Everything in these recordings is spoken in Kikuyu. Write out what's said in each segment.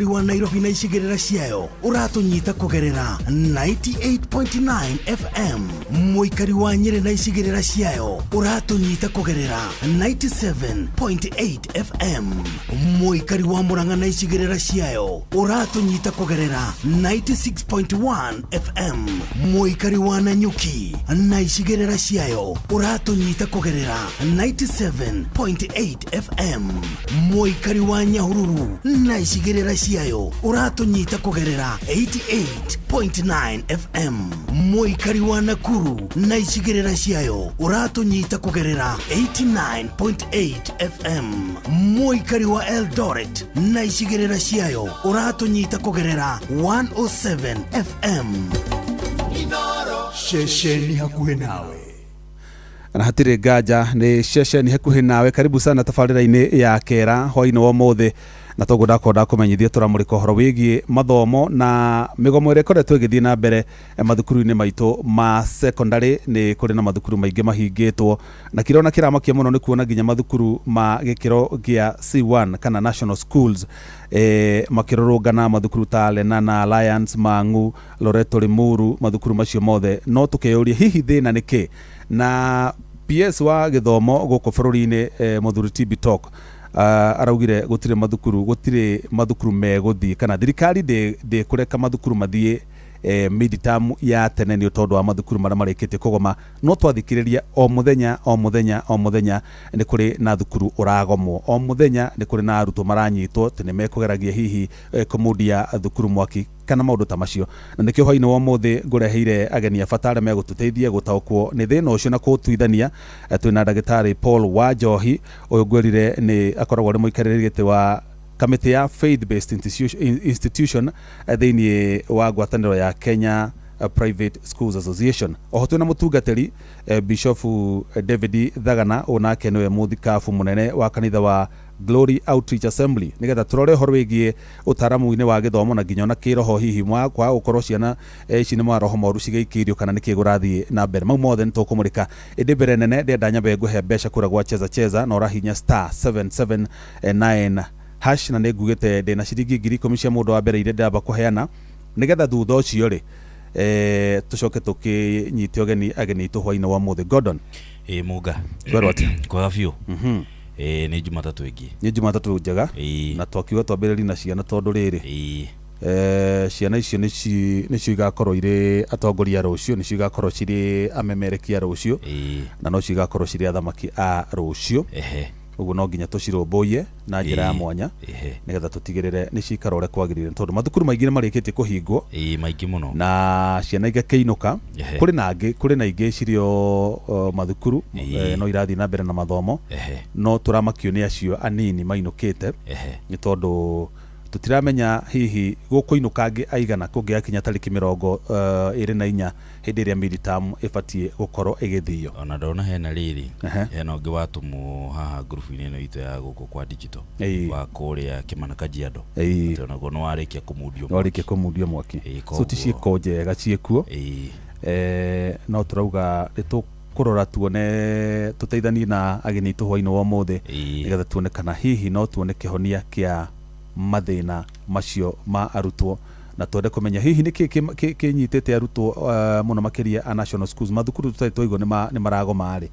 Wa Nairobi na icigĩrĩra ciayo ũratũnyita kũgerera 98.9 FM. Mũikari wa Nyĩrĩ na icigĩrĩra ciayo ũratũnyita kũgerera 97.8 FM. Mũikari wa Murang'a na icigĩrĩra ciayo ũratũnyita kũgerera 96.1 FM. Mũikari wa Nanyuki na icigĩrĩra ciayo ũratũnyita kũgerera 97.8 FM. Mũikari wa Nyahururu na icigĩrĩra ciayo ũratũnyita kũgerera 88.9 FM. Mũikari wa Nakuru na icigĩrĩra ciayo ũratũnyita kũgerera 89.8 FM. Mũikari wa Eldoret na icigĩrĩra ciayo ũratũnyita kũgerera 107 FM. Ceceni hakuhĩ nawe. Na hatirĩ nganja nĩ ceceni hakuhĩ nawe. Karibu sana tabarĩra-inĩ ya kera hwainĩ wa ũmũthĩ, na toguo ndakorwo ndakũmenyithia tũramũrĩka ũhoro wĩgiĩ mathomo na mĩgomo ĩrĩa ĩkoretwo ĩgĩthiĩ na mbere mathukuru-inĩ maitũ ma secondary. Nĩ kũrĩ na mathukuru maingĩ mahingĩtwo, na kĩrĩa ona kĩramakia mũno nĩ kuona nginya mathukuru ma gĩkĩro gĩa C1 kana national schools makĩrũrũngana, mathukuru ta Lenana, Alliance, Mang'u, Loreto, Limuru, mathukuru macio mothe. No tũkeyũria hihi thĩna nĩ kĩ? Na PS wa gĩthomo gũkũ bũrũri-inĩ, mũthuri T Bitok, araugire gũtirĩ mathukuru megũthiĩ kana thirikari ndĩkũreka mathukuru mathiĩ midterm ya tene nĩ tondũ wa mathukuru marĩa marĩkĩtie kũgoma. No twathikĩrĩria o mũthenya, o mũthenya, o mũthenya nĩ kũrĩ na thukuru ũragomwo, o mũthenya nĩ kũrĩ na arutwo maranyitwo atĩ nĩ mekũgeragia hihi kũmundia thukuru mwaki kana maũndũ ta macio. Na nĩkĩo hwainĩ wa ũmũthĩ ngũreheire ageni a bata arĩa megũtũteithia gũtaũkwo nĩ thĩna ũcio na kũũtuithania. Twĩna ndagĩtarĩ Paul Wanjohi. Ũyũ ngwĩrire nĩ akoragwo arĩ mũikarĩri gĩtĩ wa kamĩtĩ ya faith based institution thĩinĩ wa ngwatanĩro ya Kenya Private Schools Association. Oho twĩna mũtungatĩri Bishofu David Thagana. Ũyũ nake nĩwe mũthikabu mũnene wa kanitha wa Glory Outreach Assembly, nĩgetha tũrore ũhoro wĩgiĩ ũtaramu-inĩ wa gĩthomo na nginya ona kĩroho, hihi kwaga gũkorwo ciana ici nĩ maroho moru cigĩikĩirio kana nĩkĩ kũrathiĩ na mbere. Mau mothe nĩ tũkũmũrĩka, ĩndĩ mbere nene ndĩrenda nyambe ngũhe mbeca kũrĩa gwa Cheza Cheza, na ũrahinya *779# na nĩ ngugĩte ndĩna ciringi 10,000 cia mũndũ wa mbere iria ndĩramba kũheana, nĩgetha thutha ũcio rĩ tũcoke tũkĩnyite ũgeni ageni aitũ hwainĩ wa ũmũthĩ. Gordon. Ĩ Mũnga. Kwerwo atĩa? Kwega biũ. Ĩ nĩ Jumatatũ ĩngĩ. Nĩ Jumatatũ njega. Na twakiuga twambĩrĩrie na ciana tondũ rĩrĩ ciana icio nĩcio igakorwo irĩ atongoria rũciũ, nĩcio igakorwo cirĩ amemerekia rũciũ, na nocio igakorwo cirĩ athamaki a rũciũ. Ũguo no nginya tũcirũmbũiye na njĩra ya mwanya, nĩgetha tũtigĩrĩre nĩ cikara ũrĩa kwagĩrĩire, tondũ mathukuru maingĩ nĩ marĩkĩtie kũhingwo. Ĩ, maingĩ mũno. Na ciana igakĩinũka. Kũrĩ na angĩ, kũrĩ na ingĩ cirĩ o mathukuru, no irathiĩ na mbere na mathomo. No tũramakio nĩ acio anini mainũkĩte, nĩ tondũ tũtiramenya hihi gũkũinũka angĩ aigana kũngĩgakinya tarĩki 24, hĩndĩ ĩrĩa midterm ĩbatiĩ gũkorwo ĩgĩthio. Ona ndona hena rĩrĩ, hena ũngĩ watũmwo haha ngurubu-inĩ ĩno itũ ya gũkũ kwa digital, wa kũrĩa Kĩmana, Kajiado. Atĩ onaguo nĩ warĩkia kũmundio. Nĩwarĩkia kũmundio mwaki. So ti ciĩko njega ciĩkuo. No tũrauga nĩ tũkũrora tuone tũteithanie na ageni aitũ hwainĩ wa ũmũthĩ, nĩgetha tuone kana hihi no tuone kĩhonia kĩa mathĩna macio ma arutwo, na twende kũmenya hihi nĩkĩ kĩnyitĩte arutwo mũno makĩria a national schools, mathukuru tũtarĩ twaigua nĩ maragoma rĩ.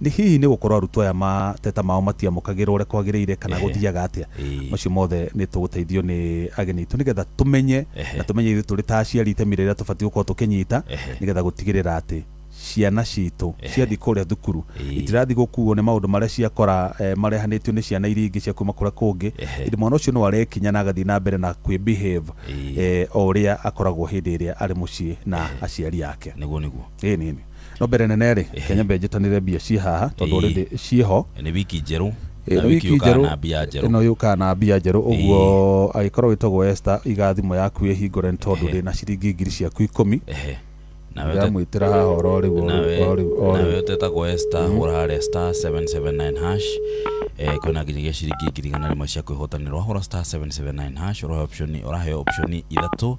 Nĩ hihi nĩ gũkorwo arutwo aya mateta mao matiamũkagĩrwo ũrĩa kwagĩrĩire kana gũthiaga atĩa? Macio mothe nĩ tũgũteithio nĩ ageni aitũ nĩgetha tũmenye, na tũmenye ithuĩ tũrĩ ta aciari itemi rĩrĩa tũbatiĩ gũkorwo tũkĩnyita, nĩgetha gũtigĩrĩra atĩ ciana citũ ciathiĩ kũrĩa thukuru itirathiĩ gũkuo nĩ maũndũ marĩa ciakora marehanĩtio nĩ ciana iria ingĩ cia kuma kũrĩa kũngĩ, ĩndĩ mwana ũcio no arekinya na agathiĩ na mbere na kwĩ behave o ũrĩa akoragwo hĩndĩ ĩrĩa arĩ mũciĩ na aciari ake. Nĩguo. Ĩĩ nini, no mbere nene rĩ, Kenya mbe njĩtanĩre mbia ciĩ haha tondũ already ciĩho. Nĩ wiki njerũ. Ĩĩ, Na nĩ wiki wiki yũkaga njerũ. na mbia njerũ. Ĩno yũkaga na mbia njerũ. Ũguo agĩkorwo wĩtagwo Esther, iga thimũ yaku ĩhingũre nĩ tondũ ndĩna ciringi 10,000 ciaku. Ndamwĩtĩra haha oro rĩu oro rĩu oro Nawe ũtetagwo Esther, hũra harĩa star 779 hash. Kwĩna nginyagia ciringi 100,000 cia kwĩhotanĩrwo. Hũra star 779 hash, ũraheo option, ũraheo option ithatũ,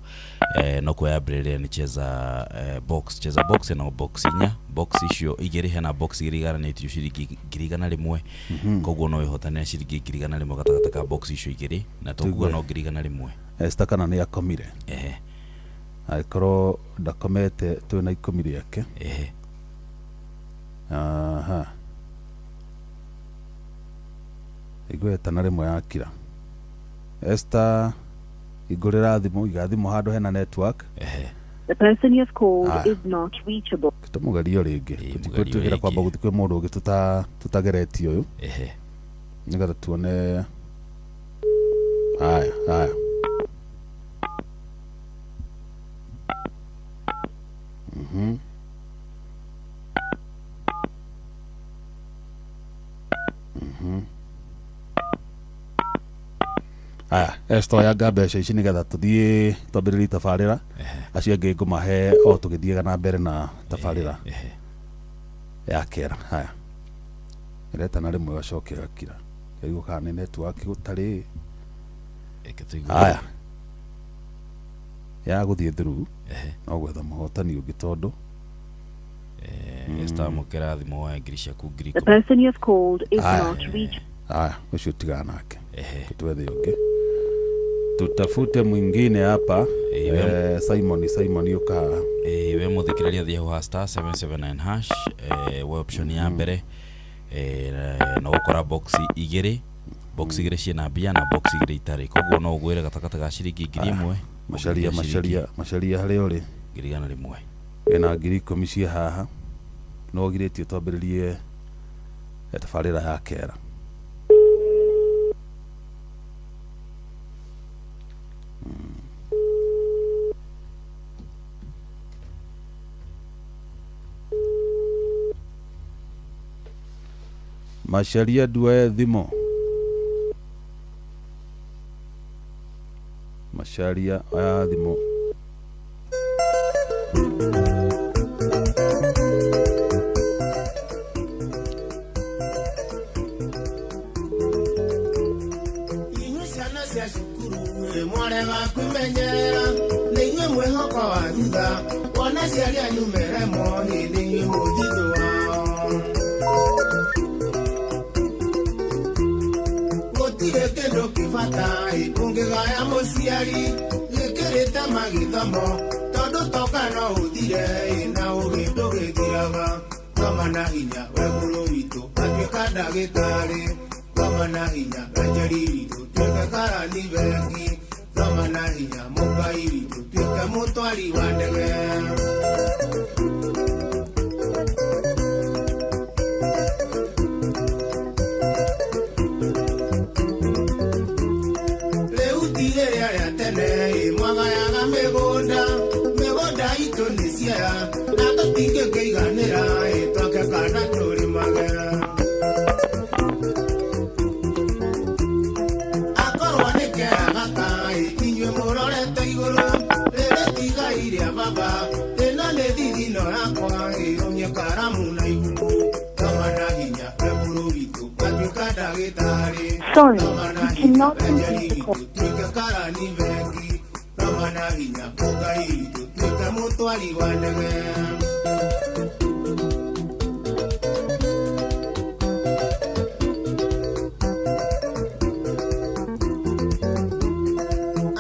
no kuoya mbere nĩ cheza box, cheza box ĩno box inya, box icio igĩrĩ, hena box igĩrĩ igaranĩtio ciringi 100,000, koguo no wĩhotanĩre ciringi 100,000 gatagatĩ ka box icio igĩrĩ, na tũkuga no 100,000. Esther kana nĩ akomire? Angĩkorwo ndakomete twĩna 10 rĩake. Aha, igweta na rĩmwe yakira. Esther, igũrĩra thimũ, iga thimũ handũ hena network. The person you have called is not reachable. Tũmũgerio rĩngĩ, tũtigwĩtwĩkĩra kwamba gũthiĩ kwĩ mũndũ ũngĩ tũtageretie ũyũ, nĩgetha tuone. Haya haya, Aya, Esther, oya mbeca ici nĩgetha tũthiĩ twambĩrĩrie tabarĩra. Acio angĩ ngũmahe o tũgĩthiaga na mbere na tabarĩra ya kera. Haya, ĩreta na rĩmwe gacoke gakira, kĩrigwo kana nĩ network gũtarĩ. Haya, ya gũthiĩ through no gwetha mũhotani ũngĩ tondũ Esther, amũkĩra thimũ woe ngiri ciaku ngiri The person you have called is not reachable. Haya, ũcio tigana nake, twethe ũngĩ, tutafute mwingine hapa. Simon, Simon yuka. We muthikiriria thie ho star 779 hash, we option ya mbere, no gukora box igiri, box igiri ciina mbia na box igiri itari, koguo no ugwire gatagata ga ciringi 1,000. Macaria macaria macaria haria uri 100,000 wina 10,000 cia haha, no girĩtie twambĩrĩrie tabarĩra ya kera. Macaria nduoe thimũ. Macaria oya thimũ. Inyuĩ ciana cia cukuru mwarega kwĩmenyerera, nĩ inyuĩ mwĩhoko wa thutha, wona aciari anyu meremwo nĩ inyuĩ mũthithũ wao. Gũtirĩ kĩndũ kĩbata ũngĩgaya mũciari gĩkĩrĩte magĩthomo, tondũ toka no ũthire na ũgĩ ndũgĩthiraga. Thoma na hinya we mũrũ witũ atuĩka ndagĩtarĩ, thoma na hinya we njeri witũ tuĩke karani bengi, thoma na hinya mũkai witũ tuĩke mũtwari wa ndege. Rĩu ti rĩrĩa rĩa tene mwagayaga mĩgũnda, mĩgũnda itũ nĩ ciaya na tũtingĩkĩiganĩra, twake kana tũrĩmage. Akorwo nĩ kea gaka inyuĩ mũrorete igũrũ, rĩrĩ ti igai rĩa baba, ĩno nĩ thithino yakwa, ĩrũmie karamu na ibuku. Thoma na hinya we mũrũ witũ atuĩka ndagĩtarĩ, Sorry, thoma na you hinya cannot we njeri complete the witũ call. tuĩke karani bengi, thoma na hinya mũkai witũ tuĩke mũtwari wa ndege.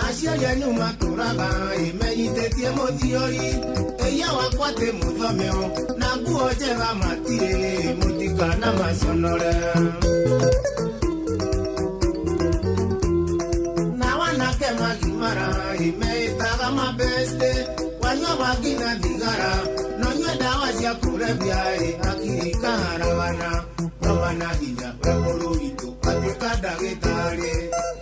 Aciari anyu matũraga ĩmenyithĩtie mũthiori, ĩia wakwa tĩ mũthomeo na nguo njega matirĩ, mũtikana maconore. Na wanake magimara ĩmeĩtaga mabeste, wanyua bangi na thigara, no nyue ndawa cia kũrebia hakiri ikaharagana. Thoma na hinya we mũrũ witũ atuĩka ndagĩtarĩ,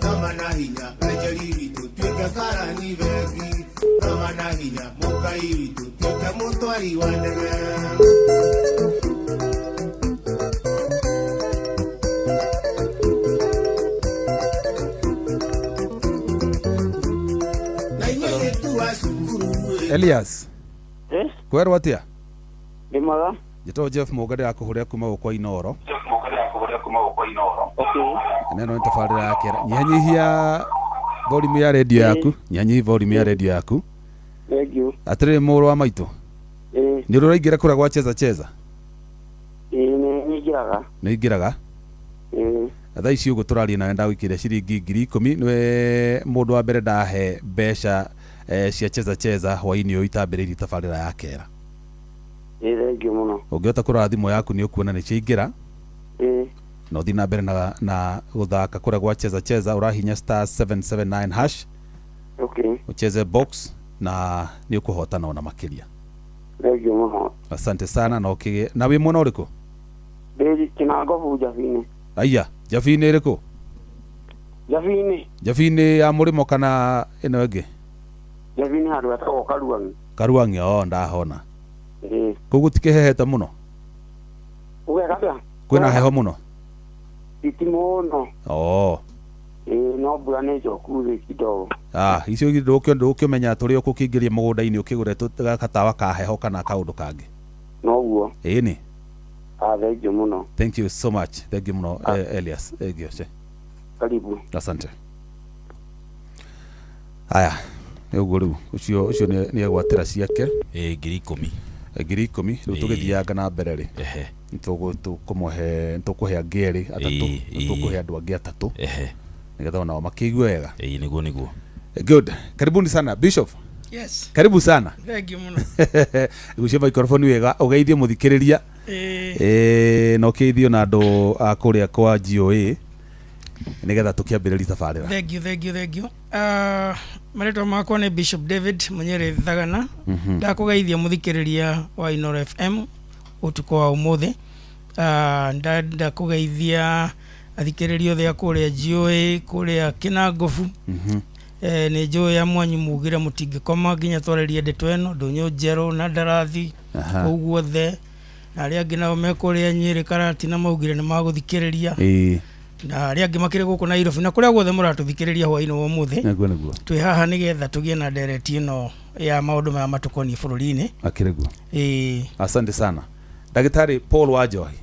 thoma na hinya we njeri witũ tuĩke karani bengi, thoma na hinya mũkai witũ tuĩke mũtwari wa ndege. Na inyuĩ airĩtu a cukuru Elias. Kwerwo atia? Ndĩ mwega. Njĩtagwo Jeff Mũga, ndĩrakũhũrĩra kuma gũkũ kwa Inoro. Okay. Na ĩno nĩ tabarĩra ya kera. Nyihanyihia volume ya redio yaku, nyihanyihia volume ya redio yaku. Thank you. Atĩrĩrĩ mũrũ wa maitũ, Ĩĩ, nĩ ũrĩ ũraingĩra kũrĩa gwa cheza cheza? Ĩĩ, nĩ nyingĩraga. Nĩ ingĩraga? Ĩĩ. Na thaa ici ũguo tũraria nawe ndagũikĩria ciringi 10,000, nĩwe mũndũ wa mbere ndahe mbeca cia cheza cheza hwainĩ ũyũ itambĩrĩirie tabarĩra ya kera. Ĩĩ, thank you mũno. Ũngĩhota kũrora thimũ yaku nĩ ũkuona nĩ ciaingĩra. Ĩĩ. Na ũthiĩ na mbere na gũthaka kũrĩa gwa cheza cheza, ũrahinya star 779 hash. Okay. Ucheze box na nĩ ũkũhotana ona makĩria. Thank you mũno. Asante sana. Na ũkĩgĩe na wĩ mwena ũrĩkũ? Ndĩ Kĩnangobu Njabi-inĩ. Aya, Njabi-inĩ ĩrĩkũ? Njabi-inĩ. Njabi-inĩ ya mũrĩmo kana ĩno ĩngĩ? Njabi-inĩ handũ hetagwo Karuang'i. Karuang'i, o ndahona. Ĩĩ. Kũu gũtikĩhehete mũno? Ũgeka atĩa? Kwĩna heho mũno? Ti mũno. Oo. Ĩĩ, no mbura nĩ njoku thĩ kidogo. Ah, icio ndũkĩmenya tũrĩ ũkũkĩingĩria mũgũnda-inĩ ũkĩgũre gatawa ka heho kana kaũndũ kangĩ. Noguo. Ĩni. Ah, thank you mũno. Thank you so much. Thank you mũno, Elias. Thank you. Karibu. Asante. Haya, nĩ ũguo rĩu ũcio nĩ egwatĩra ciake. Ĩĩ, 10,000. 10,000. Rĩu tũgĩthianga na mbere rĩ, nĩtũkũmũhe, nĩtũkũhe angĩ erĩ atatũ, nĩtũkũhe andũ angĩ atatũ nĩgetha onao makĩigue wega. Ĩĩ, nĩguo nĩguo. Good. Karibuni sana Bishop. Yes. Karibu sana. Thank you mũno. Gucia microphone wega ũgeithie mũthikĩrĩria. Ĩĩ, na ũkĩgeithio na andũ a kũrĩa kwa GOA nĩgetha tũkĩambĩrĩria tabarĩra. Thank you, thank you, thank you. Marĩtwa makwa nĩ Bishop David Munyere Thagana. Ndakũgeithia mũthikĩrĩria wa Inoro FM ũtukũ wa ũmũthĩ. Ndakũgeithia athikĩrĩria othe a kũrĩa GOA, kũrĩa Kĩnangobu. Nĩ njũĩ ya mwanyu mugire mũtingĩkoma nginya twarĩrie ndeto ĩno, ndũnyũ njerũ na ndarathi kũu guothe, na arĩa angĩ nao me kũrĩa Nyĩrĩ Karatina maugire nĩ magũthikĩrĩria. Na arĩa angĩ makĩrĩ gũkũ Nairobi na kũrĩa guothe mũratũthikĩrĩria hwaĩ-inĩ wa ũmũthĩ. Nĩguo nĩguo. Twĩ haha nĩgetha tũgĩe na ndereti ĩno ya maũndũ maya matũkoniĩ bũrũri-inĩ. Akĩrĩ guo. Ĩĩ. Asante sana. Ndagĩtarĩ Paul Wanjohi,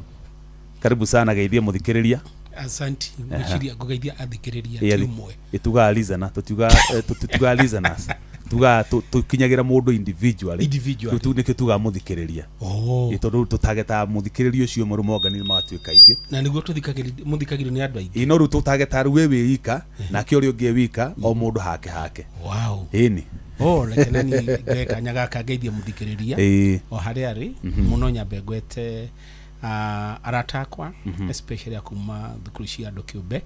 karibu sana, geithie mũthikĩrĩria. Asanti, ngwĩciria ngũgeithia athikĩrĩria ti ũmwe. Ĩtugaga listener, tũtiugaga listeners, tugaga tũkinyagĩra mũndũ individually. Individually. Rĩu nĩkĩo tugaga mũthikĩrĩria. Oh. Ĩ, tondũ rĩu tũtagetaga mũthikĩrĩria ũcio ũmwe, rĩu monganire magatuĩka aingĩ. Na nĩguo mũthikagĩrĩrio nĩ andũ aingĩ. Ĩ, no rĩu tũtagetaga rĩu we wĩ wika, nake ũrĩa ũngĩ e wika, o mũndũ hake hake. Wow. Ĩni. Oh, reke na niĩ njoe kanya gaka ngeithie mũthikĩrĩria o harĩa arĩ mũno, nyambe ngwete arata akwa, especially a kuma thukuru cia andũ kĩũmbe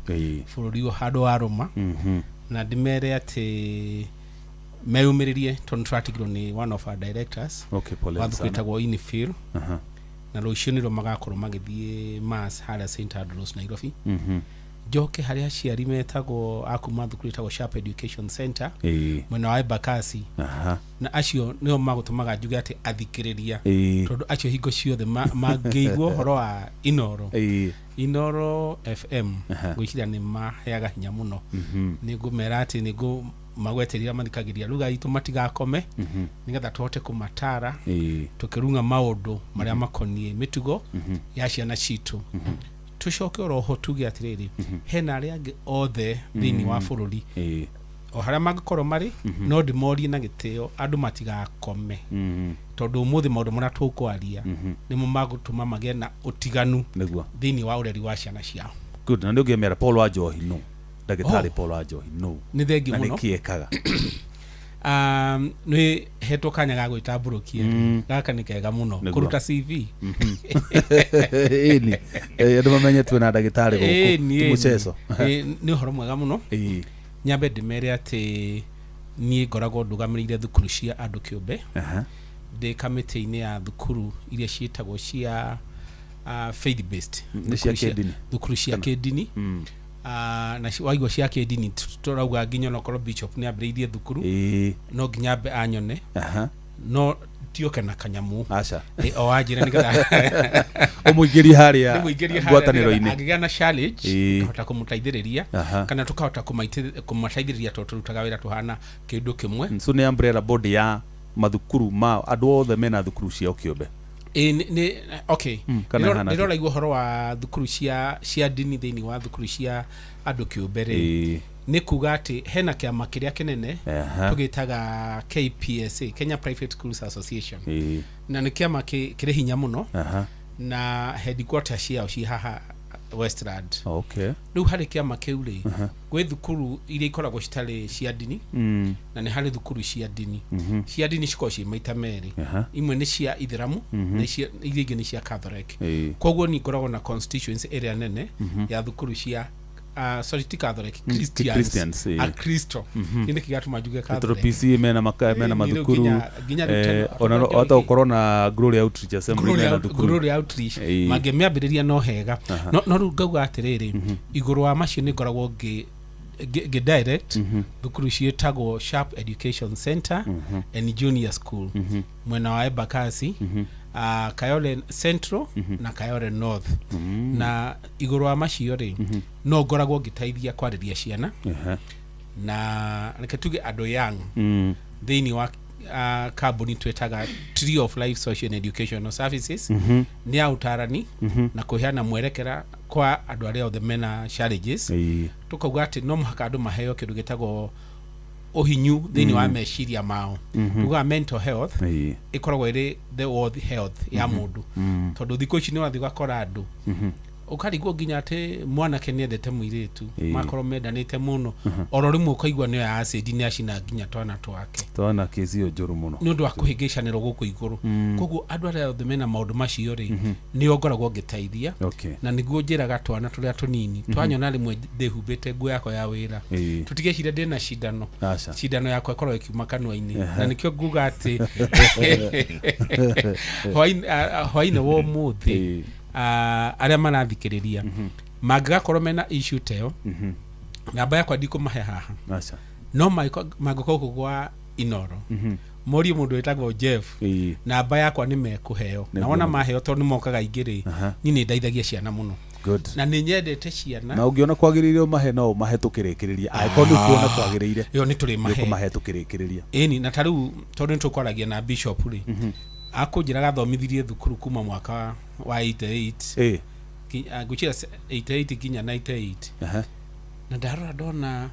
bũrũri ũyũ handũ wa Rũma, na ndĩmere atĩ meyũmĩrĩrie tondũ tũratigirwo nĩ one of our directors Okay, pole wa thukuru sana. ĩtagwo Inifil, na rũciũ nĩrĩo magakorwo magĩthiĩ mass harĩa St Andrews Nairobi. Njoke harĩa aciari metagwo a kuma thukuru ĩtagwo Sharp Education Center mwena wa Embakasi, na acio nĩo magũtũmaga njuge atĩ athikĩrĩria, tondũ acio hingo ciothe mangĩigua ũhoro wa Inoro, Inoro FM, ngwĩciria nĩ maheaga hinya mũno. Nĩ ngũmera atĩ nĩ ngũmagweterera mathikagĩria lugha itũ matigakome, nĩgetha tũhote kũmatara tũkĩrung'a maũndũ marĩa makoniĩ mĩtugo ya ciana citũ. Tũcoke oro ho tuge atĩrĩrĩ, hena arĩa angĩ othe thĩinĩ wa bũrũri o harĩa mangĩkorwo marĩ, no ndĩmorie na gĩtĩo andũ matigakome, tondũ ũmũthĩ maũndũ marĩa tũkwaria nĩmo magũtũma magĩe na ũtiganu Nĩguo. thĩinĩ wa ũreri wa ciana ciao. Good. Na nĩ ũngĩmera Paul Wanjohi no ndagĩtarĩ Oh. Paul Wanjohi no Nĩ thengiũ na mũno. nĩkĩ ekaga? Nĩ hetwo kanya ga gwĩtambũrũkia, gaka nĩ kega mũno Nĩguo. kũruta CV. Ĩni, andũ mamenye twĩ na ndagĩtarĩ gũkũ Ĩni, ti ĩni. mũceco. Ĩ, nĩ ũhoro mwega mũno. Nyambe ndĩmere atĩ niĩ ngoragwo ndũgamĩrĩire thukuru cia andũ kĩũmbe, ndĩ kamĩtĩ-inĩ ya thukuru iria ciĩtagwo cia faith based. Nĩ cia kĩndini? Thukuru cia kĩndini. Na waigua cia kĩndini, tũrauga nginya onokorwo bishop nĩ ambĩrĩirie thukuru, no nginya ambe anyone, no tioke na kanyamu. Aca. Ĩ, o anjĩre nĩgetha Ũmũingĩrie harĩa ndĩmũingĩrie harĩa ngwatanĩro-inĩ. nĩgetha angĩgĩa na challenge, tũkahota kũmũteithĩrĩria, kana tũkahota kũmateithĩrĩria tondũ tũrutaga wĩra tũhana kĩndũ kĩmwe. So nĩ umbrella body ya Mathukuru ma andũ othe mena thukuru ciao kĩũmbe? Ĩ, okay. Kana ĩhana atĩa? Nĩroraigua ũhoro wa thukuru cia ndini thĩinĩ wa thukuru cia andũ kĩũmbe rĩ, nĩ kuga atĩ hena kĩama kĩrĩa kĩnene tũgĩtaga KPSA, Kenya Private Schools Association, na nĩ kĩama kĩrĩ hinya mũno, na headquarter ciao ci haha Westland. Rĩu harĩ kĩama kĩu rĩ, gwĩ thukuru iria ikoragwo citarĩ cia ndini, na nĩ harĩ thukuru cia ndini. Cia ndini cikoragwo ciĩ maita merĩ. Imwe nĩ cia ithĩramu na iria ingĩ nĩ cia Catholic. Koguo ni ngoragwo na constituency ĩrĩa nene ya thukuru cia sorry, ti Catholic, Christians. Christians, ĩĩ. Akristo. Kĩ nĩkĩ gĩatũma njuge Tondũ Catholic? PCA mena mena Ĩĩ, mathukuru. nginya rĩu Ona tondũ hata ũkorwo na Glory Outreach Assembly mena thukuru. Glory Outreach mangĩmĩambĩrĩria no hega. No rĩu ngauga atĩrĩrĩ, igũrũ wa macio nĩ ngoragwo ngĩ direct thukuru ciĩtagwo Sharp Education Center and Junior School mwena wa Embakasi, Kayole Central na Kayole North. Na igũrũ wa macio rĩ, no ngoragwo ngĩteithia kwarĩria ciana na reke tuge andũ young thĩinĩ wa kambuni twĩtaga Tree of Life Social and Educational Services. Nĩ ya ũtarani na kũheana mwerekera kwa andũ arĩa othe mena challenges. Tũkauga atĩ no mũhaka andũ maheo kĩndũ gĩtagwo ũhinyu thĩinĩ wa meciria mao. Tugaga mental health ĩkoragwo ĩrĩ the world health ya mũndũ, tondũ thikũ ici nĩ wathiĩ ũgakora andũ, ũkarigwo nginya atĩ mwanake nĩ endete mũirĩtu, makorwo mendanĩte mũno, oro rĩmwe ũkaigua nĩoya acid, nĩ acina nginya twana twake. Twana kesi ĩyo njũru mũno. Nĩ ũndũ wa kũhĩngĩcanĩrwo gũkũ igũrũ. Koguo andũ arĩa othe mena maũndũ macio rĩ, nĩo ngoragwo ngĩteithia. Na nĩguo njĩraga twana tũrĩa tũnini twanyona rĩmwe ndĩhumbĩte nguo yakwa ya wĩra, tũtigeciria ndĩna cindano. Aca. Cindano yakwa ĩkoragwo ĩkiuma kanua-inĩ, na nĩkĩo nguga atĩ hwaĩ-inĩ wa ũmũthĩ, arĩa marathikĩrĩria mangĩgakorwo mena issue ta ĩyo, namba yakwa ndikũmahe haha. Aca. No mangĩkorwo gũkũ gwa Inoro, morie mũndũ wĩtagwo Jeff, namba yakwa nĩ mekũheo. Na wona maheo, tondũ nĩ mokaga aingĩ rĩ, niĩ nĩ ndeithagia ciana mũno. Good. Na nĩ nyendete ciana. Na ũngĩona kwagĩrĩire ũmahe, no ũmahe tũkĩrĩkĩrĩria, angĩkorwo nĩ ũkuona kwagĩrĩire. Ĩyo nĩ tũrĩmahe. Nĩũkũmahe tũkĩrĩkĩrĩria. Ĩni, na ta rĩu tondũ nĩ tũkwaragia na bishop rĩ, akũnjĩraga athomithirie thukuru kuma mwaka wa 88, ngwĩciria 88 nginya 98. Na ndarora ndona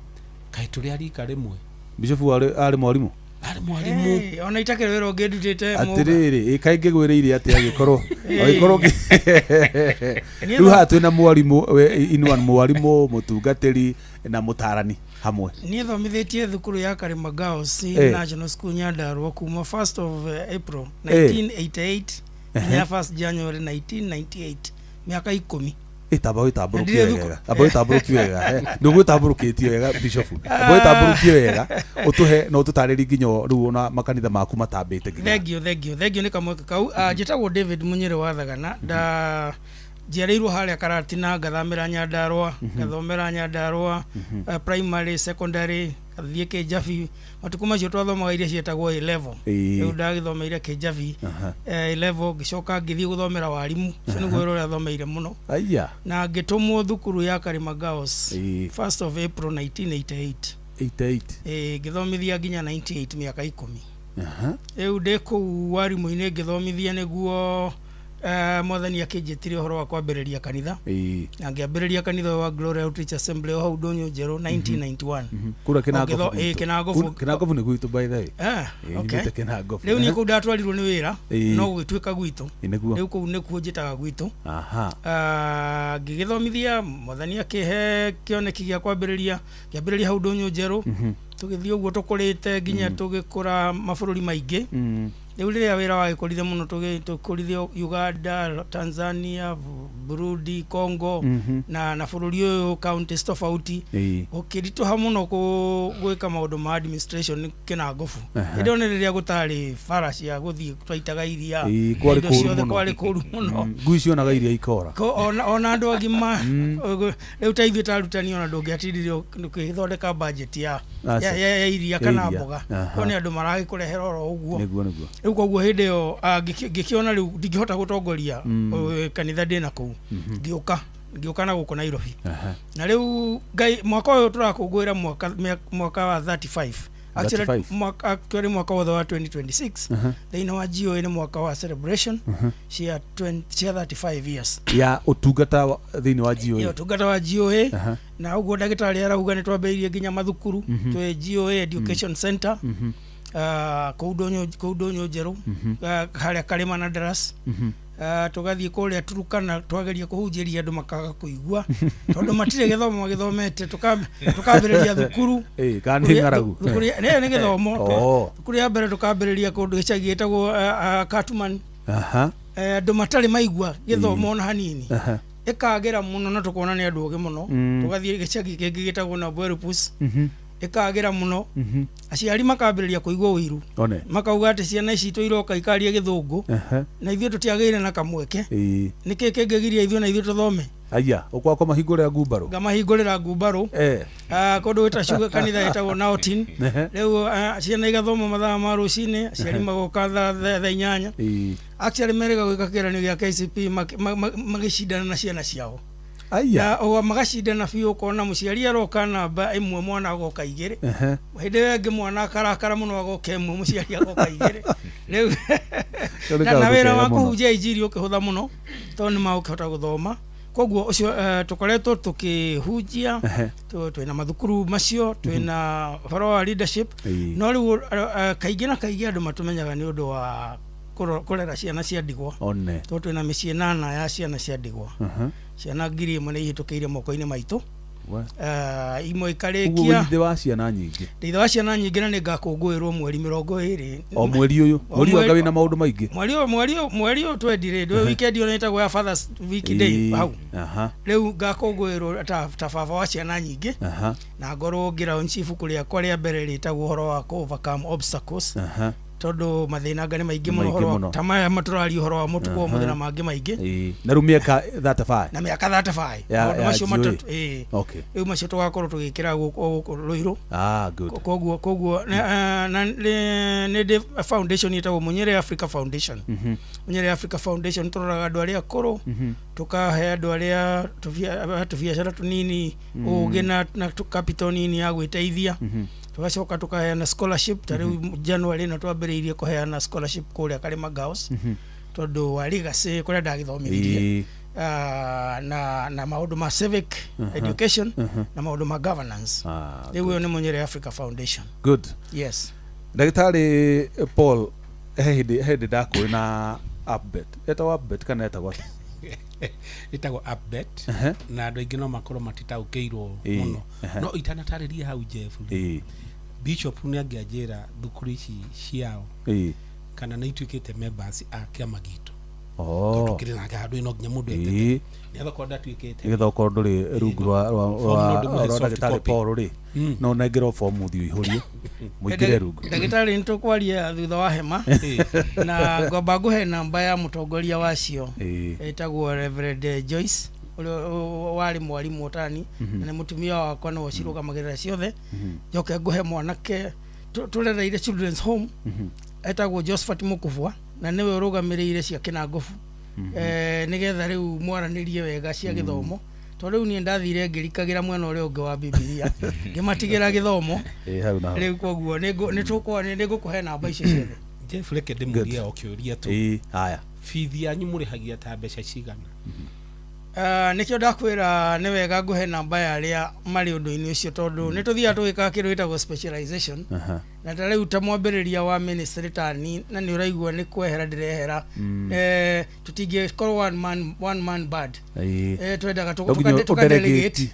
kaĩ tũrĩ a rika rĩmwe. Bishop arĩ mwarimũ? Arĩ mwarimũ. Hey, ona itakĩrĩ wĩra ũngĩ ndutĩte Mũga. Atĩrĩrĩ, ĩ kaĩ ngĩgwĩrĩire atĩ agĩkorwo Niĩ rĩu haha twĩna mwarimũ inua mwarimũ, mũtungatĩri na mũtarani hamwe. Niĩ thomithĩtie thukuru ya Karima Girls National School Nyandarua kuma 1st of April 1988 nginya 1st January 1998, mĩaka 10. Ĩ, tamba wĩtambũrũkie Ndirĩ wega, amba wĩtambũrũkie wega. Nĩũgwĩtambũrũkĩtie wega, bishop, amba wĩtambũrũkie wega, ũtũhe na ũtũtarĩrie nginya rĩu ona makanitha maku matambĩte nginya. Thengio, thengio, thengio nĩ kamweke kau. Njĩtagwo David Munyĩrĩ wa Thagana. Nda njiarĩirwo harĩa Karatina, ngathamĩra Nyandarua, ngathomera Nyandarua primary, secondary, ngathiĩ Kĩnjabi. Matukũ macio twathomaga iria ciĩtagwo A level. Rĩu ndagĩthomeire Kĩnjabi A level, ngĩcoka ngĩthiĩ gũthomera warimũ. Ũcio nĩguo wĩra ũrĩa thomeire mũno. Aya. Na ngĩtũmwo thukuru ya Karima Girls 1st of April 1988. 88. Ngĩthomithia nginya 98, mĩaka 10. Rĩu ndĩ kũu warimũ-inĩ ngĩthomithia nĩguo mwathani akĩnjĩtire ũhoro wa kwambĩrĩria kanitha, na ngĩambĩrĩria kanitha ũyũ wa Glory Outreach Assembly o hau Ndũnyũ Njerũ 1991. Kura Kĩnangobu gwitũ. Kĩnangobu. Kĩnangobu nĩ gwitũ, by the way. Okay. Nyumĩte Kĩnangobu. Rĩu niĩ kũu ndatwarirwo nĩ wĩra, no gũgĩtuĩka gwitũ. Nĩguo. Rĩu kũu nĩkuo njĩtaga gwitũ. Ngĩgĩthomithia, mwathani akĩhe kĩoneki gĩa kwambĩrĩria, ngĩambĩrĩria hau Ndũnyũ Njerũ. Tũgĩthiĩ ũguo tũkũrĩte nginya tũgĩkũra mabũrũri maingĩ. Rĩu rĩrĩa wĩra wagĩkũrire mũno, tũkũrithio Uganda, Tanzania, Burundi, Congo na bũrũri ũyũ counties tofauti. Gũkĩritũha mũno gwĩka maũndũ ma administration Kĩnangobu. Hĩndĩ ĩyo nĩ rĩrĩa gũtarĩ bara cia gũthiĩ, twaitaga iria. Kwarĩ Indo kũũru ciothe mũno. Kwarĩ kũũru mũno. Ngui cionaga iria ikora. Ona andũ agima rĩu ta ithuĩ ta arutani, ona ndũngĩatindirio ũgĩthondeka budget ya Aca. ya iria kana Ya iria. mboga. Ko nĩ andũ maragĩkũrehera oro ũguo. Nĩguo. Rĩu koguo hĩndĩ ĩyo ngĩkĩona rĩu ndingĩhota gũtongoria kanitha ndĩna kũu, ngĩũka na gũkũ Nairobi. Na rĩu Ngai, mwaka ũyũ tũrakũngũĩra mwaka wa 35 Actually mwaka mwaka wothe wa 2026 thĩinĩ wa GOA nĩ mwaka wa celebration cia 35 years ya ũtungata thĩinĩ wa GOA, ya ũtungata wa GOA. Na ũguo ndagĩtarĩ arauga nĩ twambĩrĩirie nginya mathukuru, twĩ GOA Education Center kũu Ndũnyũ Njerũ, harĩa Karĩma na Daras. Tũgathiĩ kũrĩa Turukana, twageria kũhunjĩria andũ makaga kũigua tondũ matirĩ gĩthomo magĩthomete, tũkambĩrĩria thukuru. Kana nĩ ng'aragu? Nĩ gĩthomo. Thukuru ya mbere tũkambĩrĩria kũndũ gĩcagi gĩtagwo Katuman. Andũ matarĩ maigua gĩthomo ona hanini, ĩkagĩra mũno na tũkona nĩ andũ ogĩ mũno. Tũgathiĩ gĩcagi kĩngĩ gĩtagwo na Bwerupus, ĩkagĩra mũno. Aciari makambĩrĩria kũigua ũiru, makauga atĩ ciana ici citũ iroka ikaria gĩthũngũ na ithuĩ tũtiagĩire na kamweke, nĩkĩ kĩngĩgiria ithuĩ na ithuĩ tũthome? Aya, ũkwakwa mahingũrĩra ngumbarũ? Ngamahingũrĩra ngumbarũ kũndũ gwĩta kanitha ĩtagwo Naotin. Rĩu ciana igathoma mathaa ma rũcinĩ, aciari magoka thaa 8. Actually merĩga gwĩka kĩgeranio gĩa KCP magĩcindana na ciana ciao. Aya. Na magacindana biũ, ũkona mũciari aroka namba ĩmwe, mwana agoka igĩrĩ. Hĩndĩ ĩyo ĩngĩ mwana akarakara mũno agoka ĩmwe, mũciari agoka igĩrĩ. Rĩu na wĩra wa kũhunjia injiri ũkĩhũtha mũno tondũ nĩ magũkĩhota gũthoma. Koguo ũcio tũkoretwo tũkĩhunjia, twĩna mathukuru macio, twĩna ũhoro wa leadership. No rĩu kaingĩ na kaingĩ andũ matũmenyaga nĩ ũndũ wa kũrera ciana cia ndigwa, tondũ twĩna mĩciĩ 8 ya ciana cia ndigwa. Ciana 1000 nĩ ihĩtũkĩire moko-inĩ maitũ. Imwe ikarĩkia. Ithe wa ciana nyingĩ. Ithe wa ciana nyingĩ, na nĩ ngakũngũĩrwo mweri 20. O mweri ũyũ. Mweri ũyũ wĩna maũndũ maingĩ. Mweri ũyũ twendire, ndũ weekend ĩyo ĩtagwo ya Fathers Week Day hau. Rĩu ngakũngũĩrwo ta baba wa ciana nyingĩ. Na ngorwo ngĩlaunch ibuku rĩakwa rĩa mbere rĩtagwo ũhoro wa overcome obstacles. Tondũ mathĩna anga nĩ maingĩ mũno, ũhoro ta maya matũraria ũhoro wa mũtukũ wa mũthenya mangĩ maingĩ. Na rĩu mĩaka 35. Na mĩaka 35. Maũndũ macio matatũ. Rĩu macio tũgakorwo tũgĩkĩra gũkũ Rũirũ. Koguo na nĩ ndĩ foundation ĩtagwo Munyere Africa Foundation. Munyere Africa Foundation tũroraga andũ arĩa akũrũ, tũkahe andũ arĩa tũbiacara tũnini ũgĩ na capital nini ya gwĩteithia. Tũgacoka tũkaheana scholarship ta rĩu January ĩno twambĩrĩirie kũheana scholarship kũrĩa Karĩma Girls, tondũ wa legacy kũrĩa ndagĩthomithirie, na maũndũ ma civic education na maũndũ ma governance. Rĩu ĩyo nĩ Munyere Africa Foundation. Good. Yes. Ndagĩtarĩ Paul, he hĩndĩ ndakũĩ na Upbet. Etagwo Upbet kana etagwo atĩa? Ĩtagwo Upbet, na andũ aingĩ no makorwo matitaũkĩirwo mũno. No itanatarĩria hau Jeff, Bishop nĩ angĩanjĩra thukuru ici ciao kana nĩ ituĩkĩte members a kĩama gitũ. Tondũ kĩrĩ nake handũ no nginya mũndũ etete. Nĩ athoko ndatuĩkĩte. Nĩgetha ũkorwo ndũrĩ rungu rwa ndagĩtarĩ Paul rĩ, no nengerwo fomu ũthiĩ ũihũrie, mũingĩre rungu. Ndagĩtarĩ nĩ tũkwaria thutha wa hema, na ngwamba ngũhe namba ya mũtongoria wacio ĩtagwo Reverend Joyce, ũrĩa warĩ mwarimũ ũtani, na nĩ mũtumia wakwa, nĩwe ũcirũgamagĩrĩra ciothe. Njoke ngũhe mwanake tũrereire Children's Home etagwo Josephat Mukubwa, na nĩwe ũrũgamĩrĩire cia Kĩnangobu, nĩgetha rĩu mwaranĩrie wega cia gĩthomo. Tondũ rĩu niĩ ndathire ngĩrikagĩra mwena ũrĩa ũngĩ wa Bibilia, ngĩmatigĩra gĩthomo. Rĩu koguo nĩngũkũhe namba icio ciothe. Jeff, reke ndĩmũrie o kĩũria tu. Haya. Bithi yanyu mũrĩhagia ta mbeca cigana? Nĩkĩo ndakwĩra nĩ wega ngũhe namba ya arĩa marĩ ũndũ-inĩ ũcio, tondũ nĩ tũthiaga tũgĩkaga kĩndũ gĩtagwo specialization. Na ta rĩu ta mwambĩrĩria wa ministry tani, na nĩ ũraigua nĩ kwehera ndĩrehera, tũtingĩkorwo one man band. Twendaga tũkadelegate.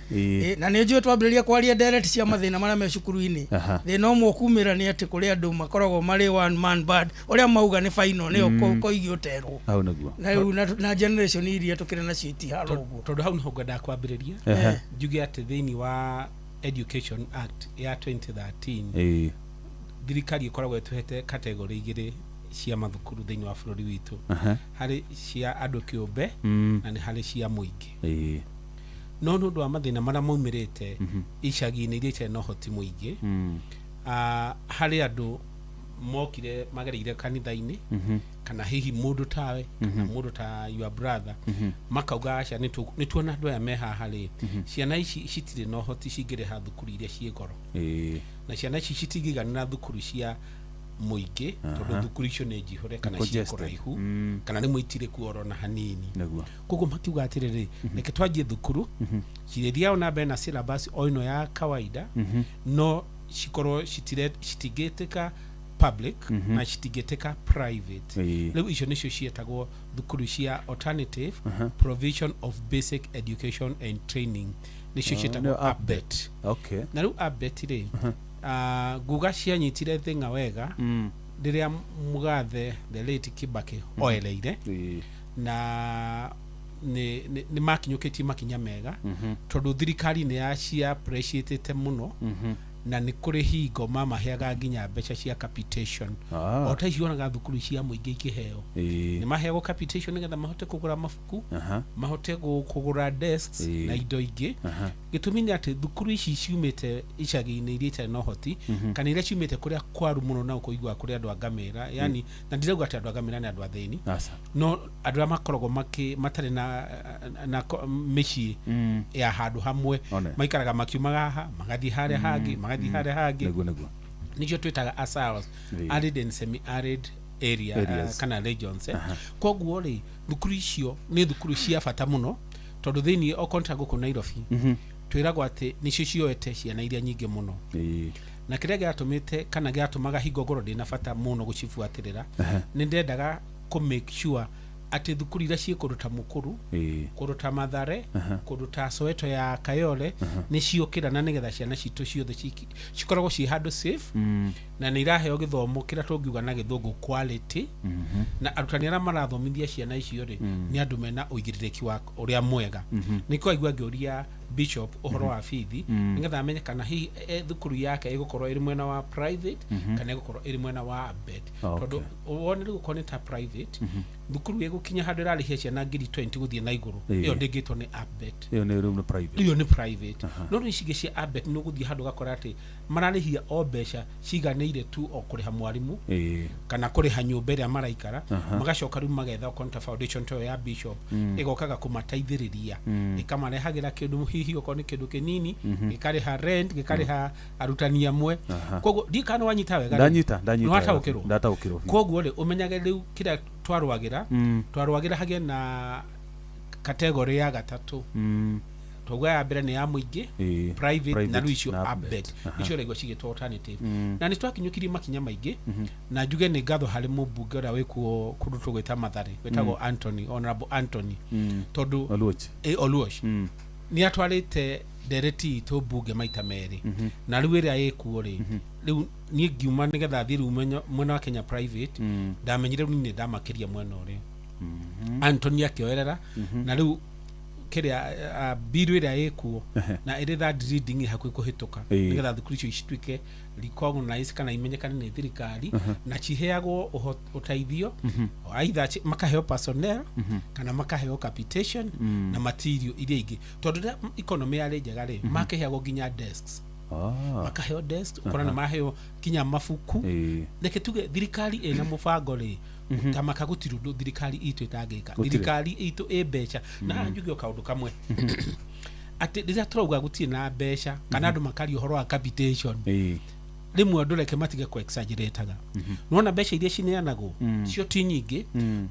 Na nĩ njũĩ twambĩrĩria kwaria direct cia mathĩna marĩa me cukuru-inĩ, thĩna ũmwe ũkumĩra nĩ atĩ kũrĩ andũ makoragwo marĩ one man band, ũrĩa mauga nĩ final, nĩyo koigi ũterwo. Na rĩu na generation iria tũkĩrĩ nacio itiharo ũguo. Tondũ hau nĩho ngwendaga kwambĩrĩria, njuge atĩ thĩinĩ wa Education Act ya 2013, thirikari ĩkoragwo ĩtũhete category igĩrĩ cia mathukuru thĩinĩ wa bũrũri witũ. Harĩ cia andũ kĩũmbe na nĩ harĩ cia mũingĩ. No nĩ ũndũ wa mathĩna marĩa maumĩrĩte icagi-inĩ iria itarĩ na ũhoti mũingĩ, harĩ andũ mokire magereire kanitha-inĩ, kana hihi mũndũ tawe, kana mũndũ ta your brother, makauga aca nĩ tuona andũ aya me haha rĩ, ciana ici citirĩ na ũhoti cingĩrĩha thukuru iria ciĩ goro. Na ciana ici citingĩiganĩra thukuru cia mũingĩ, tondũ thukuru icio nĩ njihũre kana ciĩ Congested. kũraihu, kana rĩmwe itirĩ kuo oro na hanini. Nĩguo. Koguo makiuga atĩrĩrĩ, reke twanjie thukuru cirĩthiaga na mbere na syllabus o ĩno ya kawaida, no cikorwo citingĩtĩka public na citingĩtĩka private. Rĩu icio nĩcio ciĩtagwo thukuru cia alternative provision of basic education and training, nĩcio ciĩtagwo nĩyo. ABET. Okay. Na rĩu ABET rĩ, nguga cianyitire thĩng'a wega rĩrĩa mũgathe the late Kibaki oereire, na nĩ makinyũkĩtie makinya mega, tondũ thirikari nĩ yacia appreciatĩte mũno, na nĩ kũrĩ hingo mamaheaga nginya mbeca cia capitation. O ta ici wonaga thukuru cia mũingĩ ikĩheo, nĩ maheagwo capitation nĩgetha mahote kũgũra mabuku, mahote kũgũra desks na indo ingĩ. Gĩtũmi nĩ atĩ thukuru ici ciumĩte icagi-inĩ iria itarĩ na ũhoti, kana iria ciumĩte kũrĩa kwaru mũno, na ũkũigua kũrĩ andũ a ngamĩra, yani, na ndirauga atĩ andũ a ngamĩra nĩ andũ athĩni, Aca. no andũ arĩa makoragwo matarĩ na mĩciĩ ya handũ hamwe, One. maikaraga makiumaga haha magathiĩ harĩa hangĩ, magathiĩ harĩa hangĩ. Nĩguo, nĩguo. Nĩcio twĩtaga ASALs, arid and semi arid area, Areas. kana regions, eh. Koguo rĩ, thukuru icio nĩ thukuru cia bata mũno, tondũ thĩinĩ okorwo nĩ ta gũkũ Nairobi, twĩragwo atĩ nĩcio cioete ciana iria nyingĩ mũno. Na kĩrĩa gĩatũmĩte kana gĩatũmaga hingo ngorwo ndĩna bata mũno gũcibuatĩrĩra, nĩ ndendaga kũ make sure atĩ thukuru iria ciĩ kũndũ ta Mũkũrũ, kũndũ ta Mathare, kũndũ ta Soweto ya Kayole, nĩ ciũkĩra, na nĩgetha ciana citũ ciothe cikoragwo ciĩ handũ safe, na nĩ iraheo gĩthomo kĩrĩa tũngiuga na gĩthũngũ quality, na arutani arĩa marathomithia ciana icio rĩ, nĩ andũ mena ũigĩrĩrĩki wa ũrĩa mwega. Nĩkĩo aigua ngĩũria bishop ũhoro wa bithi, nĩgetha amenye kana hihi thukuru yake ĩgũkorwo ĩrĩ mwena wa private kana ĩgũkorwo ĩrĩ mwena wa ABET. Tondũ wone rĩu okorwo nĩ ta private, thukuru ĩgũkinya handũ ĩrarĩhia ciana ngiri 20 gũthiĩ na igũrũ, ĩyo ndĩngĩtwo nĩ ABET. Ĩyo nĩ rĩu nĩ private. Ĩyo nĩ private. No rĩu ici ingĩ cia ABET, nĩ ũgũthiĩ handũ ũgakora atĩ mararĩhia o mbeca ciganĩire tu o kũrĩha mwarimũ kana kũrĩha nyũmba ĩrĩa maraikara. Magacoka rĩu magetha okorwo nĩ ta foundation ta ĩyo ya bishop, ĩgokaga kũmateithĩrĩria, ĩkamarehagĩra kĩndũ, hihi okorwo nĩ kĩndũ kĩnini, gĩkarĩha rent, gĩkarĩha arutani amwe. Koguo ndiĩ kana wanyita wega rĩu. Ndanyita, ndanyita. Nĩwataũkĩrwo? Ndataũkĩrwo biũ. Koguo rĩ, ũmenyage rĩu kĩrĩa twarwagĩra, twarwagĩra hagĩe na category ya gatatũ. Twauga ya mbere nĩ ya mũingĩ, private, na Private rĩu icio na ABET, ABET. Icio ũraigua cigĩtwo alternative. Na nĩ twakinyũkirie makinya maingĩ, na njuge nĩ ngatho harĩ mũmbunge ũrĩa wĩkuo kũndũ tũgwĩta Mathare, wĩtagwo Anthony, Honorable Anthony, tondũ Oluoch. Oluoch nĩ atwarĩte ndereti itũ mbunge maita merĩ. Na rĩu ĩrĩa ĩkuo rĩ, rĩu niĩ ngiuma nĩgetha thiĩ rĩu mwena wa Kenya private, ndamenyire rĩu nĩ ndamakĩria mwena ũrĩa Anthony akĩoerera. Na rĩu kĩrĩa bill ĩrĩa ĩkuo na ĩrĩ third reading ĩ hakuhĩ kũhĩtũka, nĩgetha thukuru icio cituĩke recognized kana imenyekane nĩ thirikari, na ciheagwo ũteithio, either makaheo personnel kana makaheo capitation na material iria ingĩ, tondũ rĩrĩa economy yarĩ njega rĩ, makĩheagwo nginya desks. Makaheo desks, ũkona nĩ maheo nginya mabuku. Reke tuge thirikari ĩna mũbango rĩ, tamaka gũtirĩ ũndũ thirikari itũ ĩtangĩka. Gũtirĩ. Thirikari itũ ĩ mbeca. Na haha njuge o kaũndũ kamwe, atĩ rĩrĩa tũrauga gũtirĩ na mbeca kana andũ makaria ũhoro wa capitation, rĩmwe andũ reke matige kũ exaggerataga. Nona mbeca iria cineanagwo cio ti nyingĩ,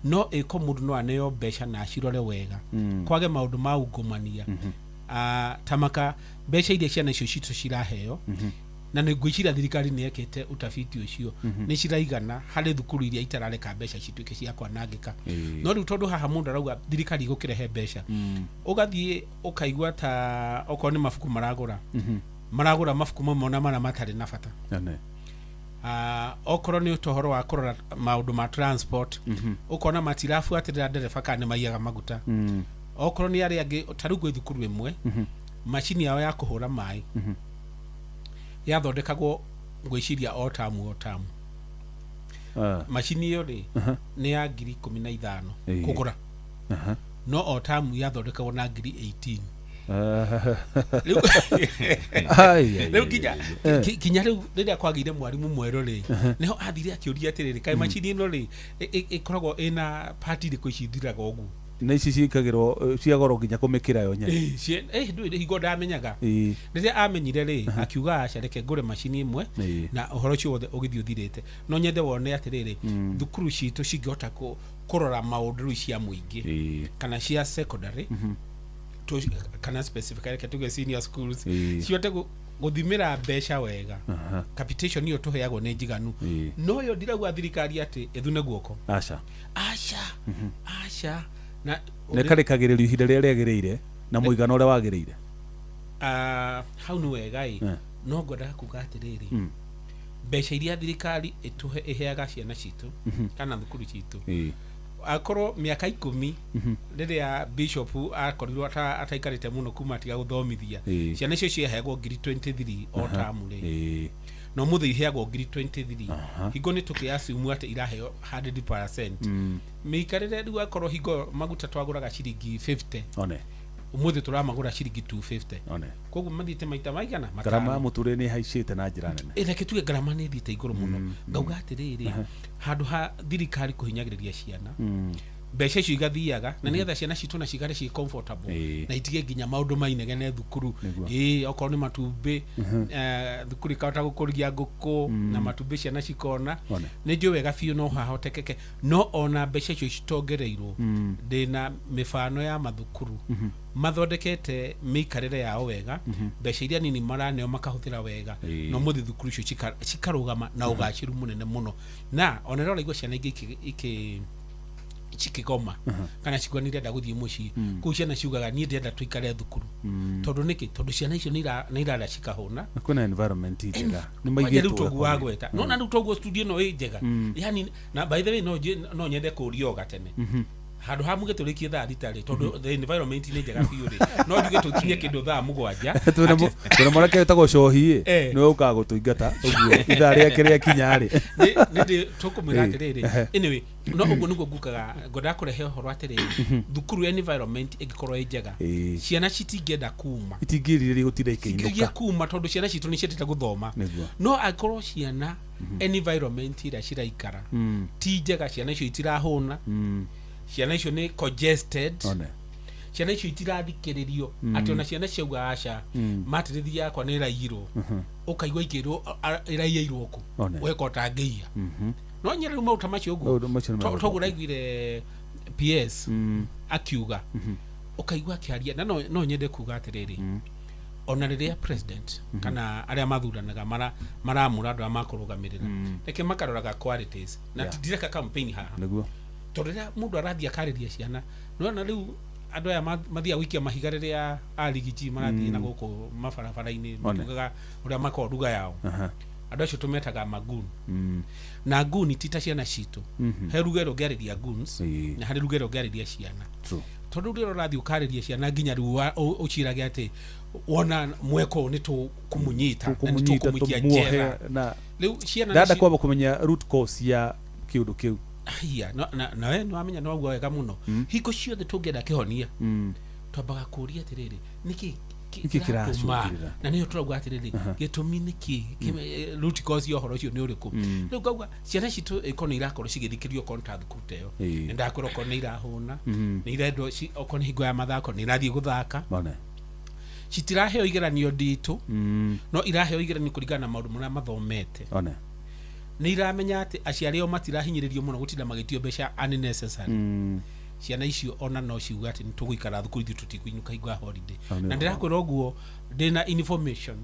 no ĩko mũndũ no aneo mbeca na acirore wega, kwage maũndũ ma ungumania. Tamaka mbeca iria ciana icio citũ ciraheo, na nĩ ngwĩciria thirikari nĩ yekĩte utafiti ũcio, nĩ ciraigana harĩ thukuru iria itarareka mbeca cituĩke cia kwanangĩka. No rĩu tondũ haha mũndũ arauga thirikari ĩgũkĩrehe mbeca, ũgathiĩ ũkaigua ta okorwo nĩ mabuku maragũra, maragũra mabuku mamwe ona marĩa matarĩ na bata. Ane. Okorwo nĩ ũhoro wa kũrora maũndũ ma transport, ũkona matirabuatĩrĩra ndereba kana nĩ maiyaga maguta. Okorwo nĩ arĩa angĩ, ta rĩu gwĩ thukuru ĩmwe macini yao ya kũhũra maĩ yathondekagwo ngwĩciria o tamu o tamu. Macini ĩyo rĩ, nĩ ya 15,000 kũgũra, no o tamu yathondekagwo na ngiri 18. Ai, ai, Rĩu ai, nginya ai. Kinya rĩu rĩrĩa kwagĩire mwarimũ mwerũ rĩ, nĩho athire akĩũria atĩrĩrĩ, kaĩ macini ĩno rĩ, ĩkoragwo ĩna pati irĩkũ ici ithiraga ũguo? Na ici ciĩkagĩrwo cia goro nginya kũmĩkĩra yo nyene. Ĩĩ, ndũĩ hingo ndamenyaga. Rĩrĩa amenyire rĩ, akiuga aca, reke ngũre macini ĩmwe, na ũhoro ũcio wothe ũgĩthiĩ ũthirĩte. No nyende wone atĩrĩrĩ, thukuru citũ cingĩhota kũrora maũndũ rĩu cia mũingĩ kana cia secondary, kana specific, reke tuge senior schools, cihote gũthimĩra mbeca wega. Capitation ĩyo tũheagwo nĩ njiganu. No yo ndirauga thirikari atĩ ĩthune guoko. Aca. Aca, aca. Na na ĩkarĩkagĩrĩrio ihinda rĩrĩa rĩagĩrĩire na mũigana ũrĩa wagĩrĩire. Hau nĩ wega ĩ. No ngwendaga kuga atĩrĩrĩ, mbeca iria thirikari ĩtũhe ĩheaga ciana citũ kana thukuru citũ, akorwo mĩaka 10 rĩrĩa bishop akorirwo ataikarĩte mũno kuma atiga gũthomithia, ciana icio ciaheagwo ngiri 23 o tamu rĩ, no mũthĩ iheagwo ngiri 23. Hingo nĩ tũkĩaciumu atĩ iraheo 100%. Mĩikarĩre rĩu, akorwo hingo maguta twagũraga ciringi 50, one ũmũthĩ tũramagũra ciringi 250. One. Koguo mathiĩte maita maigana? Ngarama ya Matano. mũtũrĩre nĩ ĩhaicĩte na njĩra nene. Reke tuge ngarama nĩ ĩthiĩte igũrũ mũno. Ngauga atĩrĩrĩ, handũ ha thirikari kũhinyagĩrĩria ciana, mbeca icio igathiaga na nĩgetha ciana citũ na cigare ciĩ comfortable, na itige nginya maũndũ ma inegene thukuru. Ĩĩ, okorwo nĩ matumbĩ, thukuru ikahota gũkũria ngũkũ na matumbĩ ciana cikona. One. Nĩ njũĩ wega biũ no hahotekeke, no ona mbeca icio citongereirwo, ndĩna mĩbano ya mathukuru mathondekete mĩikarĩre yao wega, mbeca iria nini maraneo makahũthĩra wega, no mũthĩ thukuru icio cikarũgama na ũgacĩru mũnene mũno. Na ona rĩrĩa ũraigua ciana ingĩ cikĩgoma kana cikuga nĩ irenda gũthiĩ mũciĩ, kũu ciana ciugaga niĩ ndĩrenda tũikare thukuru. Tondũ nĩkĩ? Tondũ ciana icio nĩ irarĩa cikahũna. Na kwĩna environment njega, nĩ Kwanja rĩu maigĩtwo toguo wagweta, no na rĩu toguo studio ĩno ĩ njega, yani na by the way no nyende kũũria o gatene handũ ha muge tũrĩkie thaa 6 rĩ, tondũ the environment nĩ njega biũ rĩ, no njuge tũkinye kĩndũ thaa 7. Twĩna mwanake wĩtagwo Cohi ĩ, nĩwe ũkaga gũtũingata ũguo ithaa rĩake rĩakinya rĩ. Nĩ tũkũmwĩra atĩrĩrĩ, anyway, no ũguo nĩguo ngukaga ngwendaga kũrehe ũhoro atĩrĩrĩ, thukuru environment ĩngĩkorwo ĩ njega, ciana citingĩenda kuma. Itingĩrirĩria gũtinda Itingĩria ikĩinũka. kuma, tondũ ciana citũ nĩ ciendete gũthoma. No angĩkorwo ciana environment ĩrĩa ciraikara ti njega, ciana icio itirahũna, ciana icio nĩ congested, One. ciana icio itirathikĩrĩrio, atĩ ona ciana ciauga aca, matĩrĩthi yakwa nĩ ĩraiyirwo, ũkaigua ikĩrwo ĩraiyĩirwo kũ? One. Weka ũtangĩiya. No nyere rĩu maũndũ ta macio ũguo. Maũndũ macio nĩ maũndũ. Toguo ũraiguire PS akiuga, ũkaigua akĩaria, na no nyende kuga atĩrĩrĩ, ona rĩrĩa president kana arĩa mathuranaga maramũra andũ arĩa makũrũgamĩrĩra, reke makaroraga qualities na ndireka campaign haha, tondũ rĩrĩa mũndũ arathiĩ akarĩria ciana, nĩwona rĩu andũ aya mathiaga gũikia mahiga rĩrĩa arigiji marathiĩ na gũkũ mabarabara-inĩ, makiugaga ũrĩa makoragwo ruga yao. Andũ acio tũmetaga magun, na guni ti ta ciana citũ. He ruga ĩrĩa ũngĩarĩria goons, na harĩ ruga ĩrĩa ũngĩarĩria ciana, tondũ rĩrĩa ũrathiĩ ũkarĩria ciana nginya rĩu ũcirage atĩ wona mweko ũyũ nĩ tũkũmũnyita na nĩ Tũkũmũnyita, tũkũmũikia tũmuohe njera. Na Rĩu ciana ndanda kwamba kũmenya root cause ya kĩũndũ kĩu. Haiya, na we nĩwamenya nĩwauga wega mũno. Hingo ciothe tũngĩenda kĩhonia, twambaga kũũria atĩrĩrĩ, nĩkĩ Nĩkĩ kĩratũma? kĩracũngĩrĩra? Na nĩyo tũrauga atĩrĩrĩ, gĩtũmi nĩkĩ? Root cause ya ũhoro ũcio nĩ ũrĩkũ? Rĩu ngauga ciana citũ ĩkorwo nĩ irakorwo cigĩthikĩrio okorwo nĩ ta thukuru ta ĩyo, nĩ ndakwĩra okorwo nĩ irahũna, nĩ irendwo, okorwo nĩ hingo ya mathako nĩ irathiĩ gũthaka, One. citiraheo igeranio nditũ, no iraheo igeranio kũringana na maũndũ marĩa mathomete. One. Nĩ iramenya atĩ aciari ao matirahinyĩrĩrio mũno gũtinda magĩtio mbeca unnecessary. Ciana icio ona no ciuga atĩ nĩ tũgũikara thukuru, ithuĩ tũtikũinũka hingo ya holiday. Hau nĩ Na ũhoro. ndĩrakwĩra ũguo ndĩna information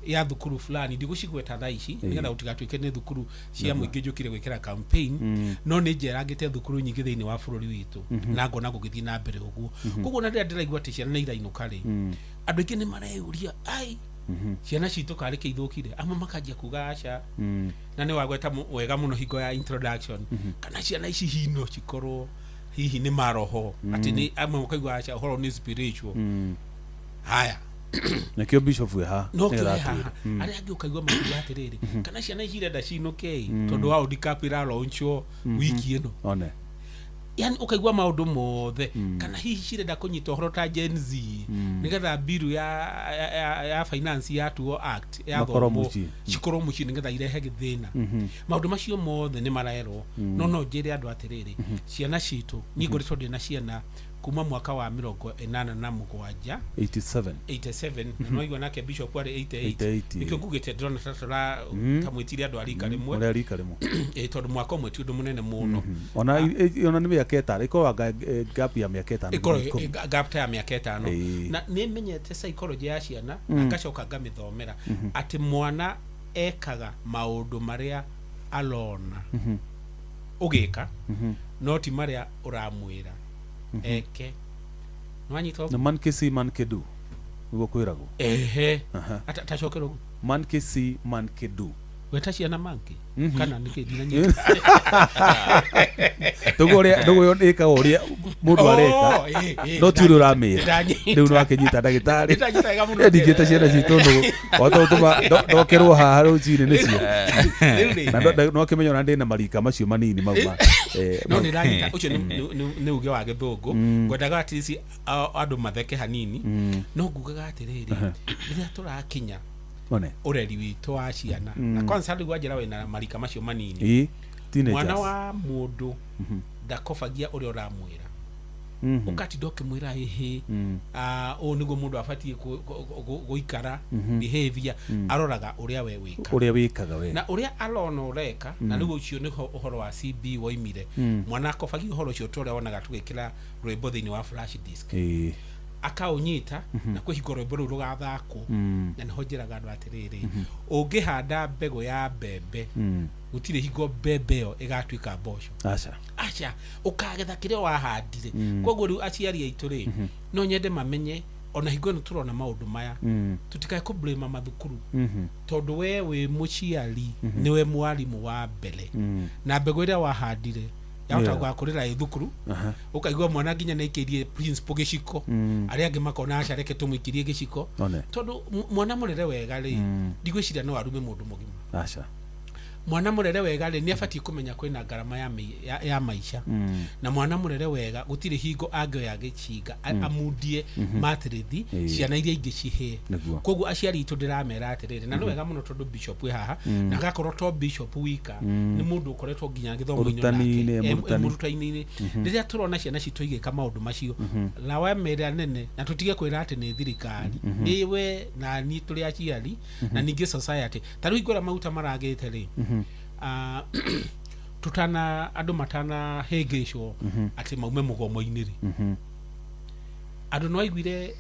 ya thukuru fulani, ndigũcigweta thaa ici nĩgetha gũtigatuĩke nĩ thukuru cia mũingĩ njũkire gwĩkĩra campaign, no nĩ njerangĩte thukuru nyingĩ thĩinĩ wa bũrũri witũ na ngona gũgĩthiĩ na mbere ũguo. Koguo na rĩrĩa ndĩraigua atĩ ciana nĩ irainũka rĩ, andũ aingĩ nĩ mareyũria, ai, ciana citũ karĩ kĩ ithũkire? Amwe makanjia kuga aca, na nĩ wagweta wega mũno hingo ya introduction, kana ciana ici hino cikorwo hihi nĩ maroho, atĩ nĩ amwe makaigua aca, ũhoro nĩ spiritual. Haya. Nĩkĩo bishop wĩ haha no nĩgetha kĩoe atwĩre. haha arĩa angĩ ũkaigua makiuga atĩrĩrĩ, kana ciana ici irenda cinũke tondũ wa World Cup ĩralaunchwo wiki ĩno. One. Yani ukaigua maundu mothe kana hihi cirenda kunyita uhoro ta Gen Z nigetha biru ya finance ya tuo act ya thomwo cikorwo mucii nigetha irehe githina. Maundu macio mothe ni marerwo. No njire andu atiriri, ciana citu ni ngoretwo ndina ciana kuma mwaka wa 87 87 na no igua nake bishop ari 88 nikio ngugite ndirona tatora kamwitire andu arika rimwe uri arika rimwe tondu mwaka umwe ti undu munene muno. Ona ona ni miaka 5 ikorwa gap ya miaka 5 ikorwa gap ya miaka 5. Na ni menyete psychology ya ciana na ngacoka ngamithomera ati mwana ekaga maundu maria alona ugika no ti maria uramwira eke. Nwanyita na man ke see man ke do niguo kwiragwo. Ehe, atacokera uguo man ke see man ke do weta ciana manke kana niki ndinanyita ndugu uria ndugu ikaga uria mundu areka no ti uria uramira riu no akinyita ndagitari ndingite ciana citu ndugu watuma ndokerwo haha rucini nicio na no akimenya ona ndina marika macio manini mau ma no ni ndanyita ucio ni uge wa githungu ngwendaga atisi andu matheke hanini no ngugaga atiriri riria turakinya ureri witu wa ciana na kwanza riu wanjira wina marika macio manini mwana wa mundu ndakobagia uria uramwira ukatinda ukimwira ihi uu niguo mundu abatie guikara behavior aroraga uria we wika uria wikaga we na uria arona ureka na riu ucio niho uhoro wa CB woimire mwana akobagia uhoro ucio toria wonaga tugikira rwimbo thiini wa flash disk akaunyita na kwihingo rwimbo rũu rũgathakwo na niho njĩraga andũ atĩrĩrĩ ũngĩhanda mbegũ ya mbembe gũtirĩ hingo mbembe ĩyo ĩgatuĩka mboco. Aca aca ũkagetha kĩrĩa wahandire. Koguo rĩu aciari aitũ rĩ no nyende mamenye ona hingo ĩno tũrona maũndũ maya tutikae kũ blame mathukuru tondũ we wĩ mũciari nĩwe mwarimũ wa mbere na mbegũ ĩrĩa wahandire yahota gwakurira ĩ thukuru ukaigua mwana nginya nĩ aikĩirie principal gĩciko arĩa angĩ makona aca reke tũmũikirie gĩciko tondũ mwana mũrere wega rĩ ndigwĩciria no arume mũndũ mũgima. Aca mwana mũrere wega rĩ nĩ abatiĩ kũmenya kwĩna ngarama ya maica na mwana mũrere wega gũtirĩ hingo angĩoya gĩcinga amundie matirithi ciana iria ingĩ cihĩe. Koguo aciari itũ ndĩramera atĩrĩrĩ na nĩ wega mũno tondũ bishop wĩ haha na agakorwo to bishop wika nĩ mũndũ ũkoretwo nginya gĩthomo-inĩ nake mũrutani-inĩ. Rĩrĩa tũrona ciana citũ igĩka maũndũ macio lawama ĩrĩa nene na tũtige kwĩra atĩ nĩ thirikari nĩ we na niĩ tũrĩ aciari na ningĩ society ta rĩu hingo ĩrĩa maguta maragĩte rĩ tutana andu matana hĩngĩcwo atĩ maume mũgomo-inĩ rĩ andu no aiguire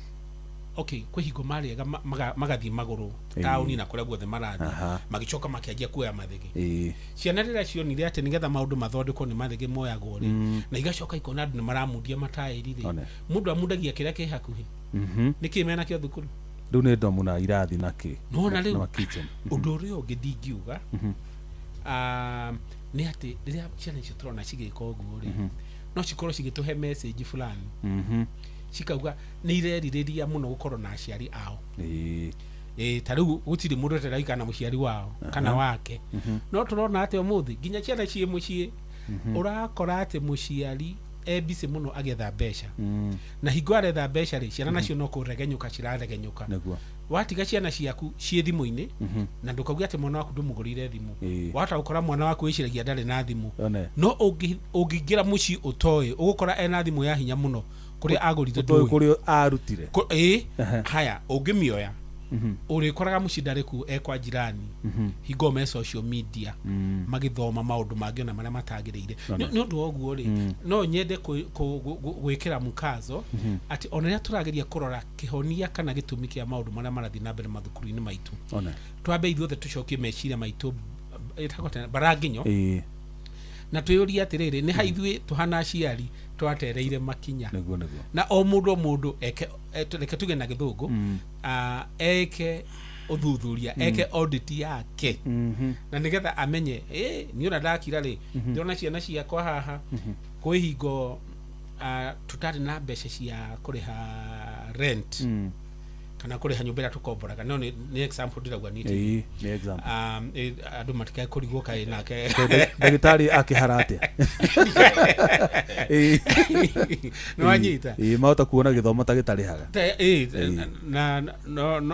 okay kwĩ hingo marĩega magathiĩ magũrũ taũni na kũrĩa guothe marathiĩ magĩcoka makĩanjia kuoya mathĩgĩ. Ciana rĩrĩa cionire atĩ nĩgetha maũndũ mathondekwo nĩ mathĩgĩ moyagwo rĩ na igacoka ikona andũ nĩ maramundia mataĩri rĩ mũndũ amundagia kĩrĩa kĩ hakuhĩ nĩkĩ menakĩo thukuru rĩu nĩ ndomu na irathi na kĩ nĩwona rĩu ũndũ ũrĩa ũngĩ ndingiuga nĩ atĩ rĩrĩa ciana icio tũrona cigĩka ũguo rĩ no cikorwo cigĩtũhe message fulani cikauga nĩ irerirĩria mũno gũkorwo na aciari ao ta rĩu gũtirĩ mũndũ ũtaraikara na mũciari wao kana wake no tũrona atĩ ũmũthĩ nginya ciana ciĩ mũciĩ ũrakora atĩ mũciari e busy mũno agĩetha mbeca na hingo aretha mbeca rĩ ciana nacio no kũregenyũka ciraregenyũka watiga ciana ciaku ciĩ thimũ-inĩ na ndũkauge atĩ mwana waku ndũmũgũrĩire thimũ wahota gũkora mwana waku wĩciragia ndarĩ na thimũ no ũngĩingĩra mũciĩ ũtoĩ ũgũkora ena thimũ ya hinya mũno kũrĩa agũrire ndũĩ kũrĩa arutire haya ũngĩmĩoya ũrĩkoraga mũciĩ ndarĩ kuo ekwa jirani hingo me social media magĩthoma maũndũ mangĩ ona marĩa matagĩrĩire. Nĩ ũndũ wa ũguo rĩ no nyende gwĩkĩra mũkazo atĩ ona rĩrĩa tũrageria kũrora kĩhonia kana gĩtũmi kĩa maũndũ marĩa marathiĩ na mbere mathukuru-inĩ maitũ twambe ithuothe tũcokie meciria maitũ baranginyo na twĩyũrie atĩrĩrĩ nĩ ha ithuĩ tũhana aciari twatereire makinya na o mũndũ eke reke tuge na gĩthũngũ eke ũthuthuria eke audit yake na nĩgetha amenye niĩ ona ndakira rĩ ndĩrona ciana ciakwa haha kwĩ hingo tũtarĩ na mbeca cia kũrĩha rent Kana kũrĩha nyũmba ĩrĩa tũkomboraga, no nĩ example ndĩrauga nĩ Ĩĩ, nĩ example. Andũ matikae kũrigwo kaĩ nake Ndagĩtarĩ akĩhara atĩa? Ĩĩ. Nĩ wanyita? Ĩĩ, mahota kuona gĩthomo ta gĩtarĩhaga. Ĩĩ, na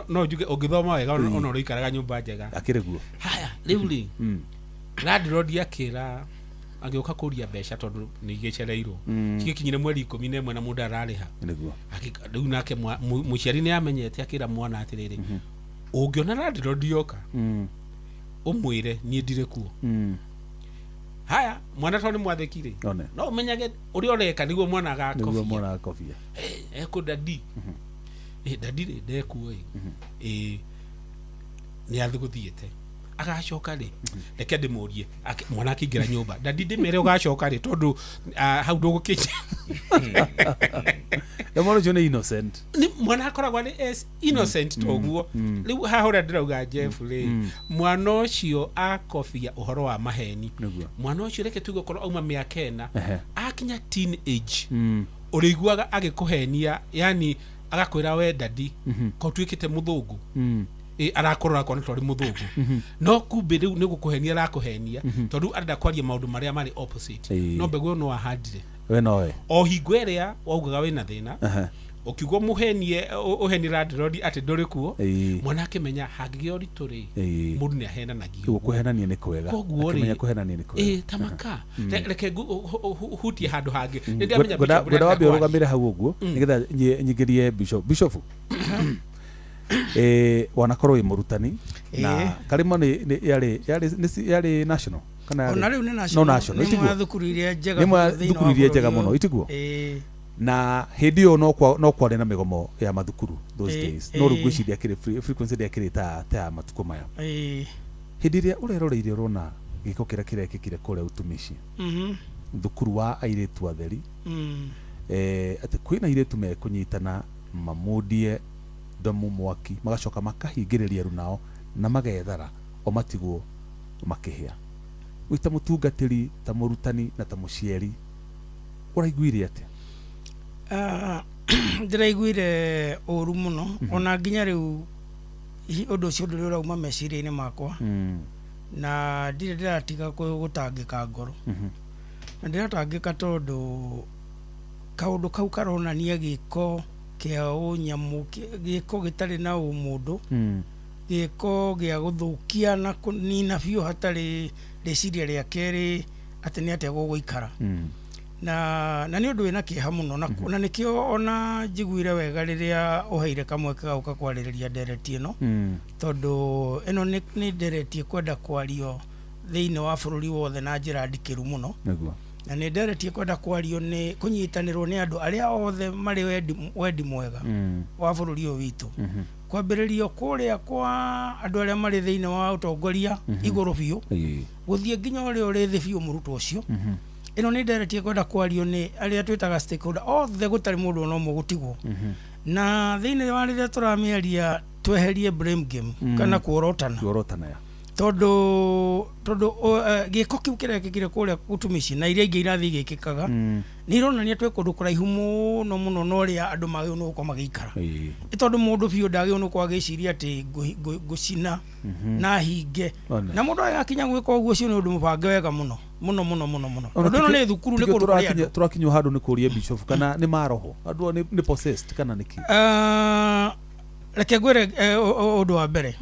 no njuge ũngĩthoma wega ona ũrĩikaraga nyũmba njega. Akĩrĩ guo. Haya, rĩu rĩ, landlord akĩra agĩũka kũria mbeca tondũ nĩ igĩcereirwo, cigĩkinyire mweri 11 na mũndũ ararĩha. Nĩguo. Rĩu nake mũciari nĩ amenyete, akĩra mwana atĩrĩrĩ, ũngĩona landlord yoka, ũmwĩre niĩ ndirĩ kuo. Haya, mwana tondũ nĩ mwathĩki rĩ, One. no ũmenyage ũrĩa ũreka nĩguo mwana Nĩguo agakobia. mwana akobia. Ekũ daddy, daddy rĩ, ndekuo ĩ, ĩ nĩ athigũthiĩte, agacoka rĩ, reke ndĩmũrie. Mwana akĩingĩra nyũmba, daddy, ndĩmere ũgacoka rĩ, tondũ hau ndũgũkinya. Na mwana ũcio nĩ innocent. Nĩ mwana akoragwo arĩ as innocent toguo. Rĩu haha ũrĩa ndĩrauga, Jeff rĩ, mwana ũcio akobia ũhoro wa maheni. Mwana ũcio, reke tuge okorwo auma mĩaka 4, akinya teen age, ũrĩiguaga agĩkũhenia, yani agakwĩra, "We daddy, ko tuĩkĩte mũthũngũ?" Ĩ, arakũrora kona twarĩ mũthũngũ, no kumbe rĩu nĩ gũkũhenia arakũhenia, tondũ arenda kwaria maũndũ marĩa marĩ opposite. No mbegũ ĩyo no ahandire. We nowe. O hingo ĩrĩa waugaga wĩna thĩna, ũkiuga mũhenie, ũhenie landlord atĩ ndũrĩ kuo, mwana akĩmenya hangĩgĩa ũritũ rĩ, mũndũ nĩ ahenanagia. Ũguo kũhenania nĩ kwega. Koguo Akĩmenya rĩ, kũhenania nĩ kwega. Ĩ, tamaka. Reke hutie handũ hangĩ. Nĩ ndĩramenya Ngwenda Bishop ngwenda ũrĩa wambe arenda kwaria. ũrũgamĩre hau ũguo nĩgetha nyingĩrie bishop. Bishop, wanakorwo wĩ mũrutani na Karimo nĩ yarĩ national kana Ona rĩu nĩ no national. National, Nĩ ĩmwe ya itiguo? thukuru iria njega Nĩ ĩmwe ya biũ thĩinĩ thukuru wa iria njega bũrũri mũno, ũyũ. itiguo? Ĩĩ. Na hĩndĩ ĩyo no kwarĩ na mĩgomo ya mathukuru those days, no rĩu ngwĩciria kĩrĩ frequency ndĩakĩrĩ ta ya matukũ maya. Hĩndĩ ĩrĩa ũreroreire ũrona gĩko kĩrĩa kĩrekĩkire kũrĩa utumishi, thukuru wa airĩtu atheri, atĩ kwĩna airĩtu mekũnyitana mamundie ndomu mwaki, magacoka makahingĩrĩria runao na magethara o matigwo makĩhĩa, wĩ ta mũtungatĩri, ta mũrutani na ta mũciari, ũraiguire atĩa? Ah, ndĩraiguire ũru mũno, ona nginya rĩu ũndũ ũcio ndũrĩ ũrauma meciria-inĩ makwa, na ndirĩ ndĩratiga gũtangĩka ngoro, na ndĩratangĩka tondũ kaũndũ kau karonania gĩko kĩa ũnyamũ, gĩko gĩtarĩ na ũmũndũ, gĩko gĩa gũthũkia na kũnina biũ hatarĩ rĩciria rĩa kerĩ atĩ nĩ atĩa gũgũikara. Na nĩ ũndũ wĩna kĩeha mũno, na nĩkĩo ona njiguire wega rĩrĩa ũheire kamweke ga gũka kwarĩrĩria ndereti ĩno, tondũ ĩno nĩ ndereti ĩkwenda kwario thĩinĩ wa bũrũri wothe na njĩra ndikĩru mũno. Na nĩ ndereti ĩkwenda kwario nĩ kũnyitanĩrwo nĩ andũ arĩa othe marĩ wendi mwega wa bũrũri ũyũ witũ, kwambĩrĩrio kũrĩa kwa andũ arĩa marĩ thĩinĩ wa ũtongoria igũrũ biũ, gũthiĩ nginya ũrĩa ũrĩ thĩ biũ, mũrutwo ũcio. Ĩno nĩ ndereti ĩkwenda kwario nĩ arĩa twĩtaga stakeholder othe, gũtarĩ mũndũ ona ũmwe gũtigwo. Na thĩinĩ wa rĩrĩa tũramĩaria, tweherie blame game kana kuorotana. Kuorotana ya. Tondũ gĩko kĩu kĩrekĩkire kũrĩa utumishi na iria ingĩ irathiĩ igĩkĩkaga, nĩ ironania twĩ kũndũ kũraihu mũno mũno na ũrĩa andũ magĩrĩirwo nĩ gũkorwo magĩikara. Nĩ tondũ mũndũ biũ ndagĩrĩirwo nĩ gũkorwo agĩciria atĩ ngũcina na hinge. Na mũndũ agĩgakinya gwĩka ũguo, ũcio nĩ ũndũ mũbange wega mũno mũno mũno mũno mũno, Ona tondũ ĩno nĩ thukuru, nĩ tikio kũndũ kũrĩ andũ. Tũrakinywo handũ nĩ kũria bishop kana nĩ maroho andũ aya nĩ possessed kana nĩ kĩ? Ah, reke ngwĩre, ũndũ wa mbere,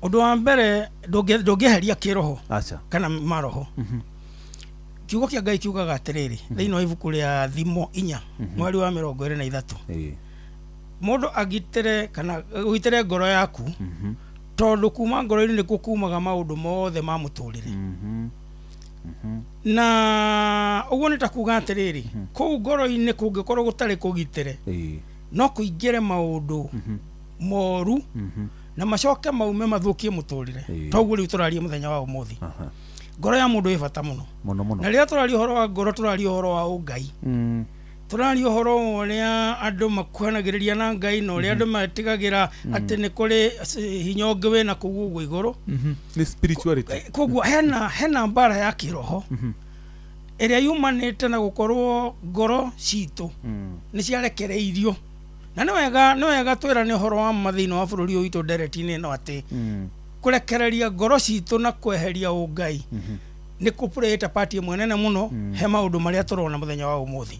ũndũ wa mbere, ndũngĩeheria kĩroho aca kana maroho. Kiugo kĩa Ngai kiugaga atĩrĩrĩ thĩinĩ wa ibuku rĩa Thimo 4 mweri wa 23, mũndũ agitĩre kana ũgitĩre ngoro yaku, tondũ kuma ngoro-inĩ nĩkuo kumaga maũndũ mothe ma mũtũrĩre. Na ũguo nĩ ta kuga atĩrĩrĩ, kũu ngoro-inĩ kũngĩkorwo gũtarĩ kũgitĩre, no kũingĩre maũndũ moru na macoke maume mathũkie mũtũrĩre. Toguo rĩu tũraria mũthenya wa ũmũthĩ, ngoro ya mũndũ ĩ bata mũno. Mũno mũno. Na rĩrĩa tũraria ũhoro wa ngoro, tũraria ũhoro wa ũngai, tũraria ũhoro wa ũrĩa andũ makuhanagĩrĩria na Ngai na ũrĩa andũ metigagĩra atĩ nĩ kũrĩ hinya ũngĩ wĩna kũu ũguo igũrũ. Nĩ spirituality. Koguo hena mbara ya kĩroho ĩrĩa yumanĩte na gũkorwo ngoro citũ nĩ ciarekereirio. Na nĩ wega twĩrane ũhoro wa ma thĩinĩ wa bũrũri ũyũ witũ ndereti-inĩ ĩno atĩ kũrekereria ngoro citũ na kweheria ũngai nĩ kũpurĩte part ĩmwe nene mũno he maũndũ marĩa tũrona mũthenya wa ũmũthĩ.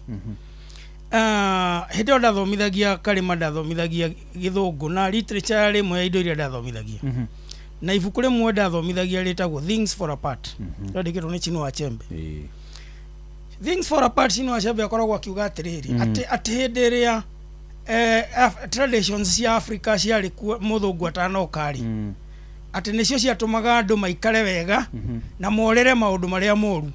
Hĩndĩ ĩyo ndathomithagia karĩma, ndathomithagia gĩthũngũ na literature yarĩ ĩmwe ya indo iria ndathomithagia, na ibuku rĩmwe ndathomithagia rĩtagwo Things Fall Apart, rĩandĩkĩtwo nĩ Chinua Achebe. Things Fall Apart, Chinua Achebe akoragwo akiuga atĩrĩrĩ, atĩ hĩndĩ ĩrĩa traditions cia Africa ciarĩ kuo mũthũngũ atanoka rĩ, atĩ nĩcio ciatũmaga andũ maikare wega na morĩre maũndũ marĩa moru.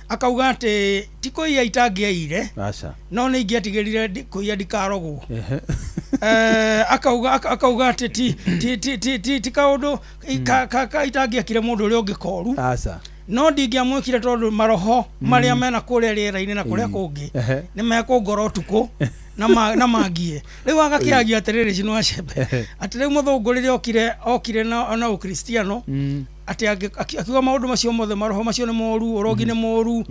Akauga atĩ ti kũiya itangĩaire, Aca. no nĩ ingĩatigĩrire kũiya ndikarogwo. Akauga atĩ ti kaũndũ itangĩekire mũndũ ũrĩa ũngĩ koru, Aca. no ndingĩamwĩkire tondũ maroho marĩa mena kũrĩa rĩera-inĩ na kũrĩa kũngĩ nĩ mekũngora ũtukũ na mangie. Rĩu agakĩagia atĩrĩrĩ Chinua Achebe atĩ rĩu mũthũngũ rĩrĩa okire na ũkristiano, atĩ akiuga maũndũ macio mothe, maroho macio nĩ moru, ũrogi nĩ moru,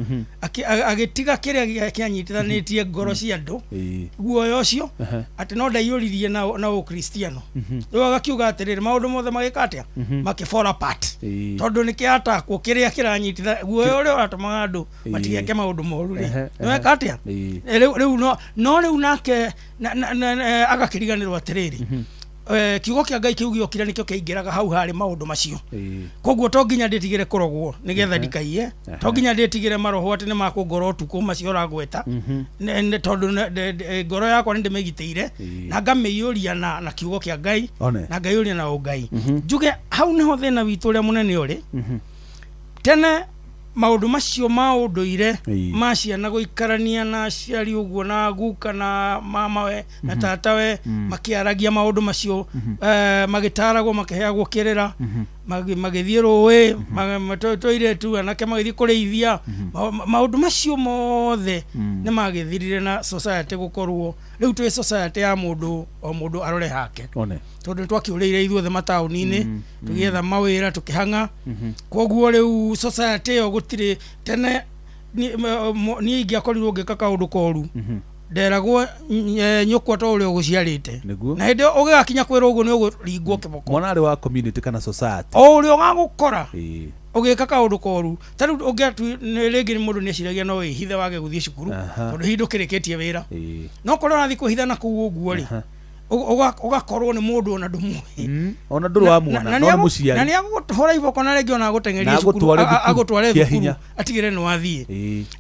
agĩtiga kĩrĩa kĩanyitithanĩtie ngoro cia andũ, guoya ũcio, atĩ no ndaiyũririe na ũkristiano. Rĩu agakiuga atĩrĩrĩ, maũndũ mothe magĩka atĩa? Makĩ fall apart, tondũ nĩ kĩatakwo kĩrĩa kĩranyititha guoya ũrĩa ũratũmaga andũ matigeke maũndũ moru rĩ, nĩweka atĩa? Rĩu no rĩu nake agakĩriganĩrwo atĩrĩrĩ, kiugo kĩa Ngai kĩu gĩokire nĩkĩo kĩaingĩraga hau harĩ maũndũ macio. Koguo to nginya ndĩtigĩre kũrogwo nĩgetha ndikaiye, to nginya ndĩtigĩre maroho atĩ nĩ makũngora ũtukũ macio ũragweta, tondũ ngoro yakwa nĩ ndĩmĩgitĩire na ngamĩiyũria na kiugo kĩa Ngai One. na ngaiyũria na ũngai. Njuge hau nĩho thĩna witũ ũrĩa mũnene ũrĩ. Tene maũndũ macio ma ũndũire ma ciana gũikarania na aciari ũguo, na guka na mamawe na tatawe, makĩaragia maũndũ macio, magĩtaragwo, makĩheagwo kĩrĩra, magĩthiĩ rũĩ, tũirĩtu anake magĩthiĩ kũrĩithia, maũndũ macio mothe nĩ magĩthirire na society gũkorwo rĩu twĩ society ya mũndũ o mũndũ arore hake, One. tondũ nĩ twakĩũrĩire ithuothe mataũni-inĩ tũgĩetha mawĩra, tũkĩhang'a. Koguo rĩu society ĩyo gũtirĩ. Tene niĩ ingĩakorirwo ngĩka kaũndũ koru, nderagwo nyũkwa to ũrĩa ũgũciarĩte. Na hĩndĩ ĩyo ũgĩgakinya kwĩrwo ũguo, nĩ ũgũringwo kĩboko. Mwana arĩ wa community kana society. O ũrĩa ũgagũkora ũgĩka kaũndũ koru, ta rĩu ũngĩatu rĩngĩ mũndũ nĩ eciragia no wĩhithe wage gũthiĩ cukuru, tondũ hihi ndũkĩrĩkĩtie wĩra, no korwo ũrathiĩ kwĩhitha na kũu ũguo rĩ, ũgakorwo nĩ mũndũ ona ndũmũĩ. Ona ndũrĩ wamuona, no nĩ Na mũciari. nĩ agũhũra iboko na rĩngĩ ona agũteng'erie Na cukuru, agũtware thukuru agũtware kĩa thukuru hinya. atigĩre nĩ wathiĩ.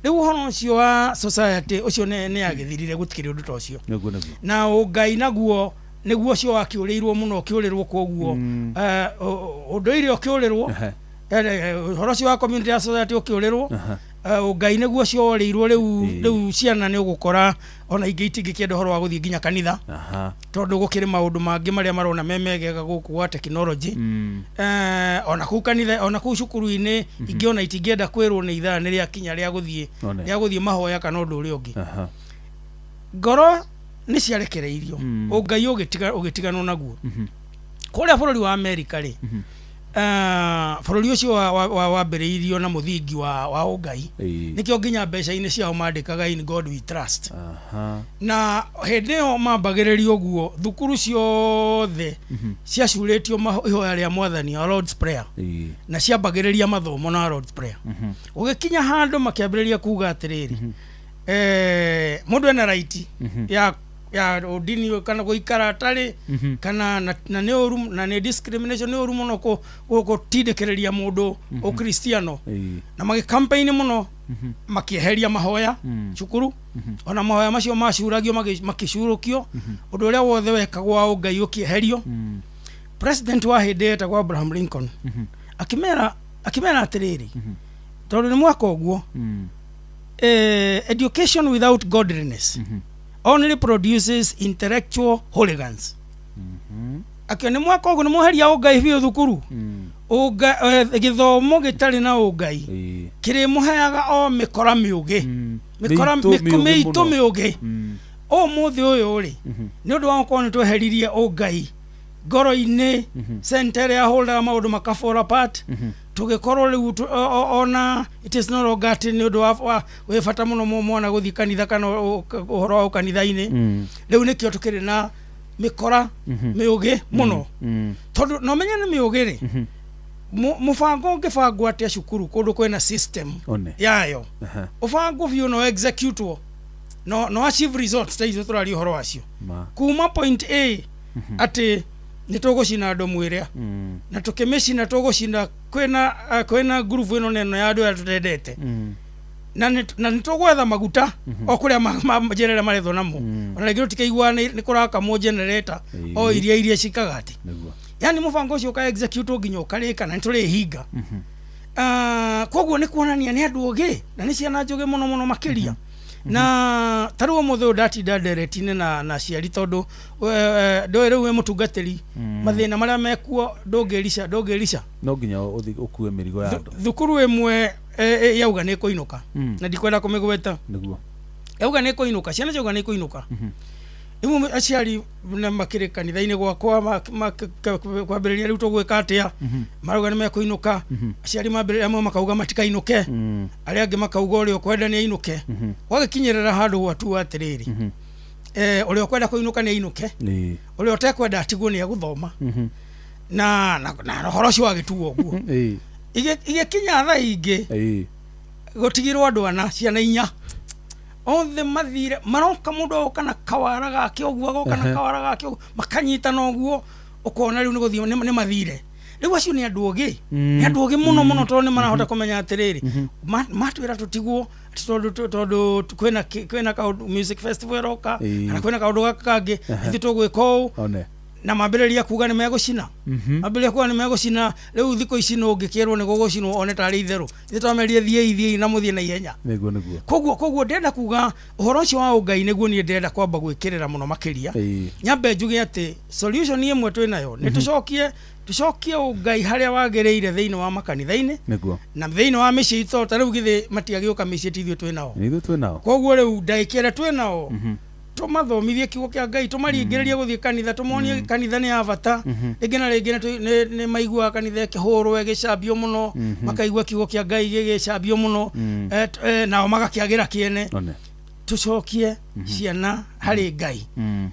Rĩu ũhoro ũcio wa society ũcio nĩ agĩthirire, gũtikĩrĩ ũndũ ta ũcio. Nĩguo. Na ũngai naguo nĩguo ũcio wakĩũrĩirwo mũno, ũkĩũrĩrwo. Koguo ũndũire ũkĩũrĩrwo, ũhoro ũcio wa community ya society ũkĩũrĩrwo, ũngai nĩguo ũcio worĩirwo rĩu. Rĩu ciana nĩ ũgũkora ona ingĩ itingĩkĩenda ũhoro wa gũthiĩ nginya kanitha, tondũ gũkĩrĩ maũndũ mangĩ marĩa marona me megega gũkũ gwa technology. Ona kũu kanitha, ona kũu cukuru-inĩ, ingĩ ona itingĩenda kwĩrwo nĩ ithaa nĩ rĩakinya rĩa gũthiĩ One. rĩa gũthiĩ mahoya kana ũndũ ũrĩa ũngĩ. Ngoro nĩ ciarekereirio, ũngai ũgĩtiganwo naguo. Kũrĩa bũrũri wa Amerika rĩ, bũrũri ũcio wambĩrĩirio na mũthingi wa ũngai. Nĩkĩo nginya mbeca-inĩ ciao mandĩkaga "In God we trust". Na hĩndĩ ĩyo mambagĩrĩria ũguo, thukuru ciothe ciacurĩtio ihoya rĩa mwathani, our Lord's Prayer, na ciambagĩrĩria mathomo na Lord's Prayer. Gũgĩkinya handũ makĩambĩrĩria kuga atĩrĩrĩ, mũndũ ena right ya ndini kana gũikara atarĩ kana na nĩ ũru na nĩ discrimination, nĩ ũru mũno gũtindĩkĩrĩria mũndũ ũkristiano. Na magĩcampaign mũno, makĩeheria mahoya cukuru, ona mahoya macio macuragio makĩcurũkio, ũndũ ũrĩa wothe wekagwo wa ũngai ũkĩeherio. President wa hĩndĩ ĩyo etagwo Abraham Lincoln akĩmera atĩrĩrĩ, tondũ nĩ mwaka ũguo, education without godliness only produces intellectual hooligans. Akĩo nĩ mwaka ũguo nĩ mweheria ũngai biũ thukuru. Gĩthomo gĩtarĩ na ũngai kĩrĩmũheaga o mĩkora mĩũgĩ, mĩkora Mĩitũ mĩũgĩ mĩitũ mũno. Mĩũgĩ. Ũmũthĩ ũyũ rĩ, nĩ ũndũ wa gũkorwo nĩ tweheririe ũngai ngoro-inĩ, center ĩrĩa holdaga maũndũ maka fall apart. Tũgĩkorwo rĩu ona it is no longer atĩ nĩ ũndũ wa wĩ bata mũno mwana gũthiĩ kanitha kana ũhoro wa ũkanitha-inĩ. Rĩu nĩkĩo tũkĩrĩ na mĩkora mĩũgĩ mũno, tondũ no menye nĩ mĩũgĩ rĩ, mũbango ũngĩbangwo atĩa cukuru kũndũ kwĩna system One. yayo, ũbangwo biũ no execute no achieve results ta icio tũraria ũhoro wacio. Ma. Kuma point A atĩ nĩ tũgũcina ndomu ĩrĩa, na tũkĩmĩcina tũgũcina kwĩna ngurubu ĩno neno ya andũ arĩa tũtendete, na nĩ tũgwetha maguta o kũrĩa njĩra ĩrĩa marethwo namo, ona rĩngĩ tũtikaiguaga nĩ kũrakamwo generator o iria cikaga atĩ Nĩguo. Yani mũbango ũcio ũka execute nginya ũkarĩka na nĩ tũrĩhinga. Koguo nĩ kuonania nĩ andũ ogĩ na nĩ ciana njũgĩ mũno mũno makĩria. Na ta rĩu ũmũthĩ ũyũ ndatinda ndereti-inĩ na aciari, tondũ ndũĩ rĩu wĩ mũtungatĩri, mathĩna marĩa mekuo ndũngĩrica. No nginya ũthiĩ ũkue mĩrigo ya andũ. Thukuru ĩmwe yauga nĩ ĩkũinũka, na ndikwenda kũmĩgweta. Nĩguo. Yauga nĩ ĩkũinũka, ciana ciauga nĩ ĩkũinũka. Rĩu aciari na makĩrĩ kanitha-inĩ gwakwa kwambĩrĩria rĩu tũgwĩka atĩa, marauga nĩ mekũinũka. Aciari mambĩrĩria, amwe makauga matikainũke, arĩa angĩ makauga ũrĩa ũkwenda nĩ ainũke. Gwagĩkinyĩrĩra handũ gwatuo atĩrĩrĩ, ũrĩa ũkwenda kũinũka nĩ ainũke, ũrĩa ũtekwenda atigwo nĩ egũthoma, na ũhoro ũcio wagĩtuo ũguo. Igĩkinya thaa ingĩ gũtigirwo andũ ana, ciana inya othe mathire, maroka mũndũ agoka na kawara gake ũguo, agoka na kawara gake ũguo, makanyitana ũguo, ũkona rĩu nĩ gũthiĩ nĩ mathire. Rĩu acio nĩ andũ ogĩ, nĩ andũ ogĩ mũno mũno, tondũ nĩ marahota kũmenya atĩrĩrĩ, matwĩra tũtigwo tondũ kwĩna kaũndũ music festival ĩroka, kana kwĩna kaũndũ gaka kangĩ, ithuĩ tũgwĩka ũũ. Na mambĩrĩria kuga nĩ megũcina, mambĩrĩria kuga nĩ megũcina. Rĩu thikũ ici nũ ũngĩkĩrwo nĩ gũgũcinwo one tarĩ itherũ, ithuĩ twamerie thiĩi na mũthiĩ na ihenya. Nĩguo nĩguo. Koguo ndĩrenda kuga ũhoro ũcio wa ũngai nĩguo niĩ ndĩrenda kwamba gwĩkĩrĩra mũno makĩria. Nyambe njuge atĩ solution ĩmwe twĩnayo nĩ tũcokie ũngai harĩa wagĩrĩire thĩinĩ wa makanitha-inĩ na thĩinĩ wa mĩciĩ itũ. Ta rĩu githĩ matiagĩũka mĩciĩ ti ithuĩ twĩnao. Nĩ ithuĩ twĩnao. Koguo rĩu ndagĩka ĩrĩa twĩnao tũmathomithie kiugo kĩa Ngai, tũmaringĩrĩrie gũthiĩ kanitha, tũmonie kanitha nĩ ya bata. Rĩngĩ na rĩngĩ nĩ maiguaga kanitha ĩkĩhũrwo ĩgĩcambio mũno, makaigua kiugo kĩa Ngai gĩgĩcambio mũno, nao magakĩagĩra kĩene. Tũcokie ciana harĩ Ngai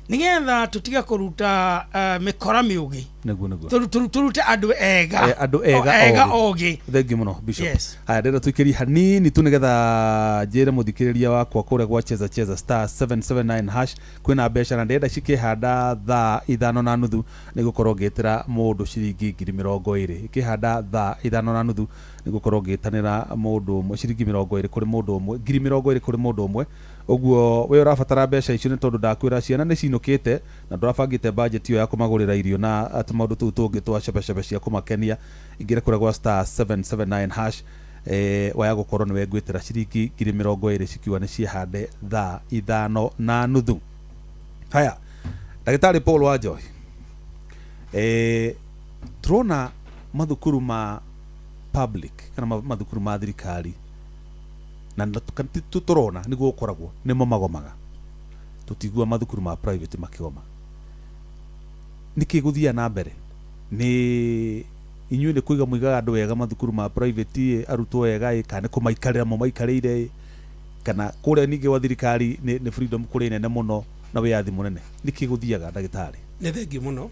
nĩgetha tũtige kũruta mĩkora mĩũgĩ. Nĩguo nĩguo. Tũrute andũ ega, andũ ega ogĩ. Thengiũ mũno Bishop. Haya, ndĩrenda tũikĩrie hanini tu nĩgetha njĩre mũthikĩrĩria wakwa kũrĩa gwa Cheza Cheza star 779 hash kwĩna mbeca na ndĩrenda cikĩhanda thaa 5:30 nĩ gũkorwo ngĩtĩra mũndũ ciringi 20,000. Ikĩhanda thaa 5:30 nĩ gũkorwo ngĩtanĩra mũndũ ũmwe ciringi 20 kũrĩ mũndũ ũmwe, 20,000 kũrĩ mũndũ ũmwe. Ũguo we ũrabatara mbeca icio nĩ tondũ ndakwĩra ciana nĩ cinũkĩte na ndũrabangĩte budget ĩyo ya kũmagũrĩra irio na tũmaũndũ tũu tũngĩ twa cebecebe cia kũmakenia. Ingĩre kũrĩa gwa star 779 hash, waya gũkorwo nĩwe ngwĩtĩra ciringi 20,000 cikiuga nĩ ciĩhande thaa 5:30. Haya, Ndagĩtarĩ Paul Wanjohi, tũrona mathukuru ma public kana mathukuru ma thirikari na tũrona nĩguo gũkoragwo nĩmo magomaga, tũtigua mathukuru ma private makĩgoma. Nĩkĩ gũthiaga na mbere? Nĩ inyuĩ nĩ kũiga mũigaga andũ wega mathukuru ma private, arutwo wega, kana nĩ kũmaikarĩra mũmaikarĩire, kana kũrĩa ningĩ gwa thirikari nĩ freedom kũrĩ nene mũno na wĩyathi mũnene? Nĩkĩ gũthiaga ndagĩtarĩ? Nĩ thengiũ mũno.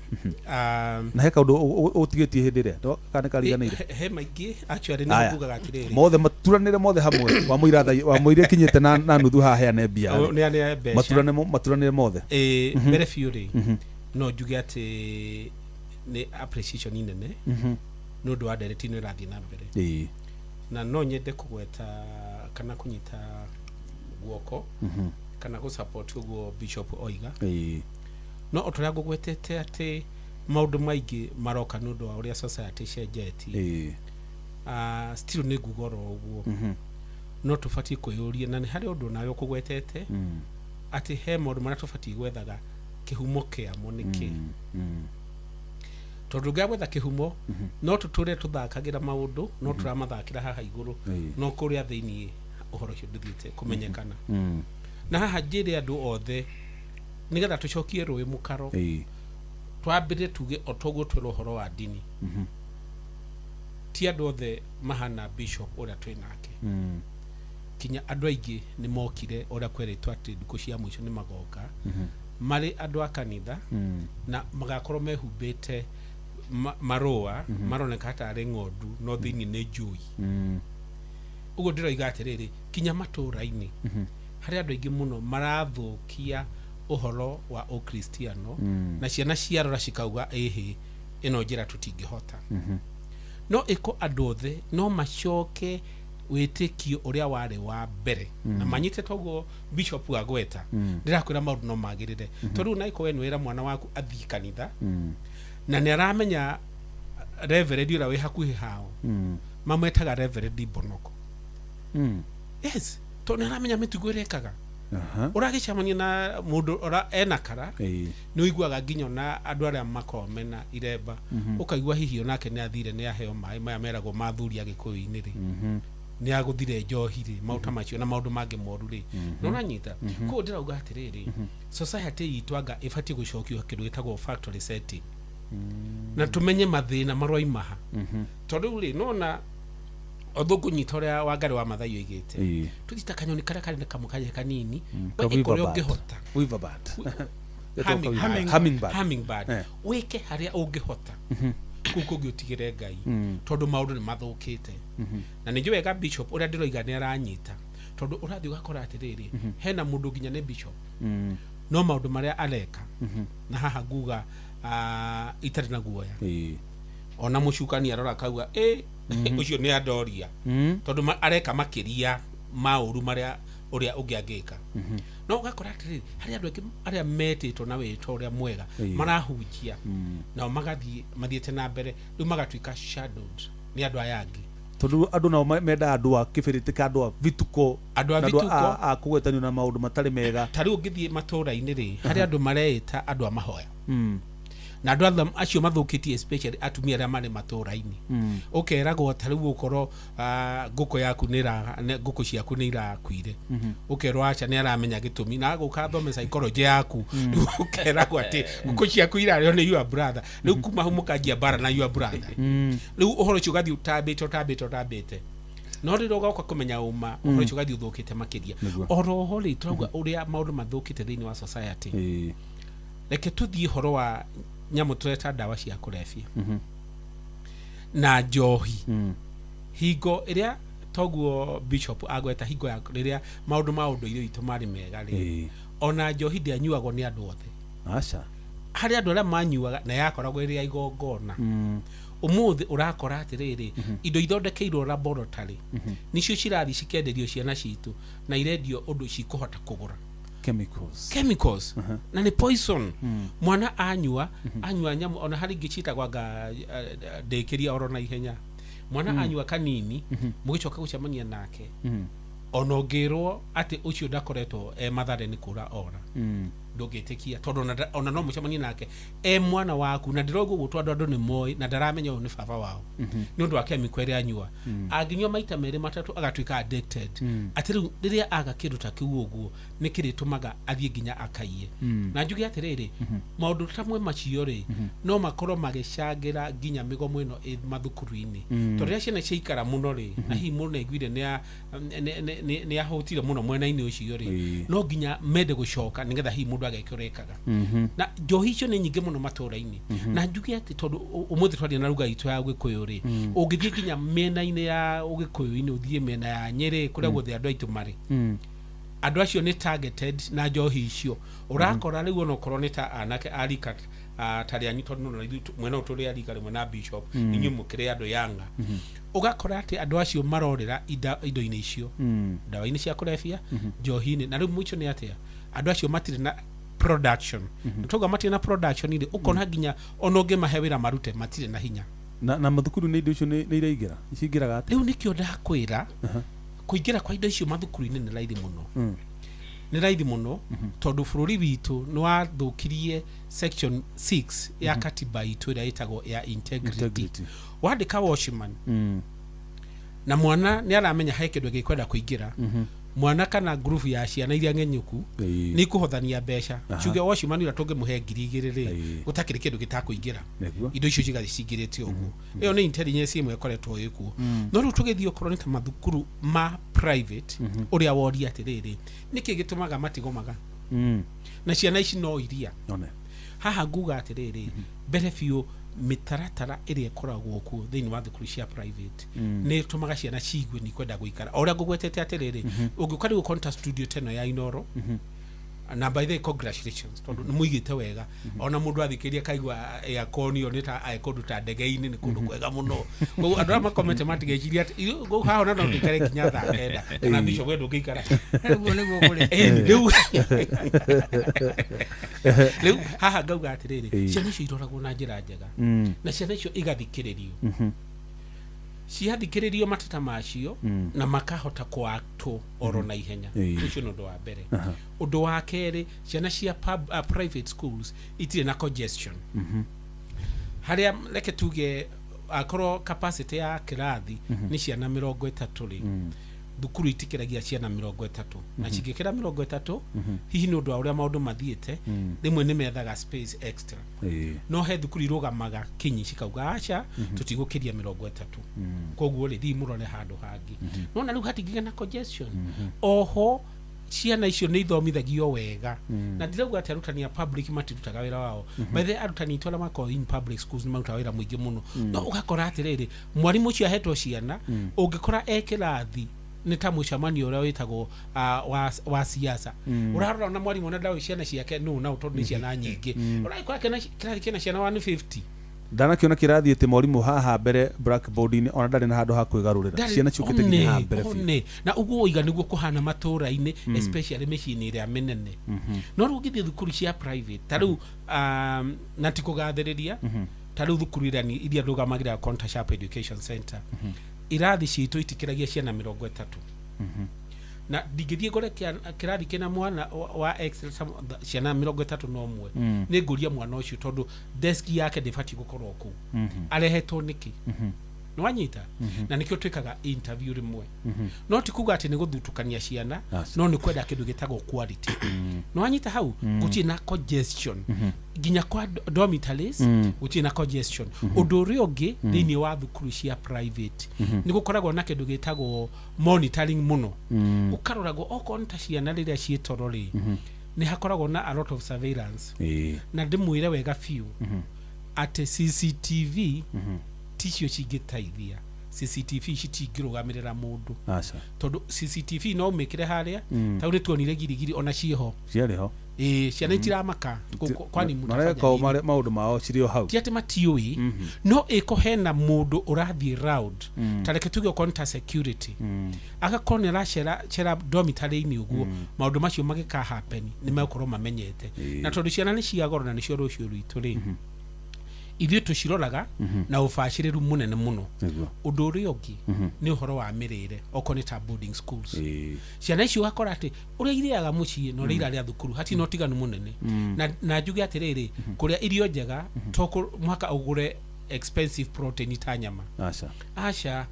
Na he kaũndũ ũtigĩtie hĩndĩ ĩrĩa kana kariganĩire? He maingĩ actually nĩ ngugaga atĩrĩrĩ, mothe maturanĩre mothe hamwe, wamũira ĩkinyĩte na nuthu haha heane mbia, maturanĩre mothe. Mbere biũ rĩ, no njuge atĩ nĩ appreciation nene nĩ ũndũ wa ndereti ĩno ĩrathiĩ na mbere, na no nyende kũgweta kana kũnyita guoko kana gũ support ũguo Bishop oiga. No o torĩa ngũgwetete atĩ maũndũ maingĩ maroka nĩ ũndũ wa ũrĩa society ĩcenjetie, still nĩ nguga oro ũguo, no tũbatiĩ kwĩyũria, na nĩ harĩ ũndũ nawe ũkũgwetete atĩ he maũndũ marĩa tũbatiĩ gwethaga kĩhumo kĩamo nĩ kĩ. Tondũ ũngĩaga gwetha kĩhumo, no tũtũre tũthakagĩra maũndũ, no tũramathakĩra haha igũrũ, no kũrĩa thĩiniĩ ũhoro ũcio ndũthiĩte kũmenyekana. Na haha njĩre andũ othe nĩgetha tũcokie rũĩ mũkaro, twambĩrĩrie tuge o toguo twĩrwo ũhoro wa ndini. Ti andũ othe mahana bishop ũrĩa twĩ nake. Kinya andũ aingĩ nĩ mokire ũrĩa kwerĩtwo atĩ ndukũ cia mũico nĩ magoka marĩ andũ a kanitha na magakorwo mehumbĩte marũa maroneka tarĩ ng'ondu no thĩinĩ nĩ njui. Ũguo ndĩroiga atĩrĩrĩ, kinya matũũra-inĩ harĩ andũ aingĩ mũno marathũkia ũhoro wa ũkristiano na ciana ciarora cikauga ĩhĩ, ĩno njĩra tũtingĩhota. No ĩko andũ othe no macoke wĩtĩkio ũrĩa warĩ wa mbere na manyite toguo bishop agweta, ndĩrakwĩra maũndũ no magĩrĩre. Tondũ rĩu naiko we nĩwĩra mwana waku athiĩ kanitha na nĩ aramenya reverend ũrĩa wĩ hakuhĩ hao mamwetaga reverend Bonoko. Yes, tondũ nĩ aramenya mĩtugo ĩrĩa ĩkaga. Ũragĩcemania na mũndũ ora ena kara, nĩ ũiguaga nginya ona andũ arĩa makoragwo mena iremba, ũkaigua hihi onake nĩ athire nĩ aheo maĩ maya meragwo ma athuri a gĩkũyũ-inĩ rĩ, nĩ agũthire njohi rĩ, maũta macio na maũndũ mangĩ moru rĩ, na ũranyita. Koguo ndĩrauga atĩrĩrĩ, society itũ anga ĩbatiĩ gũcokio kĩndũ gĩtagwo factory setting na tũmenye mathĩna maroima ha. Tondũ rĩu rĩ, nona ũthũngũnyita ũrĩa Wangari wa Maathai oigĩte, tũthiĩ ta kanyoni karĩa karĩ na kamwe kanyai kanini, Ka we ĩka ũrĩa weaver bird. ũngĩhota. Weaver bird. Hummingbird. Hummingbird. Hummingbird. Wĩke harĩa ũngĩhota, kũu kũngĩ ũtigĩre Ngai, tondũ maũndũ nĩ mathũkĩte. Na nĩ njũĩ wega bishop ũrĩa ndĩroiga nĩ aranyita, tondũ ũrathiĩ ũgakora atĩrĩrĩ, hena mũndũ nginya nĩ bishop no maũndũ marĩa areka na haha nguga itarĩ na guoya, ona mũcukani arora akauga ĩ ũcio nĩ andoria, tondũ areka makĩria ma ũru marĩa ũrĩa ũngĩ angĩka. No ũgakora atĩrĩrĩ, harĩ andũ angĩ arĩa metĩtwo na wĩtwa ũrĩa mwega marahunjia, nao magathiĩ mathiĩte na mbere, rĩu magatuĩka shadowed nĩ andũ aya angĩ. Tondũ andũ nao mendaga andũ a kĩbĩrĩtĩ ka andũ a vituko, Andũ a na vituko. a kũgwetanio na maũndũ matarĩ mega. Ta rĩu ũngĩthiĩ matũũra-inĩ rĩ, harĩ andũ mareĩta andũ a mahoya na andũ acio mathũkĩtie, especially atumia arĩa marĩ matũũra-inĩ. Ũkeragwo ta rĩu ũkorwo ngũkũ yaku nĩ ngũkũ ciaku nĩ irakuire, ũkerwo aca nĩ aramenya gĩtũmi na agũka athome psychology yaku. Rĩu ũkeragwo atĩ ngũkũ ciaku irarĩo nĩ your brother. Rĩu kuma hau mũkanjia mbara na your brother. Rĩu ũhoro ũcio ũgathiĩ ũtambĩte ũtambĩte ũtambĩte, no rĩrĩa ũgoka kũmenya ũma, ũhoro ũcio ũgathiĩ ũthũkĩte makĩria. Oro ho rĩ, tũrauga ũrĩa maũndũ mathũkĩte thĩinĩ wa society. Reke tũthiĩ ũhoro wa nyamũ tũreta ndawa cia kũrebia na njohi. Hingo ĩrĩa toguo bishop agweta, hingo ya rĩrĩa maũndũ ma ũndũire witũ marĩ mega rĩ, ona njohi ndĩanyuagwo nĩ andũ othe. Aca. Harĩ andũ arĩa manyuaga na yakoragwo ĩrĩ ya igongona. Ũmũthĩ ũrakora atĩrĩrĩ, indo ithondekeirwo laboratory nicio cirathiĩ cikenderio ciana citũ na irendio ũndũ cikũhota kũgũra. Chemicals. Chemicals na nĩ poison. Mwana anyua anyua nyamũ, ona harĩ ingĩ ciĩtagwo anga ndĩkĩria oro na ihenya, mwana anyua kanini, mũgĩcoka gũcemania nake, ona ũngĩrwo atĩ ũcio ndakoretwo e Mathare nĩ kũra ora, ndũngĩtĩkia, tondũ ona no mũcemanie nake e mwana waku. Na ndĩrauga ũguo tondũ andũ nĩ moĩ na ndaramenya ũyũ nĩ baba wao nĩ ũndũ wa chemical ĩrĩa anyua. Angĩnyua maita merĩ matatũ agatuĩka addicted, atĩ rĩu rĩrĩa aga kĩndũ ta kĩu ũguo nĩ kĩrĩtũmaga athiĩ nginya akaiye. Na njuge atĩrĩrĩ, maũndũ ta mwe macio rĩ, no makorwo magĩcangĩra nginya mĩgomo ĩno ĩ mathukuru-inĩ, tondũ rĩrĩa ciana ciaikara mũno rĩ, na hihi mũndũ nĩaiguire nĩ ahũtire mũno mwena-inĩ ũcio rĩ, no nginya mende gũcoka nĩgetha hihi mũndũ ageke ũrĩa ekaga. Na njohi icio nĩ nyingĩ mũno matũũra-inĩ. Na njuge atĩ tondũ ũmũthĩ twaria na ruga itũ ya ũgĩkũyũ rĩ, ũngĩthiĩ nginya mĩena-inĩ ya ũgĩkũyũ-inĩ, ũthiĩ mĩena ya Nyĩrĩ kũrĩa guothe andũ aitũ marĩ, andũ acio nĩ targeted na njohi icio. Ũrakora rĩu onokorwo nĩ ta anake a rika ta rĩanyu, tondũ no ithuĩ mwena ũyũ tũrĩ a rika rĩmwe na bishop, inyuĩ mũkĩrĩ andũ yanga, ũgakora atĩ andũ acio marorĩra indo-inĩ icio, ndawa-inĩ cia kũrebia, njohi-inĩ. Na rĩu mũico nĩ atĩa, andũ acio matirĩ na production. Tauga matirĩ na production rĩ, ũkona nginya ona ũngĩmahe wĩra marute, matirĩ na hinya. Na mathukuru nĩ indo icio nĩ iraingĩra, cingĩraga atĩa? Rĩu nĩkĩo ndakwĩra kũingĩra kwa indo icio mathukuru-inĩ nĩ raithi mũno, nĩ raithi mũno, tondũ bũrũri witũ nĩ wathũkirie section 6 ya katiba itũ ĩrĩa ĩtagwo ya integrity. Integrity. Wandĩka watchman na mwana nĩ aramenya he kĩndũ gĩkwenda kũingĩra. Mwana kana ngurubu ya ciana iria ng'enyũku Ĩĩ. nĩ ikũhothania mbeca, ciuge wacimani ũrĩa tũngĩmũhe 2000 rĩ, Ĩĩ. gũtakĩrĩ kĩndũ gĩtakũingĩra. Nĩguo. Indo icio cigathiĩ cingĩrĩte ũguo. Ĩyo nĩ intelligence ĩmwe ĩkoretwo ĩkuo. No rĩu tũgĩthiĩ okorwo nĩ ta mathukuru ma private, ũrĩa woria atĩrĩrĩ, nĩkĩ gĩtũmaga matigomaga na ciana ici no iria One. Haha nguga atĩrĩrĩ, mbere biũ mĩtaratara ĩrĩa ĩkoragwo kuo thĩinĩ wa thukuru cia private nĩ ĩtũmaga ciana ciigue nĩ kwenda gũikara. O ũrĩa ngũgwetete atĩrĩrĩ, ũngĩũka rĩu ũkona ta studio ta ĩno ya Inoro, na by the way, congratulations, tondũ nĩ mũigĩte wega. Ona mũndũ athikĩria kaigua aircon ĩyo nĩ ta arĩ kũndũ ta ndege-inĩ, nĩ kũndũ kwega mũno. Koguo andũ arĩa makomete matigeciria atĩ haha ona no tũikare nginya thaa 9, kana bishop, we ndũngĩikara. Ũguo nĩguo kũrĩ. Ĩni, rĩu haha ngauga atĩrĩrĩ, ciana icio iroragwo na njĩra njega na ciana icio igathikĩrĩrio, ciathikĩrĩrio mateta macio na makahota kũaktwo oro na ihenya. Ũcio nĩ ũndũ wa mbere. Ũndũ wa kerĩ, ciana cia private schools itirĩ na congestion, harĩa reke tuge akorwo capacity ya kĩrathi nĩ ciana 30 rĩ, thukuru itikĩragia ciana 30, na cingĩkĩra 30, hihi nĩ ũndũ wa ũrĩa maũndũ mathiĩte, rĩmwe nĩ methaga space extra. No he thukuru irũgamaga kinyi cikauga, aca, tũtigũkĩria 30, koguo rĩ, thiĩ mũrore handũ hangĩ. Nona rĩu hatingĩgĩa na congestion. Oho ciana icio nĩ ithomithagio wega, na ndirauga atĩ arutani a public matirutaga wĩra wao. By the way, arutani aitũ arĩa makoragwo in public schools nĩ marutaga wĩra mũingĩ mũno, no ũgakora atĩrĩrĩ, mwarimũ ũcio ahetwo ciana, ũngĩkora e kĩrathi nĩ ta mũcemanio ũrĩa wĩtagwo wa siasa. Ũrarora ona mwarimũ ona ndaũĩ ciana ciake nũ nao, tondũ nĩ ciana nyingĩ. Ũragĩkora kĩrathi kĩna ciana 150. Ndanakiona kĩrathiĩ atĩ mwarimũ haha mbere blackboard-inĩ ona ndarĩ na handũ ha kwĩgarũrĩra. Ciana ciũkĩte nginya haha mbere biũ. One na ũguo ũiga nĩguo kũhana matũra-inĩ, especially mĩciĩ-inĩ ĩrĩa mĩnene. No rĩu ũngĩthiĩ thukuru cia private ta rĩu, na ti kũgathĩrĩria, ta rĩu thukuru iria ndũgamagĩra, Conta Sharp Education Center, irathi citũ itikĩragia ciana 30, na ndingĩthiĩ ngore kĩrathi kĩna mwana wa extra ciana 31. Nĩ ngũria mwana ũcio, tondũ desk yake ndĩbatiĩ gũkorwo kũu, arehetwo nĩkĩ? Nĩ wanyita? Na nĩkĩo twĩkaga interview rĩmwe. No ti kuga atĩ nĩ gũthutũkania ciana, Aca. no nĩ kwenda kĩndũ gĩtagwo quality. Nĩ wanyita hau? Gũtirĩ na congestion nginya kwa dormitories, gũtirĩ na congestion. Ũndũ ũrĩa ũngĩ, thĩinĩ wa thukuru cia private nĩ gũkoragwo na kĩndũ gĩtagwo monitoring mũno. Ũkaroragwo okorwo nĩ ta ciana rĩrĩa ciĩ toro rĩ, nĩ hakoragwo na a lot of surveillance. Na ndĩmwĩre wega biũ atĩ CCTV ticio cingĩteithia. CCTV citingĩrũgamĩrĩra mũndũ, Aca. tondũ CCTV no ũmĩkĩre harĩa tau nĩ tuonire Girigiri ona ciĩho. Ciarĩ ho. Ĩĩ, ciana itiramaka. Kwani mũtafanya Mareka nini? maũndũ mao cirĩ o hau. Ti atĩ matiũĩ, no ĩko hena mũndũ ũrathiĩ round, ta reke tuge okorwo nĩ ta security, agakorwo nĩ aracera cera dormitory-inĩ ũguo, maũndũ macio magĩka happen nĩ megũkorwo mamenyete. Na tondũ ciana nĩ cia goro na nĩcio rũciũ rwitũ rĩ, ithuĩ tũciroraga na ũbacĩrĩru mũnene mũno. Ũndũ ũrĩa ũngĩ nĩ ũhoro wa mĩrĩre, okorwo nĩ ta boarding schools. Ciana icio ũgakora atĩ ũrĩa irĩaga mũciĩ na ũrĩa irarĩa thukuru hatirĩ na ũtiganu mũnene. Na njuge atĩrĩrĩ, kũrĩa irio njega to mũhaka ũgũre expensive protein ta nyama. Aca. Aca,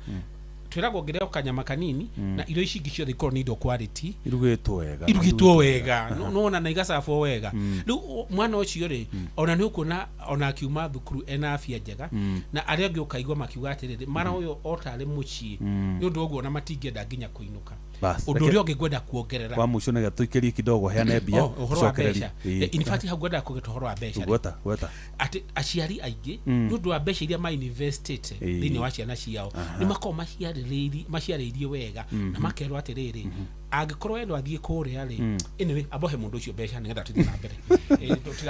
twĩragwo ngĩrĩa o kanyama kanini na irio ici ingĩ ciothe ikorwo nĩ indo quality, Irugĩtwo wega. Irugĩtwo wega. Nona na igacabwo wega. Rĩu mwana ũcio rĩ, ona nĩ ũkuona ona akiuma thukuru ena afya njega, na arĩa angĩ ũkaigua makiuga atĩrĩrĩ, mara ũyũ o tarĩ mũciĩ, nĩ ũndũ ũguo ona matingĩenda nginya kũinũka. Bas, Ũndũ ũrĩa ũngĩ ngwenda kuongerera kwa mũico nĩgetha tũikĩrie kidogo, heane mbia. Oh, ũhoro wa tũcokererie. mbeca. In fact, hau ngwendaga kũgeta ũhoro wa mbeca rĩ. Gweta gweta. Atĩ aciari aingĩ nĩ ũndũ wa mbeca iria mainvestĩte thĩinĩ wa ciana ciao, nĩ makoragwo maciarĩirie wega na makerwo atĩrĩrĩ, angĩkorwo wendwo athiĩ kũrĩa rĩ, anyway, ambohe mũndũ ũcio mbeca nĩgetha tũthiĩ na mbere.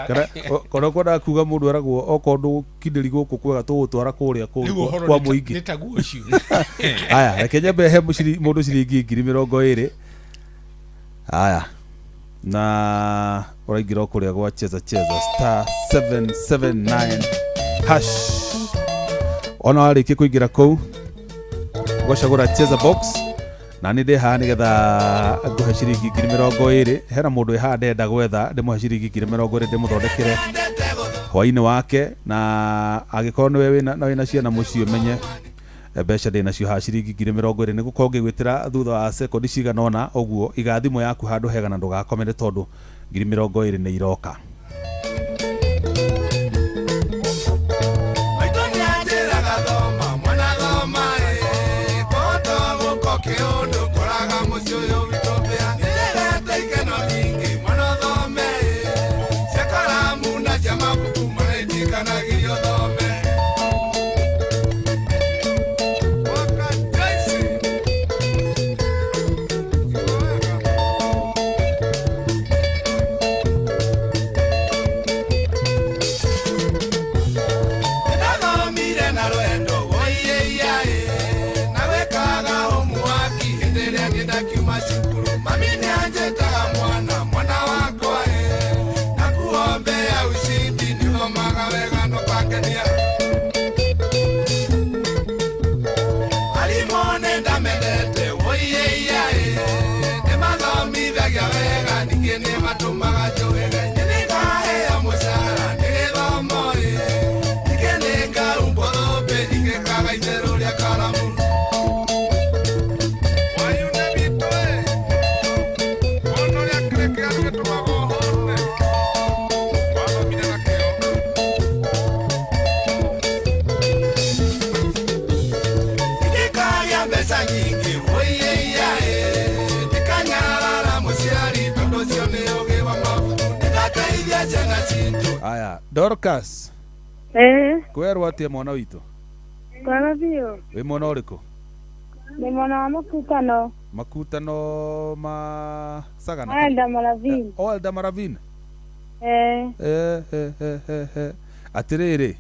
Kana kana kwendaga kuga mũndũ eragwo okorwo ndũgũkindĩri gũkũ kwega, tũgũtwara kũrĩa Rĩu kũu ũhoro kwa nĩ mũingĩ. Nĩ taguo ũcio. Aya, reke nyambe he mũndũ ciringi 20,000. Aya, na ũraingĩra o kũrĩa gwa Cheza Cheza, *779#. Ona warĩkia kũingĩra kũu, ũgacagũra Cheza box, na nĩ ndĩ haha nĩgetha ngũhe ciringi 20,000. Hena mũndũ wĩ haha ndĩrenda gwetha ndĩmũhe ciringi 20,000, ndĩmũthondekere hwainĩ wake. Na angĩkorwo nĩwe wĩna na wĩna ciana mũciĩ, ũmenye Mbeca ndĩ nacio haha ciringi 20,000 nĩ gũkorwo ngĩgwĩtĩra thutha wa sekondi cigana ũna ũguo. Iga thimũ yaku handũ hega na ndũgakomere tondũ 20,000 nĩ iroka. Aya, Dorcas. Kwerwo atia mwana witũ? Kwega biũ. Wĩ mwana ũrĩkũ? Nĩ mwana wa Makutano. Makutano ma Sagana. Elda Maravin. Oh, Elda Maravin. Atirĩrĩ.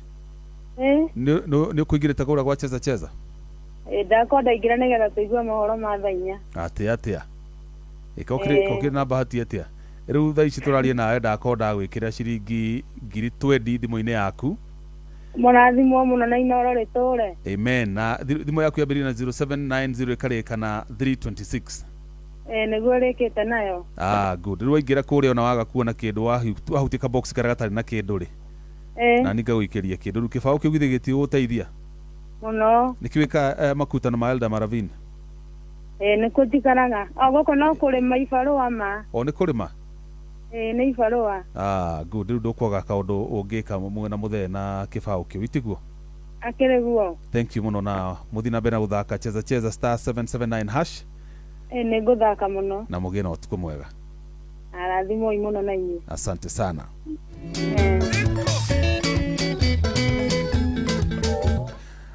Nĩ ũkũingĩrĩte kũrĩa gwa Cheza Cheza? Ndakwa ndaingĩra nĩgetha tũigue mohoro ma thaa inya. Atĩa atĩa? Ĩka ũkĩrĩ na bahati atĩa? Rĩu thaa ici tũraria nawe ndakorwo ndagwĩkĩra ciringi 20,000 thimũ-inĩ yaku. Mũrathimwo mũno na inoro rĩtũre. Amen. Na thimũ yaku yambĩrĩria na 0790 ĩkarĩka na 326. Nĩguo rĩkĩte nayo. Ah, good. Rĩu waingĩra kũrĩa ona waga kuona kĩndũ wahutia ka box karĩa gatarĩ na kĩndũ rĩ. Na ningagũikĩria kĩndũ. Rĩu kĩbaũ kĩu githĩ gĩtigũgũteithia? Mũno. Nĩkĩ wĩka Makutano ma Elda Maravin? Nĩkuo njikaraga. O gũkũ no kũrĩma ibarũa ma. O nĩ kũrĩma? Nĩ ibarũa. Ah, good. Rĩu ndũkwaga kaũndũ ũngĩka mwena mũthee na kĩbaũ kĩu itiguo? Akĩrĩ guo. Thank you mũno na mũthiĩ na mbere na gũthaka Cheza Cheza star 779 hash. Nĩ ngũthaka mũno. Na mũgĩe na ũtukũ mwega. Arathimwoi mũno na inyuĩ. Asante sana.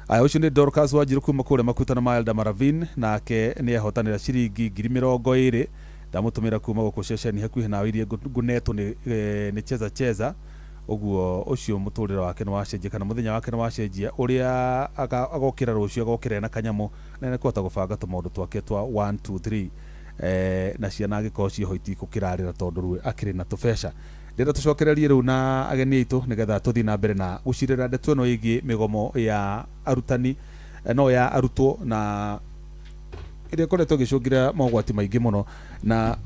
Aya, ũcio nĩ Dorcas Wanjiru kuma kũrĩa Makutano ma Elda Maravin, nake nĩ ehotanĩra ciringi 20,000 ndamũtũmĩra kuma gũkũ ceceni hakuhĩ nawe iria ngũnetwo nĩ Cheza Cheza. Ũguo ũcio mũtũrĩre wake nĩ wacenjia kana mũthenya wake nĩ wacenjia, ũrĩa agokĩra rũciũ agokĩra na kanyamũ na nĩ kũhota gũbanga tũmaũndũ twake twa 1 2 3 na ciana angĩkorwo ciĩho itikũkĩrarĩra tondũ rĩu akĩrĩ na tũbeca. Ndĩrenda tũcokererie rĩu na ageni aitũ nĩgetha tũthiĩ na mbere na gũcirĩra ndeto ĩno ĩgiĩ mĩgomo ya arutani no ya arutwo na ĩrĩa ĩkoretwo ĩgĩcũngĩra mogwati maingĩ mũno, na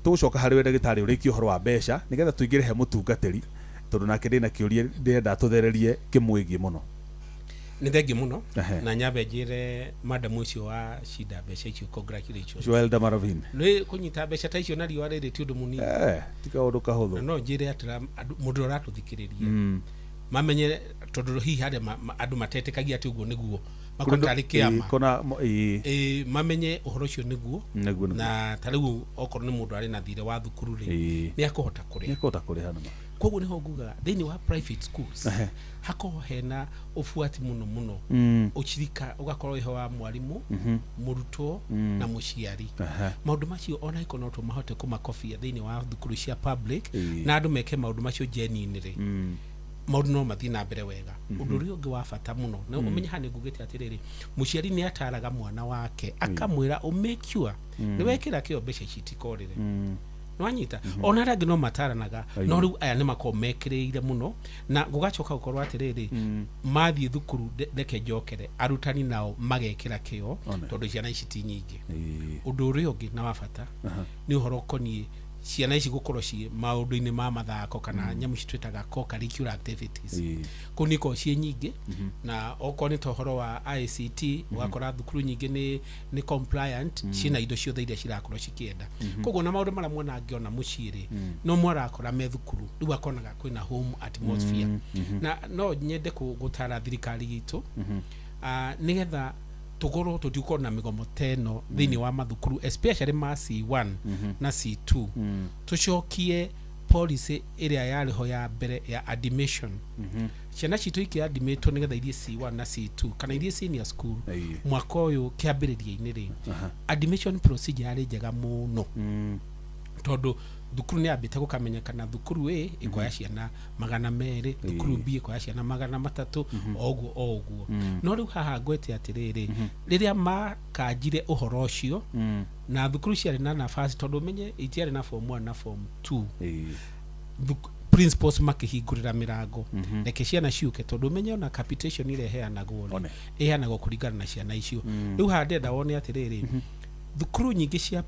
tũgũcoka harĩ we ndagĩtarĩ ũrĩkie ũhoro wa mbeca nĩgetha tũingĩre he mũtungatĩri tondũ nake ndĩna kĩũria ndĩrenda tũthererie kĩmwĩgiĩ mũno. Nĩ thengiũ mũno na nyambe njĩre madam ũcio wa cinda mbeca icio congratulations. Ũcio wa Elda Maravin. Nĩ kũnyita mbeca ta icio na riũa rĩrĩ ti ũndũ mũnini. Ti kaũndũ kahũthũ. No njĩre atĩ mũndũ ũrĩa ũratũthikĩrĩria mamenye tondũ hihi harĩa andũ matetĩkagia atĩ ũguo nĩguo makona tarĩ kĩama mamenye ũhoro ũcio nĩguo, na ta rĩu okorwo nĩ mũndũ arĩ na thirĩ wa thukuru rĩ nĩ akũhota kũrĩha. Nĩ akũhota kũrĩha nĩma. Koguo nĩho ngugaga thĩinĩ wa private schools hakorwo hena ũbuati mũno mũno, ũcirika ũgakorwo wĩho wa mwarimũ, mũrutwo na mũciari. Maũndũ macio ona iko no tũmahote kũmakobia thĩinĩ wa thukuru cia public na andũ meke maũndũ macio genuinely rĩ, maũndũ no mathiĩ na mbere wega. Ũndũ ũrĩa ũngĩ wa bata mũno na ũmenye haha nĩ ngugĩte atĩrĩrĩ, mũciari nĩ ataraga mwana wake akamwĩra ũ make sure nĩ wekĩra kĩo mbeca ici itikorĩre. Nĩwanyita? Ona arĩa angĩ no mataranaga, no rĩu aya nĩ makoragwo mekĩrĩire mũno, na gũgacoka gũkorwo atĩrĩrĩ, mathiĩ thukuru reke njokere arutani nao magekĩra kĩo tondũ ciana ici ti nyingĩ. Ũndũ ũrĩa ũngĩ na wa bata nĩ ũhoro ũkoniĩ Ciana ici gũkorwo ciĩ maũndũ-inĩ ma mathako kana nyamũ ici twĩtaga co-curricular activities, kũu nĩ ikoragwo ciĩ nyingĩ. Na okorwo nĩ ta ũhoro wa ICT, ũgakora thukuru nyingĩ nĩ compliant, ciĩna indo ciothe iria cirakorwo cikĩenda. Koguo na maũndũ marĩa mwana angĩona mũciĩ rĩ, no mwarakora me thukuru, rĩu akonaga kwĩna home atmosphere. Na no nyende gũtara thirikari itũ, nĩgetha tũkorwo tũtigũkorwo na mĩgomo ta ĩno thĩinĩ wa mathukuru, especially ma C1 na C2, tũcokie policy ĩrĩa yarĩ ho ya mbere ya admission. Ciana citũ ikĩadmitwo nĩgetha ithiĩ C1 na C2 kana ithiĩ senior school mwaka ũyũ kĩambĩrĩria-inĩ rĩ, admission procedure yarĩ njega mũno, tondũ thukuru nĩ yambĩte gũkamenyekana thukuru A ĩkoya ciana 200, thukuru B ĩkoya ciana 300, o ũguo o ũguo. No rĩu haha ngwete atĩrĩrĩ, rĩrĩa makanjire ũhoro ũcio na thukuru ciarĩ na nafasi, tondũ ũmenye itiarĩ na form 1 na form 2, principals makĩhingũrĩra mĩrango, reke ciana ciũke, tondũ ũmenye ona capitation ĩrĩa ĩheanagwo rĩ, ĩheanagwo kũringana na ciana icio. Rĩu haha ndĩrenda wone atĩrĩrĩ, thukuru nyingĩ cia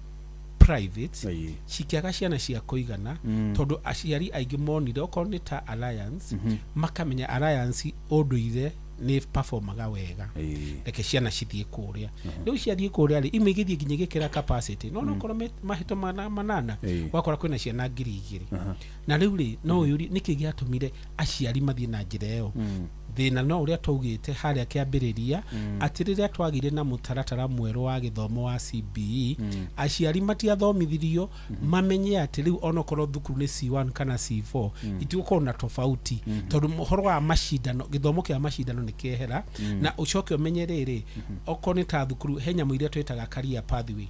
private cikĩaga ciana cia kũigana, tondũ aciari aingĩ monire okorwo nĩ ta Alliance, makamenya Alliance ũndũire nĩ performaga wega, reke ciana cithiĩ kũrĩa. Rĩu ciathiĩ kũrĩa rĩ, imwe igĩthiĩ nginya igĩkĩra capacity, no okorwo mahĩto 800, ũgakora kwĩna ciana 2000. Na rĩu rĩ, no ũyũrie nĩkĩ gĩatũmire aciari mathiĩ na njĩra ĩyo. Thĩna no ũrĩa twaugĩte harĩa kĩambĩrĩria, atĩ rĩrĩa twagĩire na mũtaratara mwerũ wa gĩthomo wa CBE, aciari matiathomithirio mamenye atĩ rĩu onokorwo thukuru nĩ C1 kana C4, itigũkorwo na tofauti, tondũ ũhoro wa macindano, gĩthomo kĩa macindano nĩ kĩehera. Na ũcoke ũmenye rĩrĩ, okorwo nĩ ta thukuru, he nyamũ iria twĩtaga career pathway,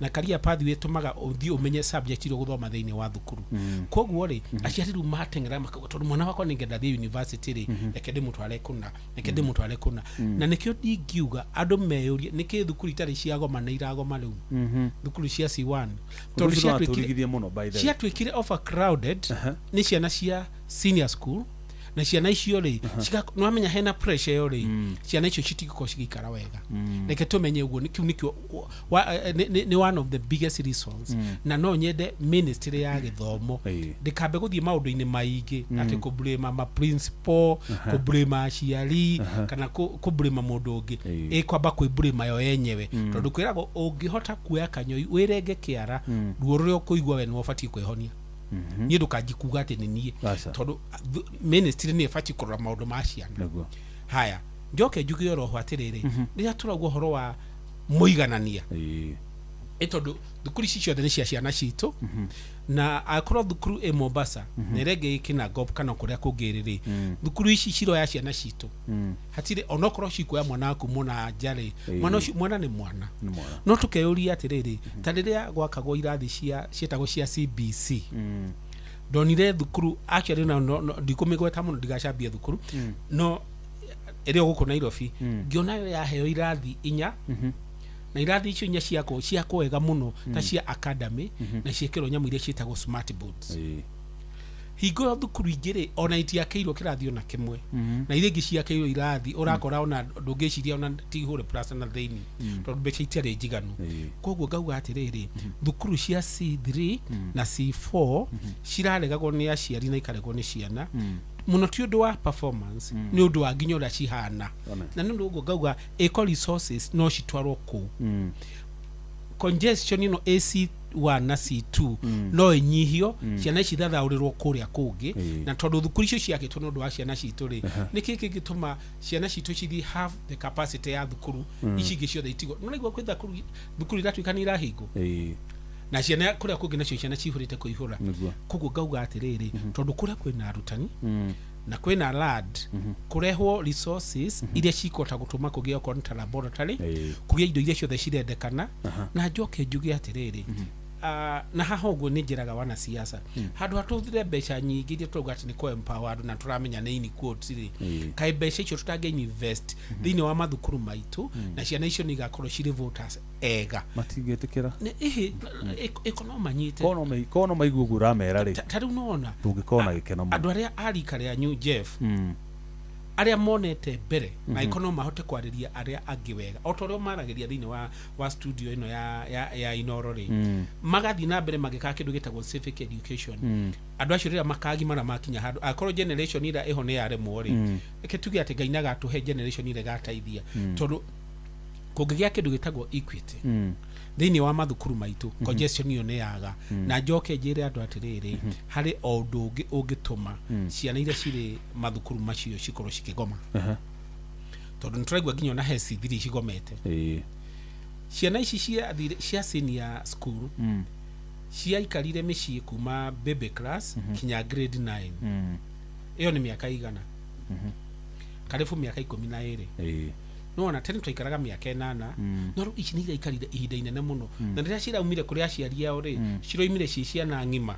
na career pathway ĩtũmaga ũthiĩ ũmenye subject iria ũgũthoma thĩinĩ wa thukuru. Koguo rĩ, aciari rĩu mateng'era makauga, tondũ mwana wakwa nĩngenda thiĩ university rĩ, reke ndĩmũtware kũna, reke ndĩmũtware kũna. Na nĩkĩo ndingiuga andũ meyũrie nĩkĩ thukuru itarĩ ciagoma nĩ iragoma rĩu, thukuru cia C1, tondũ ciatuĩkire mũno by the way. Ciatuĩkire overcrowded nĩ ciana cia senior school, na ciana icio rĩ, nĩwamenya hena pressure ĩyo rĩ, ciana icio citingĩkorwo cigĩikara wega. Reke tũmenye ũguo kĩu nĩkĩo nĩ one of the biggest reasons. Na no nyende ministry ya gĩthomo ndĩkambe gũthiĩ maũndũ-inĩ maingĩ, atĩ kũblame ma principal, kũblame aciari, kana kũblame mũndũ ũngĩ, ĩkwamba kwĩblame yo yenyewe, tondũ kwĩragwo ũngĩhota kuoya kanyoi wĩrenge kĩara, ruo rũrĩa ũkũigua we nĩwe ũbatiĩ kwĩhonia. Niĩ ndũkanji kuga atĩ nĩ niĩ, tondũ ministry nĩ ĩbatiĩ kũrora maũndũ ma ciana. Haya, njoke njuge oro ho atĩrĩrĩ, rĩrĩa tũrauga ũhoro wa mũiganania, ĩ tondũ thukuru ici ciothe nĩ cia ciana citũ, na akorwo thukuru ĩ Mombasa na ĩrĩa ĩngĩ ĩ Kinangop kana kũrĩa kũngĩ rĩ, thukuru ici ciroya ciana citũ, hatirĩ onokorwo cikuoya mwana waku mũna nja rĩ, mwana ũcio mwana nĩ mwana. Nĩ mwana. No tũkeyũria atĩrĩrĩ, ta rĩrĩa gwakagwo irathi cia ciĩtagwo cia CBC, ndonire thukuru actually na no, ndikũmĩgweta mũno ndigacambie thukuru, no ĩrĩ o gũkũ Nairobi, ngĩona yo yaheo irathi inya, na irathi icio inya ciakwo ciakwo wega mũno ta cia academy, na ciĩkĩrwo nyamũ iria ciĩtagwo smart boards. Hingo ĩyo thukuru ingĩ rĩ, ona itiakĩirwo kĩrathi ona kĩmwe, na iria ingĩ ciakĩirwo irathi ũrakora ona ndũngĩciria ona ti hũre plaster na thĩinĩ, tondũ mbeca itiarĩ njiganu. Koguo ngauga atĩrĩrĩ, thukuru cia C3 na C4 ciraregagwo nĩ aciari na ikaregwo nĩ ciana mũno, ti ũndũ wa performance, nĩ ũndũ wa nginya ũrĩa cihana. Na nĩ ũndũ ũguo ngauga ĩko resources no citwarwo kũu, congestion ĩno AC1 na C2 no ĩnyihio, ciana ici ithathaũrĩrwo kũrĩa kũngĩ. Na tondũ thukuru icio ciakĩtwo nĩ ũndũ wa ciana citũ rĩ, nĩkĩ kĩngĩtũma ciana citũ cithiĩ half the capacity ya thukuru ici ingĩ ciothe itigwo? No raigua kwĩ thukuru iratuĩka nĩ irahingwo, na ciana kũrĩa kũngĩ nacio ciana cihũrĩte kũihũra. Koguo ngauga atĩrĩrĩ, tondũ kũrĩa kwĩna arutani na kwĩna lad, kũrehwo resources iria cikũhota gũtũma kũgĩe okorwo nĩ ta laboratory, kũgĩe indo iria ciothe cirendekana. Na njoke njuge atĩrĩrĩ, na haha ũguo nĩ njĩraga wanasiasa, handũ ha tũhũthĩre mbeca nyingĩ iria tũrauga atĩ nĩ kũ empower andũ, na tũramenya nĩ in quotes rĩ, kaĩ mbeca icio tũtangĩ invest thĩinĩ wa mathukuru maitũ, na ciana icio nĩ igakorwo cirĩ voters ega? Matingĩtĩkĩra. Ĩhĩ, ĩko no manyite. Korwo no maigua ũguo ũramera rĩ, Ta rĩu nona tũngĩkorwo na gĩkeno mũno. Andũ arĩa a rika rĩanyu, Jeff, Arĩa monete mbere na iko no mahote kwarĩria arĩa angĩ wega o ta ũrĩa maragĩria thĩinĩ wa studio ĩno ya Inoro rĩ, magathiĩ na mbere magĩkaga kĩndũ gĩtagwo civic education. Andũ acio rĩrĩa makagimara makinya handũ, akorwo generation ĩrĩa ĩho nĩ yaremwo rĩ, reke tuge atĩ Ngai nĩagatũhe generation ĩrĩa ĩgateithia, tondũ kũngĩgĩa kĩndũ gĩtagwo equity thĩinĩ wa mathukuru maitũ, congestion ĩyo nĩ yaga. Na njoke njĩre andũ atĩrĩrĩ, harĩ o ũndũ ũngĩ ũngĩtũma ciana iria cirĩ mathukuru macio cikorwo cikĩgoma, tondũ nĩ tũraigua nginya ona he C3 cigomete. Ciana ici ciathire cia senior school, ciaikarire mĩciĩ kuma baby class kinya grade 9. Ĩyo nĩ mĩaka igana, karibu mĩaka 12. Nĩwona tene twaikaraga mĩaka 8, no rĩu ici nĩ iraikarire ihinda inene mũno, na rĩrĩa ciraumire kũrĩ aciari ao rĩ, ciroimire ci ciana ng'ima.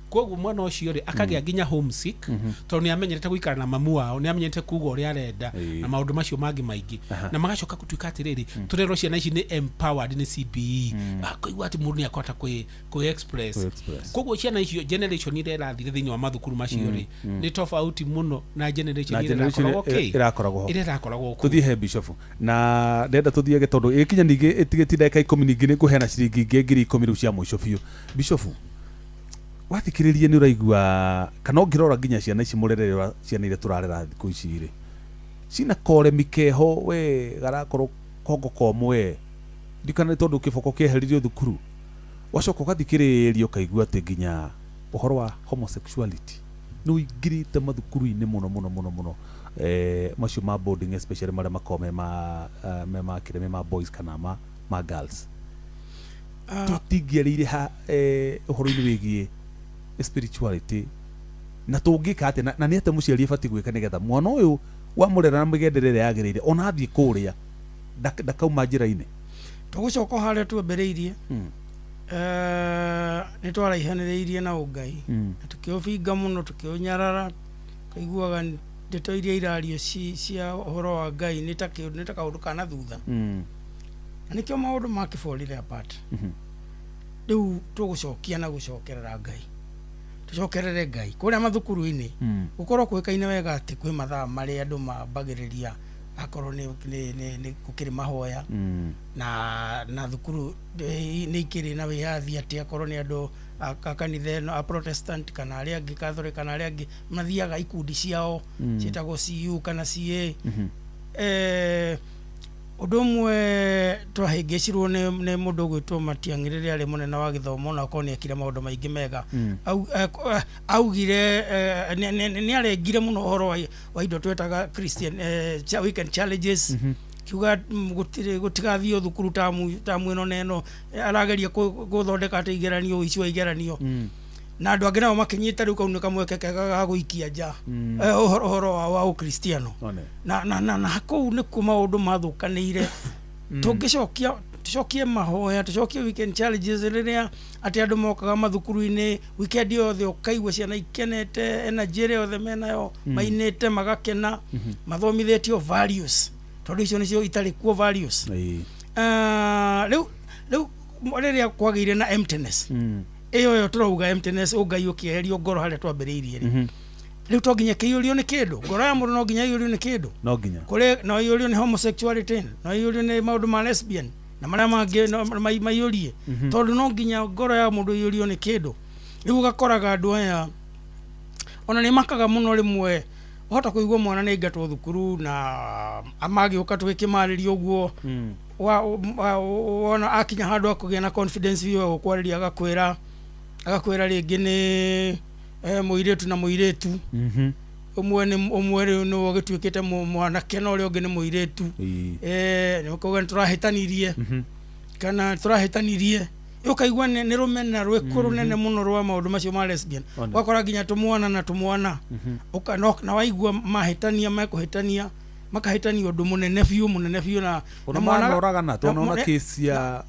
Koguo mwana ũcio rĩ, akagĩa nginya homesick, tondũ nĩ amenyerete gũikara na mamu wao, nĩ amenyerete kuga ũrĩa arenda na maũndũ macio mangĩ maingĩ. Na magacoka gũtuĩka atĩrĩrĩ, tũrerwo ciana ici nĩ empowered nĩ CBE, akaigua atĩ mũndũ nĩ akũhota kwĩ express. Kwĩ-express. Koguo ciana icio, generation iria ĩrathire thĩinĩ wa mathukuru macio rĩ, nĩ tofauti mũno na generation na ĩrĩa generation ĩrakoragwo kĩ? Ĩrakoragwo ho. Ĩrĩa ĩrakoragwo kuo. Tuthiĩ he bishofu na ndenda tuthiage tondũ ĩkinya ningĩ ĩtigĩti ndagĩka 10, ningĩ nĩ ngũheana ciringi ingĩ 10,000 rĩu cia mũico biũ. Bishofu, wathikĩrĩria nĩ ũraigua kana ũngĩrora nginya ciana ici, mũrerere wa ciana iria tũrarera thikũ ici rĩ, cina koremi keho we garakorwo kongo komwe, ndikana nĩ tondũ kĩboko kĩeheririo thukuru. Wacoka ũgathikĩrĩria ũkaigua atĩ nginya ũhoro wa homosexuality nĩ ũingĩrĩte mathukuru-inĩ mũno mũno mũno mũno, macio ma boarding especially, marĩa makoragwo me ma kĩrĩa me ma boys kana ma girls. Tũtingĩarĩire ha ũhoro-inĩ wĩgiĩ spirituality na tũngĩka atĩa, na nĩ atĩa mũciari abatiĩ gwĩka nĩgetha mwana ũyũ wamũrera na mĩgendere ĩrĩa yagĩrĩire, ona athiĩ kũrĩa ndakauma njĩra-inĩ? Tũgũcoka o harĩa twambĩrĩirie. Nĩ twaraihanĩrĩirie na ũngai na tũkĩũbinga mũno, tũkĩũnyarara, kaiguaga ndeto iria irario cia ũhoro wa Ngai nĩ ta kaũndũ kana thutha, na nĩkĩo maũndũ makĩborire apart. Rĩu tũgũcokia na gũcokerera Ngai, tũcokerere Ngai kũrĩa mathukuru-inĩ. Gũkorwo kũĩkaine wega atĩ kwĩ mathaa marĩa andũ mambagĩrĩria, akorwo nĩ gũkĩrĩ mahoya, na thukuru nĩ ikĩrĩ na wĩyathi atĩ akorwo nĩ andũ a kanitha ĩno a Protestant kana arĩa angĩ Catholic kana arĩa angĩ mathiaga ikundi ciao ciĩtagwo CU kana CA. Ũndũ ũmwe twahĩngĩcirwo nĩ mũndũ ũgwĩtwo Matiang'i rĩrĩa arĩ mũnene wa gĩthomo, na akorwo nĩ ekire maũndũ maingĩ mega. Augire nĩ arengire mũno ũhoro wa indo twetaga Christian weekend challenges, kiuga gũtirĩ gũtigathiĩ thukuru tamu ĩno na ĩno. Arageria gũthondeka atĩ igeranio, ũici wa igeranio, na andũ angĩ nao makĩnyita rĩu kau nĩ kamweke kega ga gũikia nja ũhoro wa ũkristiano. One. Na kũu nĩkuo maũndũ mathũkanĩire. Tũngĩcokia, tũcokie mahoya, tũcokie weekend challenges, rĩrĩa atĩ andũ mokaga mathukuru-inĩ weekend yothe, ũkaigua ciana ikenete, energy ĩrĩa yothe menayo, mainĩte magakena, mathomithĩtio values, tondũ icio nĩcio itarĩ kuo, values. Ah, rĩu rĩrĩa kwagĩire na emptiness ĩyo tũrauga emptiness, ũngai ũkĩeherio ngoro harĩa twambĩrĩirie rĩ, rĩu to nginya kĩiyũrio nĩ kĩndũ. Ngoro ya mũndũ no nginya ĩiyũrio nĩ kĩndũ. No nginya. Kũrĩ no iyũrio nĩ homosexuality, no iyũrio nĩ maũndũ ma lesbian na marĩa mangĩ no maiyũrie, tondũ no nginya ngoro ya mũndũ iyũrio nĩ kĩndũ. Rĩu ũgakoraga andũ aya ona nĩ makaga mũno. Rĩmwe ũhota kũigua mwana nĩ aingatwo thukuru, na magĩũka tũgĩkĩmarĩria ũguo, wona akinya handũ akũgĩa na confidence biũ, agũkwarĩria, agakwĩra rĩngĩ nĩ mũirĩtu na mũirĩtu ũmwe nĩ ũmwe, rĩu nĩwe ũgĩtuĩkĩte mwanake na ũrĩa ũngĩ nĩ mũirĩtu. Nĩ ũkauga nĩ tũrahĩtanirie kana tũrahĩtanirie, ũkaigua nĩ rũmena rwĩkuo rũnene mũno rwa maũndũ macio ma lesbian. One. Ũgakora nginya tũmwana na tũmwana. Na waigua mahĩtania, mekũhĩtania, makahĩtania ũndũ mũnene biũ, mũnene biũ, na ona na mwana manoragana tuonaona kesi ya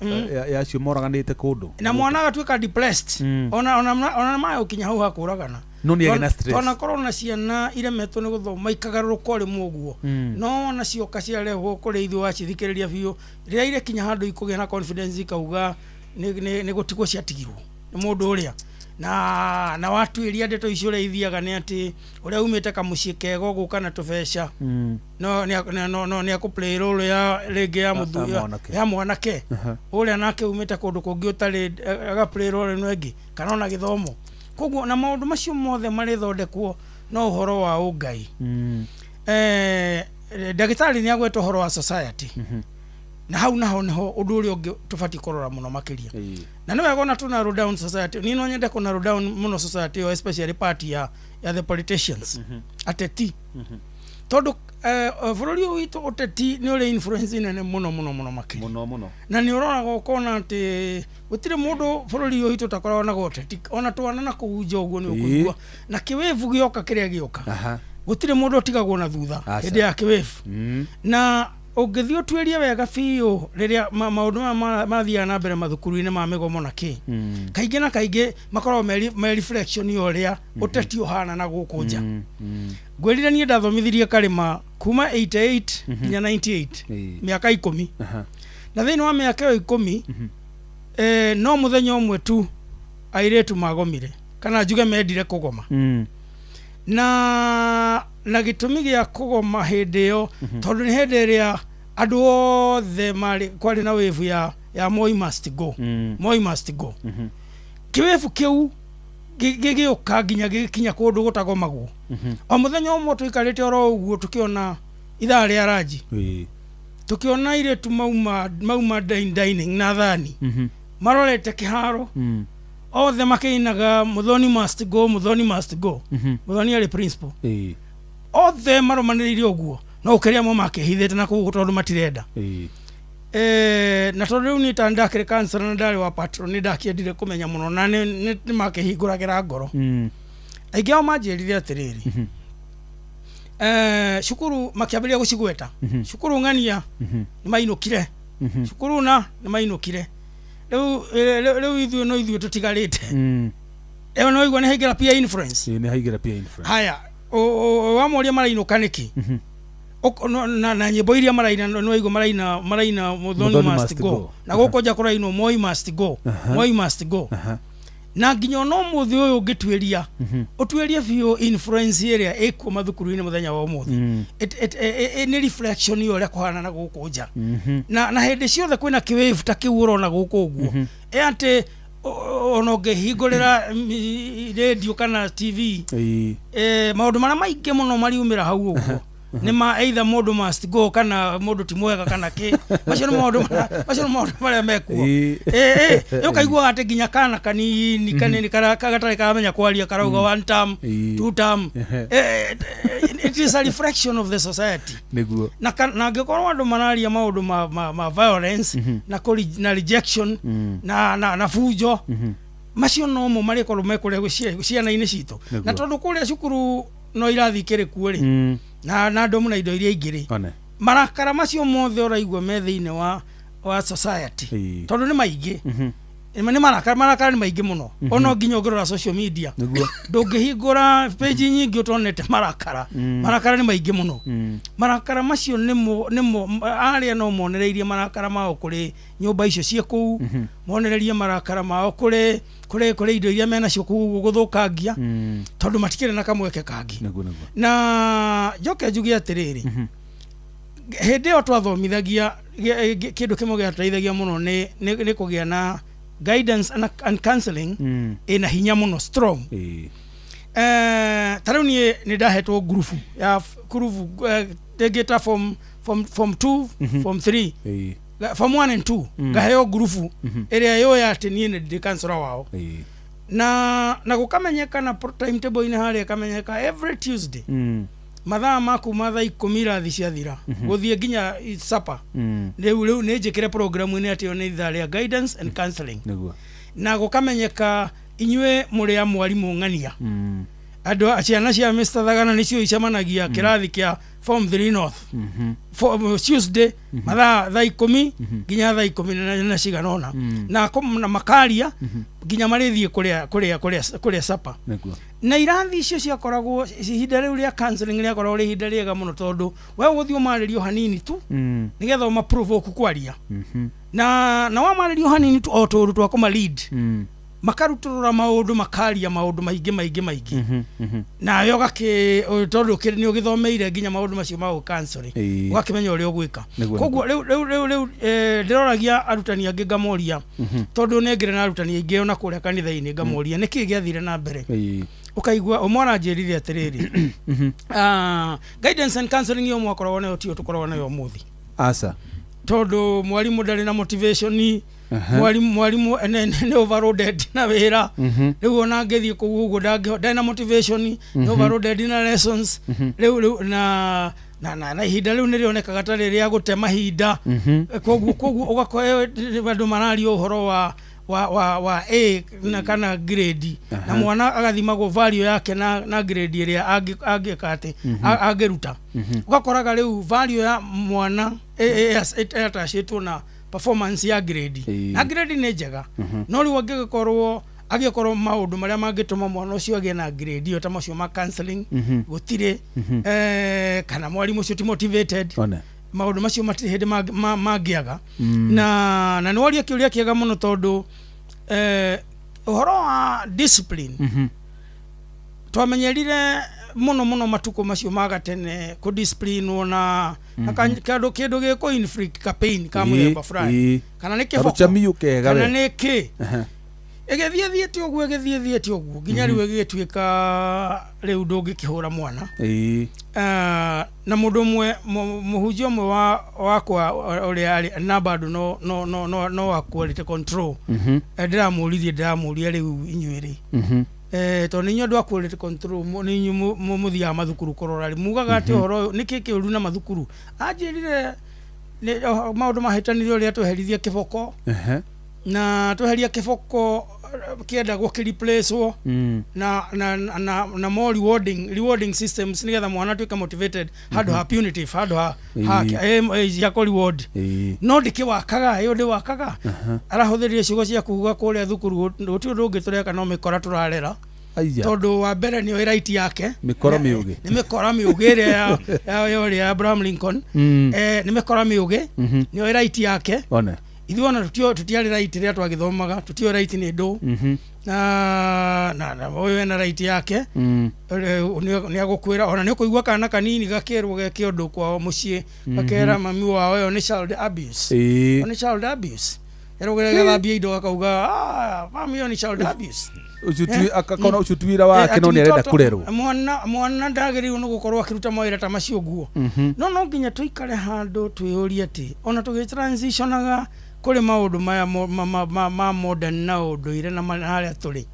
acio moraganĩte kũndũ. Na mwana agatuĩka depressed. Ona maya ũkinya hau hakũragana. No nĩ agĩa na stress. Tonakorwo na ciana iremetwo nĩ gũthoma ikagarũrũka rĩmwe ũguo, no ona cioka ciarehwo kũrĩ ithuĩ, wacithikĩrĩria biũ, rĩrĩa irekinya handũ ikũgĩa na confidence, ikauga nĩ gũtigwo ciatigirwo nĩ mũndũ ũrĩa. Na watuĩria ndeto icio ũrĩa ithiaga nĩ atĩ ũrĩa umĩte kamũciĩ kega ũgũka na tũbeca, no no nĩ akũ play role ya rĩngĩ ya mũthuri, ya mwanake. Ya mwanake ũrĩa nake umĩte kũndũ kũngĩ ũtarĩ, aga play role ĩno ĩngĩ kana ona gĩthomo. Koguo na maũndũ macio mothe marĩthondekwo no ũhoro wa ũngai. Ndagĩtarĩ nĩ agweta ũhoro wa society, na hau naho niho ũndũ ũrĩa ũngĩ tũbatiĩ kũrora mũno makĩria. Na nĩ wega ona tũ narrow down society. Niĩ no nyende kũ narrow down mũno society ĩyo, especially part ya the politicians, ateti, tondũ bũrũri ũyũ witũ ũteti nĩ ũrĩ influence nene mũno mũno mũno makĩria. Muno muno. Na nĩ ũroraga ũkona atĩ gũtirĩ mũndũ bũrũri ũyũ witũ ũtakoragwo na ũteti, ona twana na kũu nja ũguo nĩ ũkũigua na kĩwĩvu gĩoka kĩrĩa gĩoka, gũtirĩ mũndũ ũtigagwo na thutha Aca. hĩndĩ ya kĩwĩvu. Na ũngĩthiĩ ũtuĩrie wega biũ, rĩrĩa maũndũ maya mathiaga na mbere mathukuru-inĩ ma mĩgomo na kĩ, kaingĩ na kaingĩ makoragwo me reflection ya ũrĩa ũteti ũhana na gũkũ nja. Ngwĩrire niĩ ndathomithirie Karĩma kuma 88 nginya 98, mĩaka 10. Na thĩinĩ wa mĩaka ĩyo 10, no mũthenya ũmwe tu airĩtu magomire, kana njuge mendire kũgoma. Na gĩtũmi gĩa kũgoma hĩndĩ ĩyo, tondũ nĩ hĩndĩ ĩrĩa andũ othe marĩ kwarĩ na wave ya "Moi must go, Moi must go". Kĩwĩbu kĩu gĩgĩũka nginya gĩgĩkinya kũndũ gũtagomagwo. O mũthenya ũmwe tũikarĩte oro ũguo, tũkĩona ithaa rĩa ranji, tũkĩona airĩtu mauma dining na thani marorete kĩharo, othe makĩinaga "Muthoni must go, Muthoni must go". Muthoni arĩ principal. Othe marũmanĩrĩire ũguo, no ũkĩrĩa amwe makĩhithĩte na kũu tondũ matirenda. Na tondũ rĩu niĩ ta ndakĩrĩ counselor na ndarĩ wa patron, nĩ ndakĩendire kũmenya mũno na nĩ makĩhingũragĩra ngoro. Aingĩ ao manjĩrire atĩrĩrĩ, cukuru makĩambĩrĩria gũcigweta, cukuru ng'ania nĩ mainũkire, cukuru na nĩ mainũkire, rĩu rĩu ithuĩ no ithuĩ tũtigarĩte. Ĩyo no igua nĩ haingĩra peer influence. Nĩ haingĩra peer influence. Haya, wamoria marainũka nĩkĩ? Na nyĩmbo iria maraina, no waigua maraina "Muthoni "Muthoni must must go". go." Na gũkũ nja kũrainwo "Moi must go, Moi must go". Na nginya ona ũmũthĩ ũyũ ũngĩtuĩria, ũtuĩrie biũ influence ĩrĩa ĩkuo mathukuru-inĩ mũthenya wa ũmũthĩ, nĩ reflection ya ũrĩa kũhana na gũkũ nja. Na hĩndĩ ciothe kwĩna kĩwĩvu ta kĩu ũrona gũkũ ũguo, ĩ atĩ ona ũngĩhingũrĩra radio kana TV, maũndũ marĩa maingĩ mũno mariumĩra hau ũguo nĩ ma either mũndũ must go kana mũndũ ti mwega kana kĩ. Macio nĩ maũndũ marĩa mekuo. Ũkaiguaga atĩ nginya kana kanini kanini karĩa gatarĩ karamenya kwaria karauga "one term, two term". It is a reflection of the society. Na angĩkorwo andũ mararia maũndũ ma violence na rejection na fujo, macio nomo marĩkorwo mekũrĩa ciana-inĩ citũ. Na tondũ kũrĩa cukuru no irathi ikĩrĩ kuo rĩ, na ndomu na indo iria ingĩ rĩ, One. marakara macio mothe ũraigua me thĩinĩ wa society, tondũ nĩ maingĩ. Nĩ marakara nĩ maingĩ mũno, ona nginya ũngĩrora social media, ndũngĩhingũra page nyingĩ ũtonete marakara. Marakara nĩ maingĩ mũno. Marakara macio nĩmo arĩa no monereirie marakara mao kũrĩ nyũmba icio ciĩ kũu, monererie marakara mao kũrĩ indo iria menacio kũu gũthũkangia, tondũ matikĩrĩ na kamweke kangĩ. Nĩguo nĩguo. Na njoke njuge atĩrĩrĩ, hĩndĩ ĩyo twathomithagia, kĩndũ kĩmwe gĩatũteithagia mũno nĩ kũgĩa na guidance and counseling ĩna hinya mũno, strong. Ta rĩu niĩ nĩ ndahetwo ngurubu ya ngurubu, rĩngĩ ta form 2, form 3, form 1 and 2, ngaheo ngurubu ĩrĩa yũĩ atĩ niĩ nĩ ndĩ counselor wao. Na gũkamenyeka na timetable-inĩ harĩa ĩkamenyeka every Tuesday, mathaa ma kuma thaa 10 irathi ciathira gũthiĩ nginya supper, rĩu nĩ njĩkĩre programu-inĩ atĩ ĩyo nĩ ithaa rĩa guidance and counseling. Na gũkamenyeka inyuĩ mũrĩ a mwarimũ ng'ania, andũ ciana cia Mr. Thagana nĩcio icemanagia kĩrathi kĩa form 3 north Tuesday mathaa thaa 10 nginya thaa 10 na cigana ũna, na makaria nginya marĩthiĩ kũrĩa supper. Na irathi icio ciakoragwo, ihinda rĩu rĩa counseling rĩakoragwo rĩ ihinda rĩega mũno, tondũ we ũgũthiĩ ũmarĩrio hanini tu nĩgetha ũma provoke kwaria. Na wamarĩrio hanini tu o tũũndũ twa kũma lead. Makarutũrũra maũndũ, makaria maũndũ maingĩ maingĩ maingĩ, nawe ũgakĩ tondũ nĩ ũgĩthomeire nginya maũndũ macio ma counseling, ũgakĩmenya ũrĩa ũgwĩka. Koguo rĩu ndĩroragia arutani angĩ ngamoria, tondũ nĩ ngĩrĩ na arutani aingĩ ona kũrĩa kanitha-inĩ, ngamoria nĩkĩ gĩathire na mbere. Ũkaigua ũmwe aranjĩrire atĩrĩrĩ, guidance and counseling ĩyo mwakoragwo nayo tiyo tũkoragwo nayo ũmũthĩ. Aca. Tondũ mwarimũ ndarĩ na motivation, mwarimu nĩ overloaded na wĩra. Rĩu ona angĩthiĩ kũu ũguo ndarĩ na motivation, nĩ overloaded na lessons. Rĩu na ihinda rĩu nĩ rĩonekaga ta rĩrĩa gũte mahinda. Koguo ũgakora andũ mararia ũhoro wa A na kana grade, na mwana agathimagwo value yake na grade ĩrĩa angĩka atĩ angĩruta. Ũgakoraga rĩu value ya mwana ĩatacĩtwo na performance ya grade, na grade nĩ njega, no rĩu angĩkorwo maũndũ marĩa mangĩtũma mwana ũcio agĩe na grade ĩyo ta macio ma counseling gũtirĩ, kana mwarimũ ũcio ti motivated, maũndũ macio matirĩ hĩndĩ mangĩaga. Na nĩ woria kĩũria kĩega mũno, tondũ ũhoro wa discipline twamenyerire mũno mũno matukũ macio ma gatene kũdisciplinwo na kĩndũ gĩkũ inflict ka pain ka mũthemba fulani, kana nĩ kĩboko kana nĩ kĩ, ĩgĩthiĩ thiĩte ũguo, ĩgĩthiĩ thiĩte ũguo nginya rĩu ĩgĩtuĩka rĩu ndũngĩkĩhũra mwana. Na mũndũ ũmwe, mũhunjia ũmwe wakwa ũrĩa arĩ na bado no wa quality control, ndĩramũria rĩu inyuĩ rĩ, tondũ nĩ inyuĩ andũ a quality control, nĩ inyuĩ mũthiaga mathukuru kũrora rĩ, mugaga atĩ ũhoro ũyũ nĩkĩ kĩũru na mathukuru? Anjĩrire maũndũ mahĩtanire ũrĩa tweherithie kĩboko, na tweheria kĩboko kĩendagwo kĩreplacewo na more rewarding systems nĩgetha mwana atuĩke motivated handũ ha punitive, handũ ha cia kũ reward. No ndĩkĩwakaga ĩyo ndĩwakaga, arahũthĩrire ciugo cia kuga kũrĩa thukuru gũtirĩ ũndũ ũngĩ tũreka no mĩkora tũrarera, tondũ wa mbere nĩyo right yake, mĩkora mĩũgĩ, nĩ mĩkora mĩũgĩ ĩrĩa ya ũrĩa Abraham Lincoln, nĩ mĩkora mĩũgĩ nĩyo right yake. Ithuĩ ona tũtiarĩ right rĩrĩa twagĩthomaga, tũtiũĩ right nĩ ndũ, na ũyũ ena right yake, nĩ agũkwĩra. Ona nĩ ũkũigua kana kanini gakĩrwo geke ũndũ kwao mũciĩ, gakera mami wao ĩyo nĩ child abuse, nĩ child abuse, erwo gĩgathambia indo gakauga mami ĩyo nĩ child abuse. Akakona ũcio ti wĩra wake, no nĩ arenda kũrerwo. Mwana ndagĩrĩirwo nĩ gũkorwo akĩruta mawĩra ta macio ũguo. No nginya tũikare handũ twĩyũrie atĩ ona tũgĩtransitionaga kũrĩ maũndũ maya ma modern na ũndũire na harĩa tũrĩ,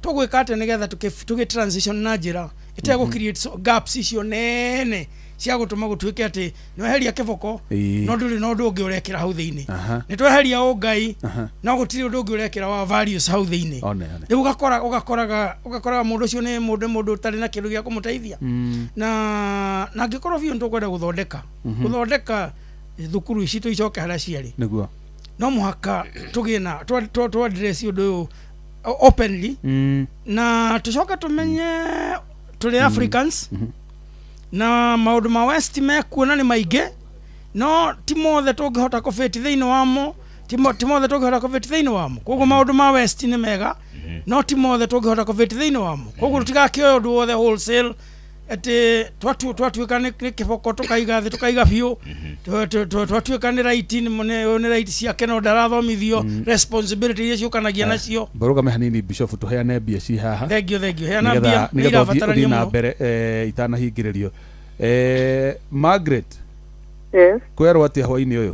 tũgwĩka atĩ nĩgetha tũgĩ transition na njĩra ĩtegũ create gaps icio nene cia gũtũma gũtuĩke atĩ nĩweheria kĩboko no ndũrĩ na ũndũ ũngĩ ũrekĩra hau thĩinĩ, nĩ tweheria ũngai no gũtirĩ ũndũ ũngĩ ũrekĩra wa values hau thĩinĩ. Rĩu ũgakoraga mũndũ ũcio nĩ mũndũ ũtarĩ na kĩndũ gĩa kũmũteithia. Na angĩkorwo biũ nĩtũkwenda gũthondeka thukuru ici tũicoke harĩa ciarĩ, nĩguo no mũhaka tũgĩe na tũ address ũndũ ũyũ openly, na tũcoke tũmenye tũrĩ Africans na maũndũ ma West mekuo na nĩ maingĩ, no ti mothe tũngĩhota kũbĩti thĩinĩ wamo, ti mothe tũngĩhota kũbĩti thĩinĩ wamo. Koguo maũndũ ma West nĩ mega, no ti mothe tũngĩhota kũbĩti thĩinĩ wamo. Koguo tũtigakĩoya ũndũ wothe wholesale atĩ twatuĩka nĩ kĩboko tũkaiga thĩ tũkaiga biũ, twatuĩka nĩ right, nĩ right ciake no ndarathomithio responsibility iria ciũkanagia nacio. Mbarũgame hanini Bishop, tũheane mbia ci haha. Thengiũ, heana mbia nĩ irabatarania mũno mbere itanahingĩrĩrio. Margaret. Yes. Kwerwo atĩa hwainĩ ũyũ?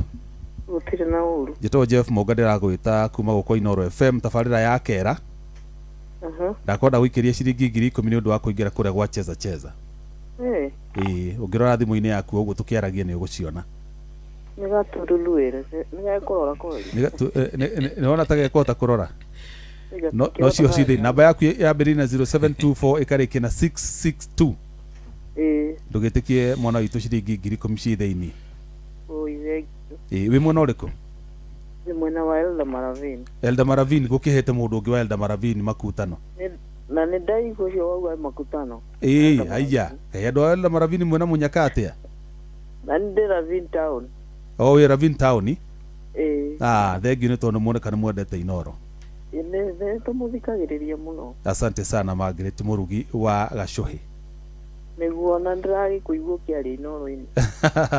Gũtirĩ na ũru. Njĩtagwo Jeff Monga, ndĩragwĩta kuma gũkũ Inooro FM tabarĩra ya Kera. Ndakwenda gũikĩria ciringi 10,000 nĩ ũndũ wa kũingĩra kũrĩa gwa Cheza Cheza. Ũngĩrora thimũ-inĩ yaku ũguo tũkĩaragia nĩ ũgũciona. Nĩ gaturulu nĩ gakũrora kweli. Nĩ wona ta gekũhota kũrora. No cio ci thĩinĩ. Namba yaku yambĩrĩirie na 0724 ĩkarĩkia na 662. Ndũgĩtĩkie mwana witũ ciringi 10,000 ci thĩinĩ. Wĩ mwena ũrĩkũ? Nĩ mwena wa Elda Maravini. Elda Maravini, gũkĩhĩte mũndũ ũngĩ wa Elda Maravini makutano. Na nĩ ndaigua ũcio wauga makutano. Aya, kaĩ andũ a Elda Maravini mwena mũnyaka atĩa? Na nĩ ndĩ Ravine Town. O wĩ Ravine Town? Thengiũ nĩ tondũ muoneka nĩ mwendete Inooro. Nĩ tũmũthikagĩrĩria mũno. Asante sana Margaret Murugi wa Gacohi. Nĩguo na ndĩragĩkũigua ũkĩaria Inooro-inĩ.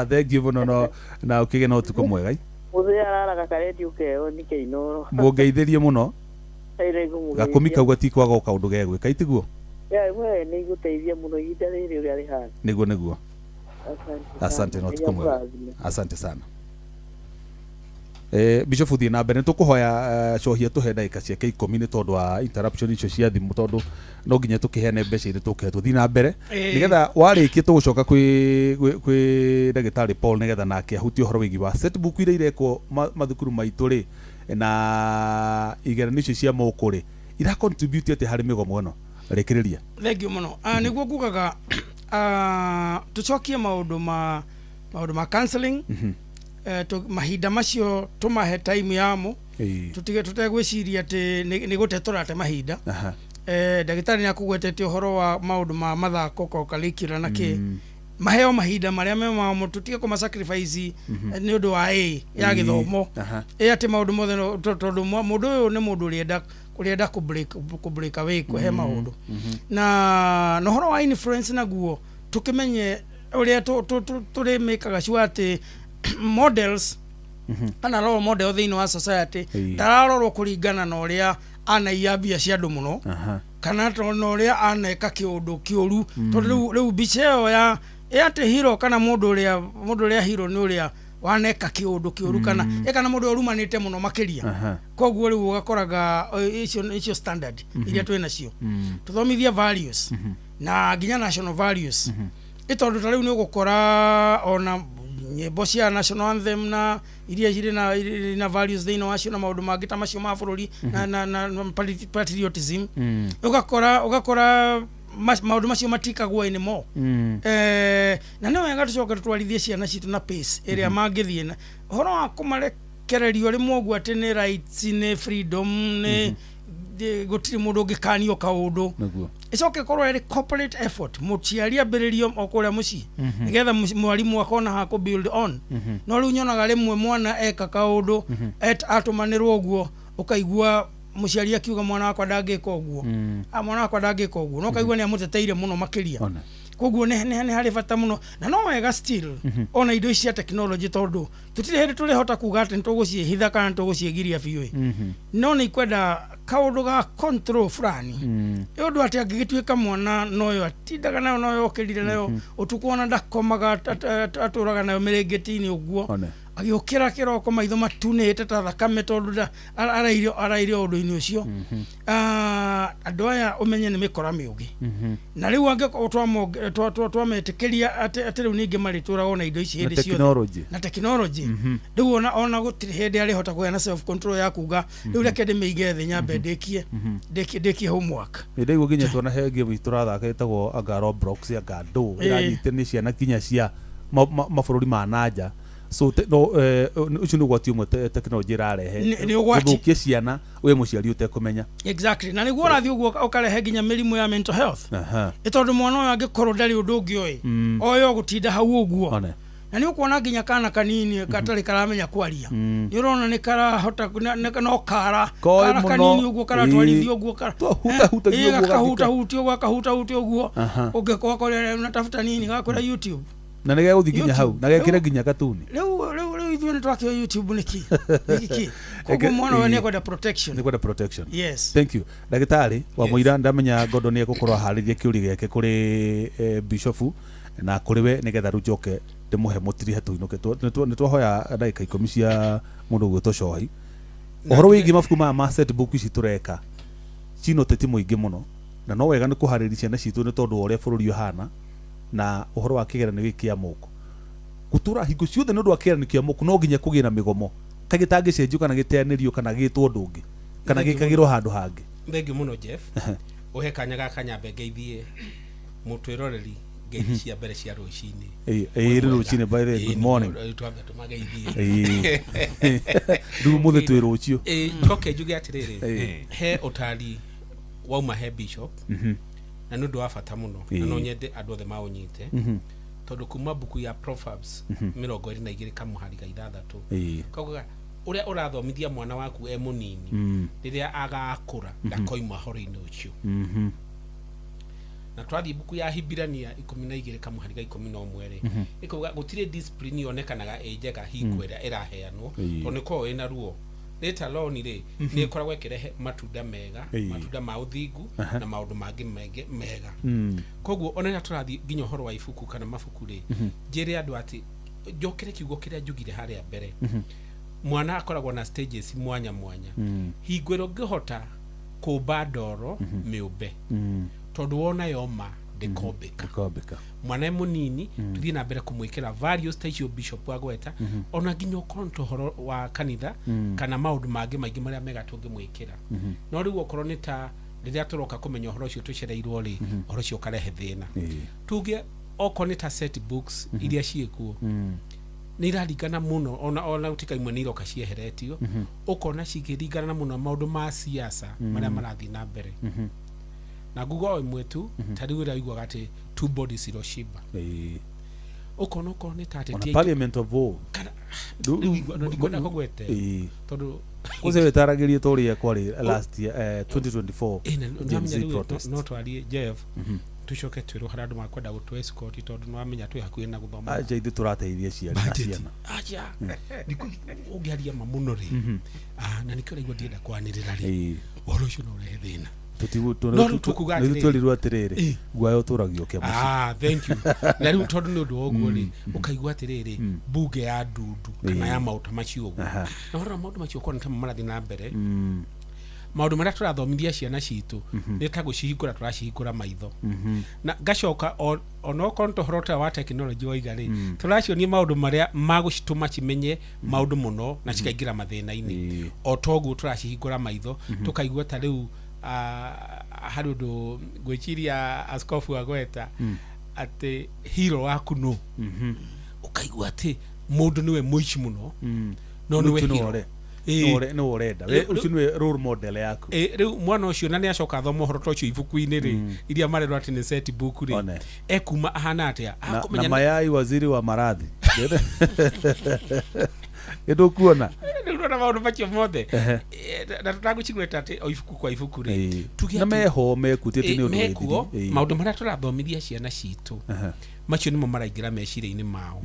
Thank you mũno no na ũkĩgĩe na ũtukũ mwega. Mũthee araraga karendio keo nĩ ke Inooro. Mũngeithĩrie mũno. Gakũmi kau gatikwaga o kaũndũ gegwĩka itiguo? We nĩ igũteithia mũno ihinda rĩrĩ ũrĩa rĩhana. Nĩguo nĩguo. Asante na ũtukũ mwega. Asante sana. Bishop thiĩ na mbere nĩtũkũhoya cohia tũhe ndagĩka ciake 10 nĩ tondũ wa interruption icio cia thimũ tondũ no nginya tũkĩheane mbeca iria tũkũhetwo. Thiĩ na mbere nĩgetha warĩkia tũgũcoka kwĩ ndagĩtarĩ Paul nĩgetha nake ahutie ũhoro wĩgiĩ wa setbook iria irekwo mathukuru maitũ rĩ na igeranio icio cia moko rĩ ira contribute atĩa harĩ mĩgomo ĩno. Rĩkĩrĩria. Thank you mũno. Nĩguo ngugaga tũcokie maũndũ ma counseling. Mahinda macio tũmahe time yamo tutige tutegwĩciria atĩ nĩ gũte tũrate mahinda. Ndagĩtarĩ nĩ akũgwetete ũhoro wa maũndũ ma mathako co-curricular na kĩ maheo mahinda marĩa me mamo tutige kũma sacrifice nĩ ũndũ wa ya gĩthomo atĩ maũndũ mothe tondũ mũndũ ũyũ nĩ mũndũ ũrĩenda kũ break away kũhe maũndũ na ũhoro wa influence naguo tũkĩmenye ũrĩa tũrĩmĩkaga sure atĩ models kana role model thĩinĩ wa society ndararorwo kũringana na ũrĩa anaiya mbia cia andũ mũno kana na ũrĩa aneka kĩũndũ kĩũru tondũ rĩu mbica ĩyo ya atĩ hero kana mũndũ ũrĩa hero nĩ ũrĩa waneka kĩũndũ kĩũru kana kana mũndũ ũrumanĩte mũno makĩria. Koguo rĩu ũgakoraga icio standard iria twĩ nacio tũthomithie values na nginya national values tondũ ta rĩu nĩ ũgũkora ona nyĩmbo cia national anthem na iria irĩ na values thĩinĩ wacio na maũndũ mangĩ ta macio ma bũrũri na patriotism ũgakora maũndũ macio matikagwo anymore. Na nĩ wega tũcoke tũtwarithie ciana citũ na pace ĩrĩa mangĩthiĩ na ũhoro wa kũmarekererio rĩmwe ũguo atĩ nĩ rights nĩ freedom nĩ gũtirĩ mũndũ ũngĩkanio kaũndũ. Ĩcoke ĩkorwo ĩrĩ corporate effort mũciari ambĩrĩrio o kũrĩa mũciĩ nĩgetha mwarimũ akona ha kũ build on. No rĩu nyonaga rĩmwe mwana eka kaũndũ atũmanĩrwo ũguo ũkaigua mũciari akiuga mwana wakwa ndangĩka ũguo, mwana wakwa ndangĩka ũguo, no ũkaigua nĩ amũteteire mũno makĩria. Koguo nĩ harĩ bata mũno na no wega still ona indo ici cia technology tondũ tũtirĩ hĩndĩ tũrĩhota kuga atĩ nĩtũgũciĩhitha kana nĩtũgũciĩgiria biũ, no nĩ ikwenda kaũndũ ga control fulani nĩ ũndũ atĩ angĩgĩtuĩka mwana noyo atindaga nayo noyo okĩrire nayo ũtukũ ona ndakomaga atũraga nayo mĩrĩngĩti-inĩ ũguo agĩũkĩra kĩroko maitho matunĩte ta thakame tondũ araire ũndũ-inĩ ũcio. Andũ aya ũmenye nĩ mĩkora mĩũgĩ na rĩu angĩkorwo twametĩkĩria atĩ rĩu ningĩ marĩtũraga na indo ici hĩndĩ ciothe na technology rĩu ona gũtirĩ hĩndĩ arĩhota kũgĩa na self control ya kuga rĩu reke ndĩmĩige thĩ nyambe ndĩkie homework. Nĩ nginya tuona he game tũrathaka ĩtagwo anga Roblox anga ndũ ĩranyitĩrĩria nĩ ciana kinya cia mabũrũri ma nanja. So ũcio nĩ ũgwati ũmwe technology ĩrarehe gũthũkia ciana wĩ mũciari ũtekũmenya. Exactly, na nĩguo ũrathiĩ ũguo ũkarehe nginya mĩrimũ ya mental health tondũ mwana ũyũ angĩkorwo ndarĩ ũndũ ũngĩ oĩ oĩ gũtinda hau ũguo na nĩ ũkuona nginya kana kanini gatarĩ karamenya kwaria nĩ ũrona nĩ karahota no kara kanini ũguo karatwarithio ũguo kahutahutio ũguo kahutahutio ũguo ũngĩkorwo unatafuta nini gakwĩra YouTube na nĩ gegũthiĩ nginya hau na gekĩre nginya katuni. Rĩu ithuĩ nĩ twakĩo YouTube nĩkĩ nĩkĩ koguo mwana ũyũ nĩ ekwenda protection. Nĩ kwenda protection. Yes, thank you ndagĩtarĩ wa mũira. Ndamenya Gordon nĩ egũkorwo aharĩrie kĩũria gĩake kũrĩ bishofu na kũrĩ we nĩgetha rĩu njoke ndĩmũhe mũtirihe tũinũke. Nĩ twahoya ndagĩka 10 cia mũndũ ũgwĩtwo Cohi ũhoro wĩgiĩ mabuku maya ma set book ici tũreka cina ũteti mũingĩ mũno na no wega nĩ kũharĩria ciana citũ nĩ tondũ wa ũrĩa bũrũri ũhana na ũhoro wa kĩgeranio gĩkĩ kĩa moko gũtũra hingo ciothe nĩ ũndũ wa kĩgeranio kĩa moko no nginya kũgĩe na mĩgomo kaingĩ tangĩcenjio kana gĩteanĩrio kana gĩtwo ũndũ ũngĩ kana gĩkagĩrwo handũ hangĩ. Thengiũ mũno Jeff, ũhe kanya gaka nyambe ngeithie mũtwĩroreri ngeithi cia mbere cia rũcinĩ. Ĩĩ rũcinĩ, by the way, good morning. Twambe tũmageithie. Rĩu mũthĩ twĩ rũciũ. Njoke njuge atĩrĩrĩ, he ũtari wauma he bishop na nĩ ũndũ wa bata mũno na no nyende andũ othe maũnyite tondũ kuma mbuku ya Proverbs 22 kamũhari ga 6 kaugaga Ũrĩa ũrathomithia mwana waku e mũnini, rĩrĩa agakũra ndakoima horo-inĩ ũcio. Na twathiĩ mbuku ya Hibirania 12 kamũhari ga 11 rĩ, ĩkauga gũtirĩ discipline yonekanaga ĩ njega hingo ĩrĩa ĩraheanwo, tondũ nĩ koragwo ĩna ruo. Later on rĩ, nĩ ĩkoragwo ĩkĩrehe matunda mega, matunda ma ũthingu na maũndũ mangĩ maingĩ mega. Koguo ona rĩrĩa tũrathiĩ nginya ũhoro wa ibuku kana mabuku rĩ, njĩre andũ atĩ njokere kiugo kĩrĩa njugire harĩa mbere, mwana akoragwo na stages mwanya mwanya. Hingo ĩrĩa ũngĩhota kũmba ndoro, mĩũmbe, tondũ wona yoma ndĩkombĩka. Ndĩkombĩka. Mwana e mũnini, tũthiĩ na mbere kũmwĩkĩra values ta icio bishop agweta, ona nginya okorwo nĩ ta ũhoro wa kanitha kana maũndũ mangĩ maingĩ marĩa mega tũngĩmwĩkĩra. No rĩu okorwo nĩ ta rĩrĩa tũroka kũmenya ũhoro ũcio tũcereirwo rĩ, ũhoro ũcio ũkarehe thĩna. Tuge okorwo nĩ ta set books iria ciĩkuo, nĩ iraringana mũno, ona gũtuĩka imwe nĩ iroka cieheretio, ũkona cikĩringana mũno maũndũ ma siasa marĩa marathiĩ na mbere. Na nguga o ĩmwe tu, ta rĩu ĩrĩa ũiguaga atĩ tumbo lisiloshiba, ũkona okorwo nĩ ta Ona ateti aitũ parliament of all. Kana rĩu igua- no ndikwenda kũgwete tondũ Kũcio wĩtaragĩrie ta ũrĩa kwarĩ last year, 2024 Ĩ, na Gen Z nĩwamenya rĩu protest. no twarie, Jeff, tucoke twĩrwo harĩa andũ makwenda gũtũ escort, tondũ nĩwamenya twĩ hakuhĩ na gũthoma. Acha, ithuĩ tũrateithia ciari na ciana. Acha, thikũ ici ũngĩaria ma mũno rĩ, na nĩkĩo ũraigua ndienda kwanĩrĩra rĩ, ũhoro ũcio no ũrehe thĩna. No rĩu tũkuga atĩrĩrĩ. Twerirwo atĩrĩrĩ, guoya ũtũragio kĩa mũciĩ. Ah, thank you. Na rĩu tondũ nĩ ũndũ wa ũguo rĩ, ũkaigua atĩrĩrĩ, bunge ya ndundu kana ya maũta macio ũguo, na ũhoro wa maũndũ macio ũkona ta marathiĩ na mbere, maũndũ marĩa tũrathomithia ciana citũ nĩ ta gũcihingũra tũracihingũra maitho. Na ngacoka onokorwo nĩ tũhoro ta wa tekinoronjĩ waiga rĩ, tũracionia maũndũ marĩa magũcitũma cimenye maũndũ mũno na cikaingĩra mathĩna-inĩ. O toguo tũracihingũra maitho, tũkaigua ta rĩu harĩ ũndũ ngwĩciria askofu agweta atĩ hero waku nũ, ũkaigua atĩ mũndũ nĩwe mũici mũno no nĩwe Ũcio nĩwe hero. Nĩwe ũrenda. We, ũcio nĩwe role model yaku. Ĩ, rĩu mwana ũcio na nĩ acoka athoma ũhoro ta ũcio ibuku-inĩ rĩ, iria marerwo atĩ nĩ set book rĩ, One. ekuma ahana atĩa? Na Akũmenya mayai waziri wa maradhi ĩndũkuona. Rĩu ũrona maũndũ macio mothe. Na tũtagũcigweta atĩ o ibuku kwa ibuku rĩ, tuge Na atĩ- meho mekuo, ti atĩ nĩ ũndũ mekuo wĩthiri. maũndũ marĩa tũrathomithia ciana citũ, macio nĩmo maraingĩra meciria-inĩ mao.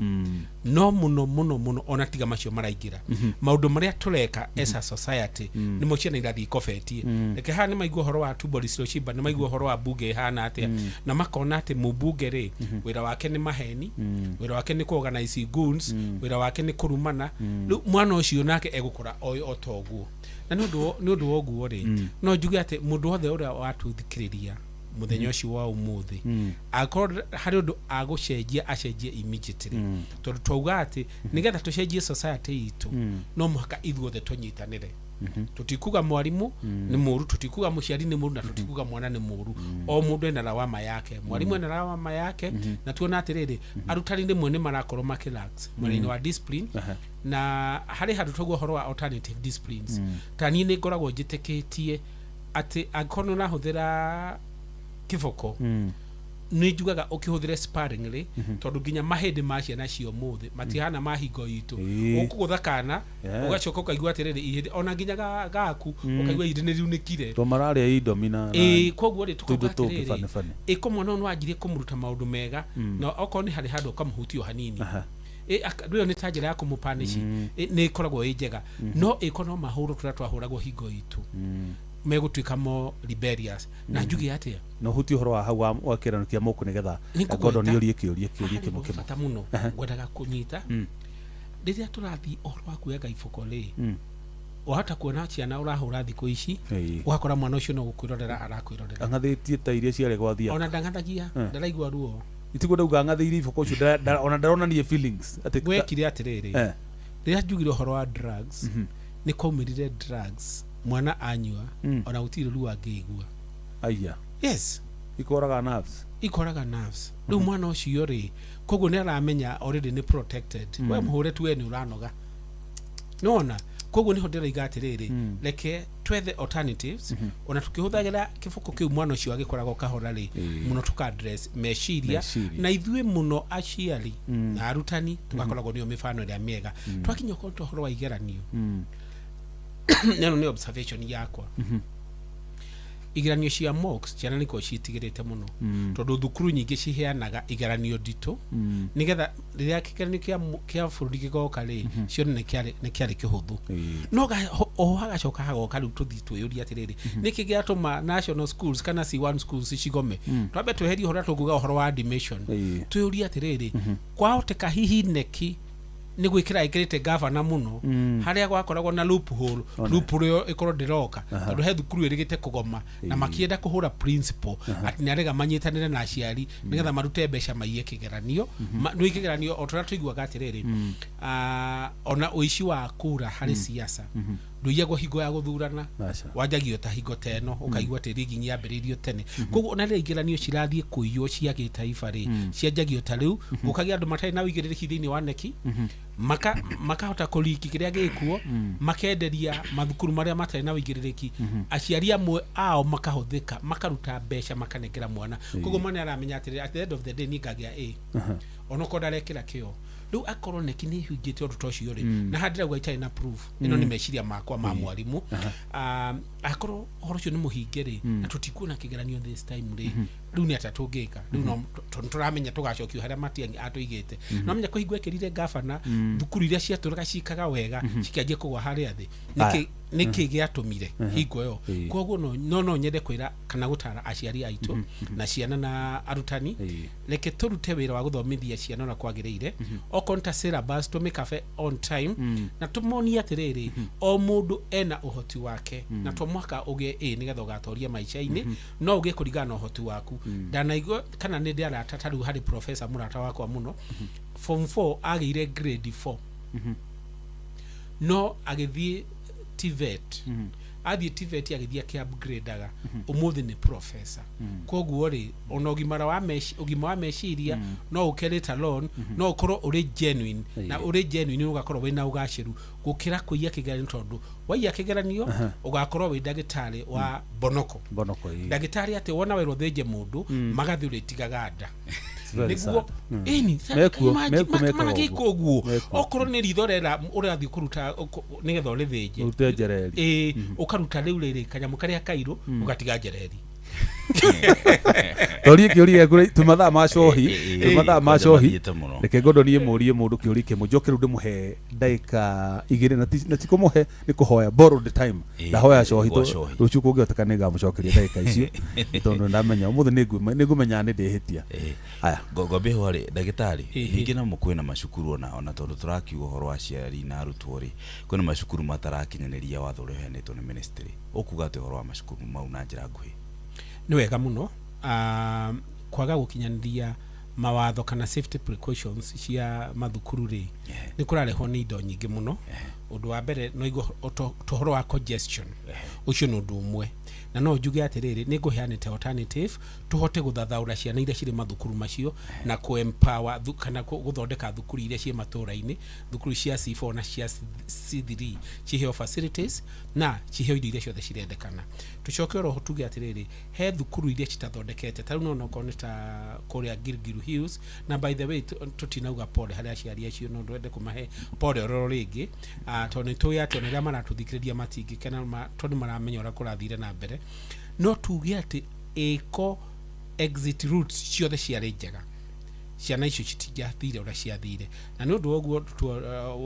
No mũno mũno mũno, ona tiga macio maraingĩra, maũndũ marĩa tũreka as a society nĩmo ciana irathiĩ ikobetie. Reke haha nĩ maigua ũhoro wa tumbo lisiloshiba, nĩ maigua ũhoro wa bunge ĩhana atĩa, na makona atĩ mũmbunge rĩ, wĩra wake nĩ maheni, wĩra wake nĩ kũ-organize goons, wĩra wake nĩ kũrumana. Rĩu mwana ũcio nake egũkũra oĩ o ta ũguo. Na nĩ ũndũ wa ũguo rĩ, no njuge atĩ mũndũ wothe ũrĩa watũthikĩrĩria mũthenya ũcio wa ũmũthĩ, akorwo harĩ ũndũ agũcenjia, acenjie immediately, tondũ twauga atĩ nĩgetha tũcenjie society itũ, no mũhaka ithuothe tũnyitanĩre. Tũtikuga mwarimũ nĩ mũru, tũtikuga mũciari nĩ mũru, na tũtikuga mwana nĩ mũru. O mũndũ ena lawama yake, mwarimũ ena lawama yake. Na tuona atĩrĩrĩ, arutani rĩmwe nĩ marakorwo makĩlax mwena-inĩ wa discipline, na harĩ handũ twaigua ũhoro wa alternative disciplines. Ta niĩ nĩ ngoragwo njĩtĩkĩtie atĩ angĩkorwo nĩ ũrahũthĩra kĩboko, nĩ njugaga ũkĩhũthĩre sparingly, tondũ nginya mahĩndĩ ma ciana cia ũmũthĩ matihana ma hingo itũ. Ũkũgũtha kana ũgacoka ũkaigua atĩrĩrĩ, ihĩndĩ ona nginya gaku ũkaigua ihĩndĩ nĩ riunĩkire. To mararĩa indomi na Koguo rĩ, tũindo tũkauga tũngĩ atĩrĩrĩ, bane bane. Ĩko mwana ũyũ nĩwanjirie kũmũruta maũndũ mega, na okorwo nĩ harĩ handũ ũkamũhutia o hanini, rĩo nĩ ta njĩra ya kũmũpanici, nĩ ĩkoragwo ĩ njega. No ĩko no mahũrwo tũrĩa twahũragwo hingo itũ, megũtuĩka mo rebellious. Na njuge atĩa? Na ũhutie ũhoro wa hau wa kĩrano kĩa mũkũ nĩgetha Nĩngũgweta. Gordon ũrie kĩũria Harĩ kĩmwe ũndũ kĩmwe. bata mũno ngwendaga kũnyita rĩrĩa tũrathiĩ ũhoro wa kuoyaga iboko rĩ, wahota kuona ciana ũrahũra thikũ ici, ũgakora mwana ũcio no gũkwĩrorera arakwĩrorera. Ang'athĩtie ta iria ciarĩ gwathia. Ona ndang'athagia, ndaraigua ruo. Itiguo ndauga ang'athĩirie iboko ũcio, ona ndaronanie feelings atĩ Gwekire atĩrĩrĩ, rĩrĩa njugire ũhoro wa drugs, nĩ kwaumĩrire drugs mwana anyua, ona gũtirĩ ruo angĩigua. Aya. Yes. Ikoraga nerves. Ikoraga nerves. Rĩu mwana ũcio rĩ, koguo nĩ aramenya already nĩ protected. We mũhũre tu, we nĩ ũranoga, nĩwona Koguo niho ndĩroiga atĩrĩrĩ, reke twethe alternatives ona tukĩhũthagĩra kĩboko kĩu mwana ũcio agĩkoragwo kahora rĩ, mũno tũka address meciria. Meciria. Na ithuĩ mũno aciari na arutani tũgakoragwo nĩyo mĩbano ĩrĩa mĩega. Twakinya ũkorwo ta ũhoro wa igeranio, neno nĩ observation yakwa, igeranio cia mocks ciana nĩ ikoragwo ciĩtigĩrĩte mũno, tondũ thukuru nyingĩ ciheanaga igeranio nditũ nĩgetha rĩrĩa kĩgeranio kĩa bũrũri gĩgoka rĩ, cione nĩ kĩarĩ kĩhũthũ. No oho hagacoka hagoka rĩu tũthiĩ twĩyũrie atĩrĩrĩ, nĩkĩ gĩatũma national schools kana C1 schools cigome? Twambe tweherie ũhoro ũrĩa tũkuga ũhoro wa admission, twĩyũrie atĩrĩrĩ, kwahoteka hihi neki nĩ gwĩkĩra ĩkĩrĩte gavana mũno harĩa gwakoragwo na loophole, loophole ĩyo ĩkorwo ndĩroka, tondũ he thukuru ĩrĩgĩte kũgoma na makĩenda kũhũra principal atĩ nĩ arega manyitanĩre na aciari nĩgetha marute mbeca maiye kĩgeranio. Nĩ kĩgeranio o tũrĩa tũiguaga atĩrĩrĩ, ona ũici wa kura harĩ siasa ndũiyagwo hingo ya gũthurana. Aca. Wanjagio ta hingo ta ĩno, ũkaigua atĩ rigging yambĩrĩirio tene. Koguo ona rĩrĩa igeranio cirathiĩ kũiywo cia gĩtaifa rĩ, cianjagio ta rĩu, gũkagĩa andũ matarĩ na ũigĩrĩrĩki thĩinĩ wa neki, makahota kũriki kĩrĩa gĩkuo, makenderia mathukuru marĩa matarĩ na ũigĩrĩrĩki, aciari amwe ao makahũthĩka, makaruta mbeca makanengera mwana. Koguo mwana aramenya atĩrĩrĩ, at the end of the day niĩ ngagĩa A onokorwo ndarekĩra kĩo. Rĩu akorwo neki nĩ ihingĩte ũndũ ta ũcio rĩ, na haha ndĩrauga itarĩ na proof, ĩno nĩ meciria makwa ma mwarimũ, akorwo ũhoro ũcio nĩ mũhinge rĩ, na tũtikuona kĩgeranio this time rĩ, rĩu nĩ atĩa tũngĩka rĩu? No tondũ tũramenya tũgacokio harĩa Matiang'i atũigĩte. No menya kũhingwo ekĩrire gavana, thukuru iria ciatũraga ciĩkaga wega cikĩanjia kũgwa harĩa thĩ. Nĩkĩ gĩatũmire hingo ĩyo? Koguo no nyende kwĩra kana gũtara aciari aitũ na ciana na arutani, reke tũrute wĩra wa gũthomithia ciana ũrĩa kwagĩrĩire, okorwo nĩ ta syllabus tũmĩkabe on time, na tũmonie atĩrĩrĩ, o mũndũ ena ũhoti wake, na to mũhaka ũgĩe A nĩgetha ũgatoria maica-inĩ, no ũgĩe kũringana na ũhoti waku. Ndanaigua kana nĩ ndĩ arata ta rĩu harĩ professor mũrata wakwa mũno, form 4 agĩire grade 4, no agĩthiĩ TVET, athiĩ TVET agĩthiĩ akĩ-upgrade-aga, ũmũthĩ nĩ professor. Koguo rĩ, ona ũgima wa meciria no ũke later on, no ũkorwo ũrĩ genuine, na ũrĩ genuine ũgakorwo wĩna ũgacĩru gũkĩra kũiya kĩgeranio, tondũ waiya kĩgeranio ũgakorwo wĩ ndagĩtarĩ wa bonoko. Bonoko, ĩĩ. Ndagĩtarĩ atĩ wona werwo thĩnje mũndũ, magathiĩ ũrĩtigaga nda. Very Nĩguo sad. ĩni. Mekuo, mekuo mekaga Magĩka ũguo. ũguo. Mekuo. Okorwo nĩ ritho rera ũrathiĩ kũruta nĩgetha ũrĩthĩnje, Ũrute njereri. Ĩĩ, ũkaruta rĩu rĩrĩ kanyamũ karĩa kairũ, ũgatiga njereri. Torie kĩũria gĩaku tu mathaa ma cohi, tu mathaa ma Kwanja cohi. mathiĩte mũno. Reke ngondo niĩ mũrie mũndũ kĩũria kĩmwe, njoke rĩu ndĩmũhe ndagĩka 2, na ti kũmũhe, nĩ kũhoya borrowed time. Ndahoya cohi. Gwa cohi. Rũciũ kũngĩhoteka nĩ ngamũcokeria ndagĩka icio, tondũ ndamenya ũmũthĩ nĩ ngũmenya nĩ ndĩhĩtia. Aya. Ngwambie ho rĩ, ndagĩtarĩ, Ĩhĩ. ningĩ namo kwĩna macukuru ona tondũ tũrakiuga ũhoro wa aciari na arutwo rĩ, kwĩna macukuru matarakinyanĩria watho ũrĩa ũheanĩtwo nĩ ministry. Ũkuga atĩ ũhoro wa macukuru mau na njĩra nguhĩ? Nĩ wega mũno. Kwaga gũkinyanĩria mawatho kana safety precautions cia mathukuru rĩ, nĩ kũrarehwo nĩ indo nyingĩ mũno. Ũndũ wa mbere no igua ũhoro wa congestion, ũcio nĩ ũndũ ũmwe, na no njuge atĩrĩrĩ, nĩ ngũheanĩte alternative tũhote gũthathaũra ciana iria cirĩ mathukuru macio na kũ-empower kana gũthondeka thukuru iria ciĩ matũũra-inĩ, thukuru cia C4 na cia C3, ciheo facilities na ciheo indo iria ciothe cirendekana. Tucoke oro tuge atĩrĩrĩ, he thukuru iria citathondekete ta rĩu nona okorwo nĩ ta kũrĩa Gilgil Hills, na by the way tũtinauga pole harĩ aciari acio, no ndwende kũmahe pole oro rĩngĩ, tondũ nĩ tũĩ atĩ ona rĩrĩa maratũthikĩrĩria matingĩkena tondũ maramenya ũrĩa kũrathire na mbere. No tuge atĩ ĩko exit routes ciothe ciarĩ njega, ciana icio citingĩathire ũrĩa ciathire. Na nĩ ũndũ wa ũguo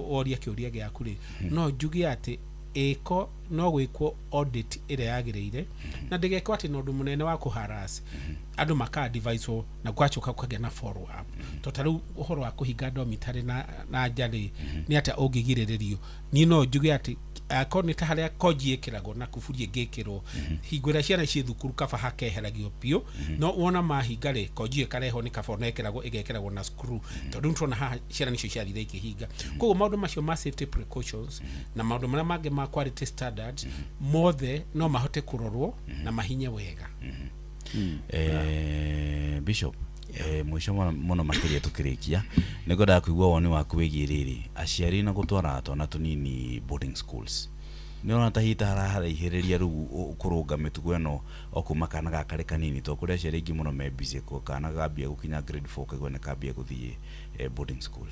woria kĩũria gĩaku rĩ, no njuge atĩ ĩko no gwĩkwo audit ĩrĩa yagĩrĩire, na ndĩgekwo atĩ na ũndũ mũnene wa kũharas andũ maka-adviswo na gwacoka gũkagĩa na follow up. To ta rĩu ũhoro wa kũhinga dormitory na nja rĩ, nĩ atĩa ũngĩgirĩrĩrio? Niĩ no njuge atĩ akorwo nĩ ta harĩa konji ĩkĩragwo na kuburi ĩngĩkĩrwo hingo ĩrĩa ciana ciĩ thukuru, kaba hakeheragio biũ. No wona mahinga rĩ, konji ĩkarehwo nĩ kaba ona ĩkĩragwo ĩgekĩragwo na screw, tondũ rĩu tuona haha ciana nicio ciathire ikĩhinga. Koguo maũndũ macio ma safety precautions na maũndũ marĩa mangĩ ma quality standards mothe no mahote kũrorwo na mahinye wega. Bishop. Mũico mũno makĩria tũkĩrĩkia nĩ ngwendaga kũigua woni waku wĩgiĩ rĩrĩ aciari na gũtwara twana tũnini boarding schools. Nĩ ũrona ta hihi ta hararaihĩrĩria rĩu kũrũnga mĩtugo ĩno o kuma kana gaka karĩ kanini, tondũ kũrĩ aciari aingĩ mũno me busy ko kana gambia gũkinya grade 4 kaigua nĩ kambia gũthiĩ boarding school.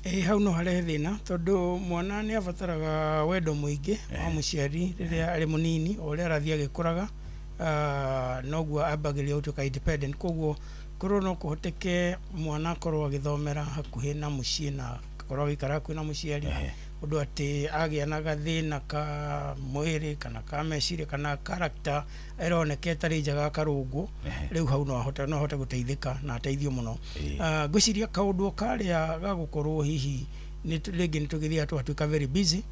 Ĩ hau no harehe thĩna, tondũ mwana nĩ abataraga wendo mũingĩ wa mũciari rĩrĩa arĩ mũnini. O ũrĩa arathiĩ agĩkũraga, noguo ambagĩrĩria gũtuĩka independent. Koguo korwo no kũhoteke mwana akorwo agĩthomera hakuhĩ na mũciĩ na akorwo agĩikara hakuhĩ na mũciari, ũndũ atĩ agĩa na gathĩna ka mwĩrĩ kana ka meciria kana character ĩroneka ĩtarĩ njega akarũngwo, rĩu hau no ahote gũteithĩka na ateithio mũno. Ngwĩciria kaũndũ o karĩa ga gũkorwo hihi rĩngĩ nĩ tũgĩthiaga tũgatuĩka very busy,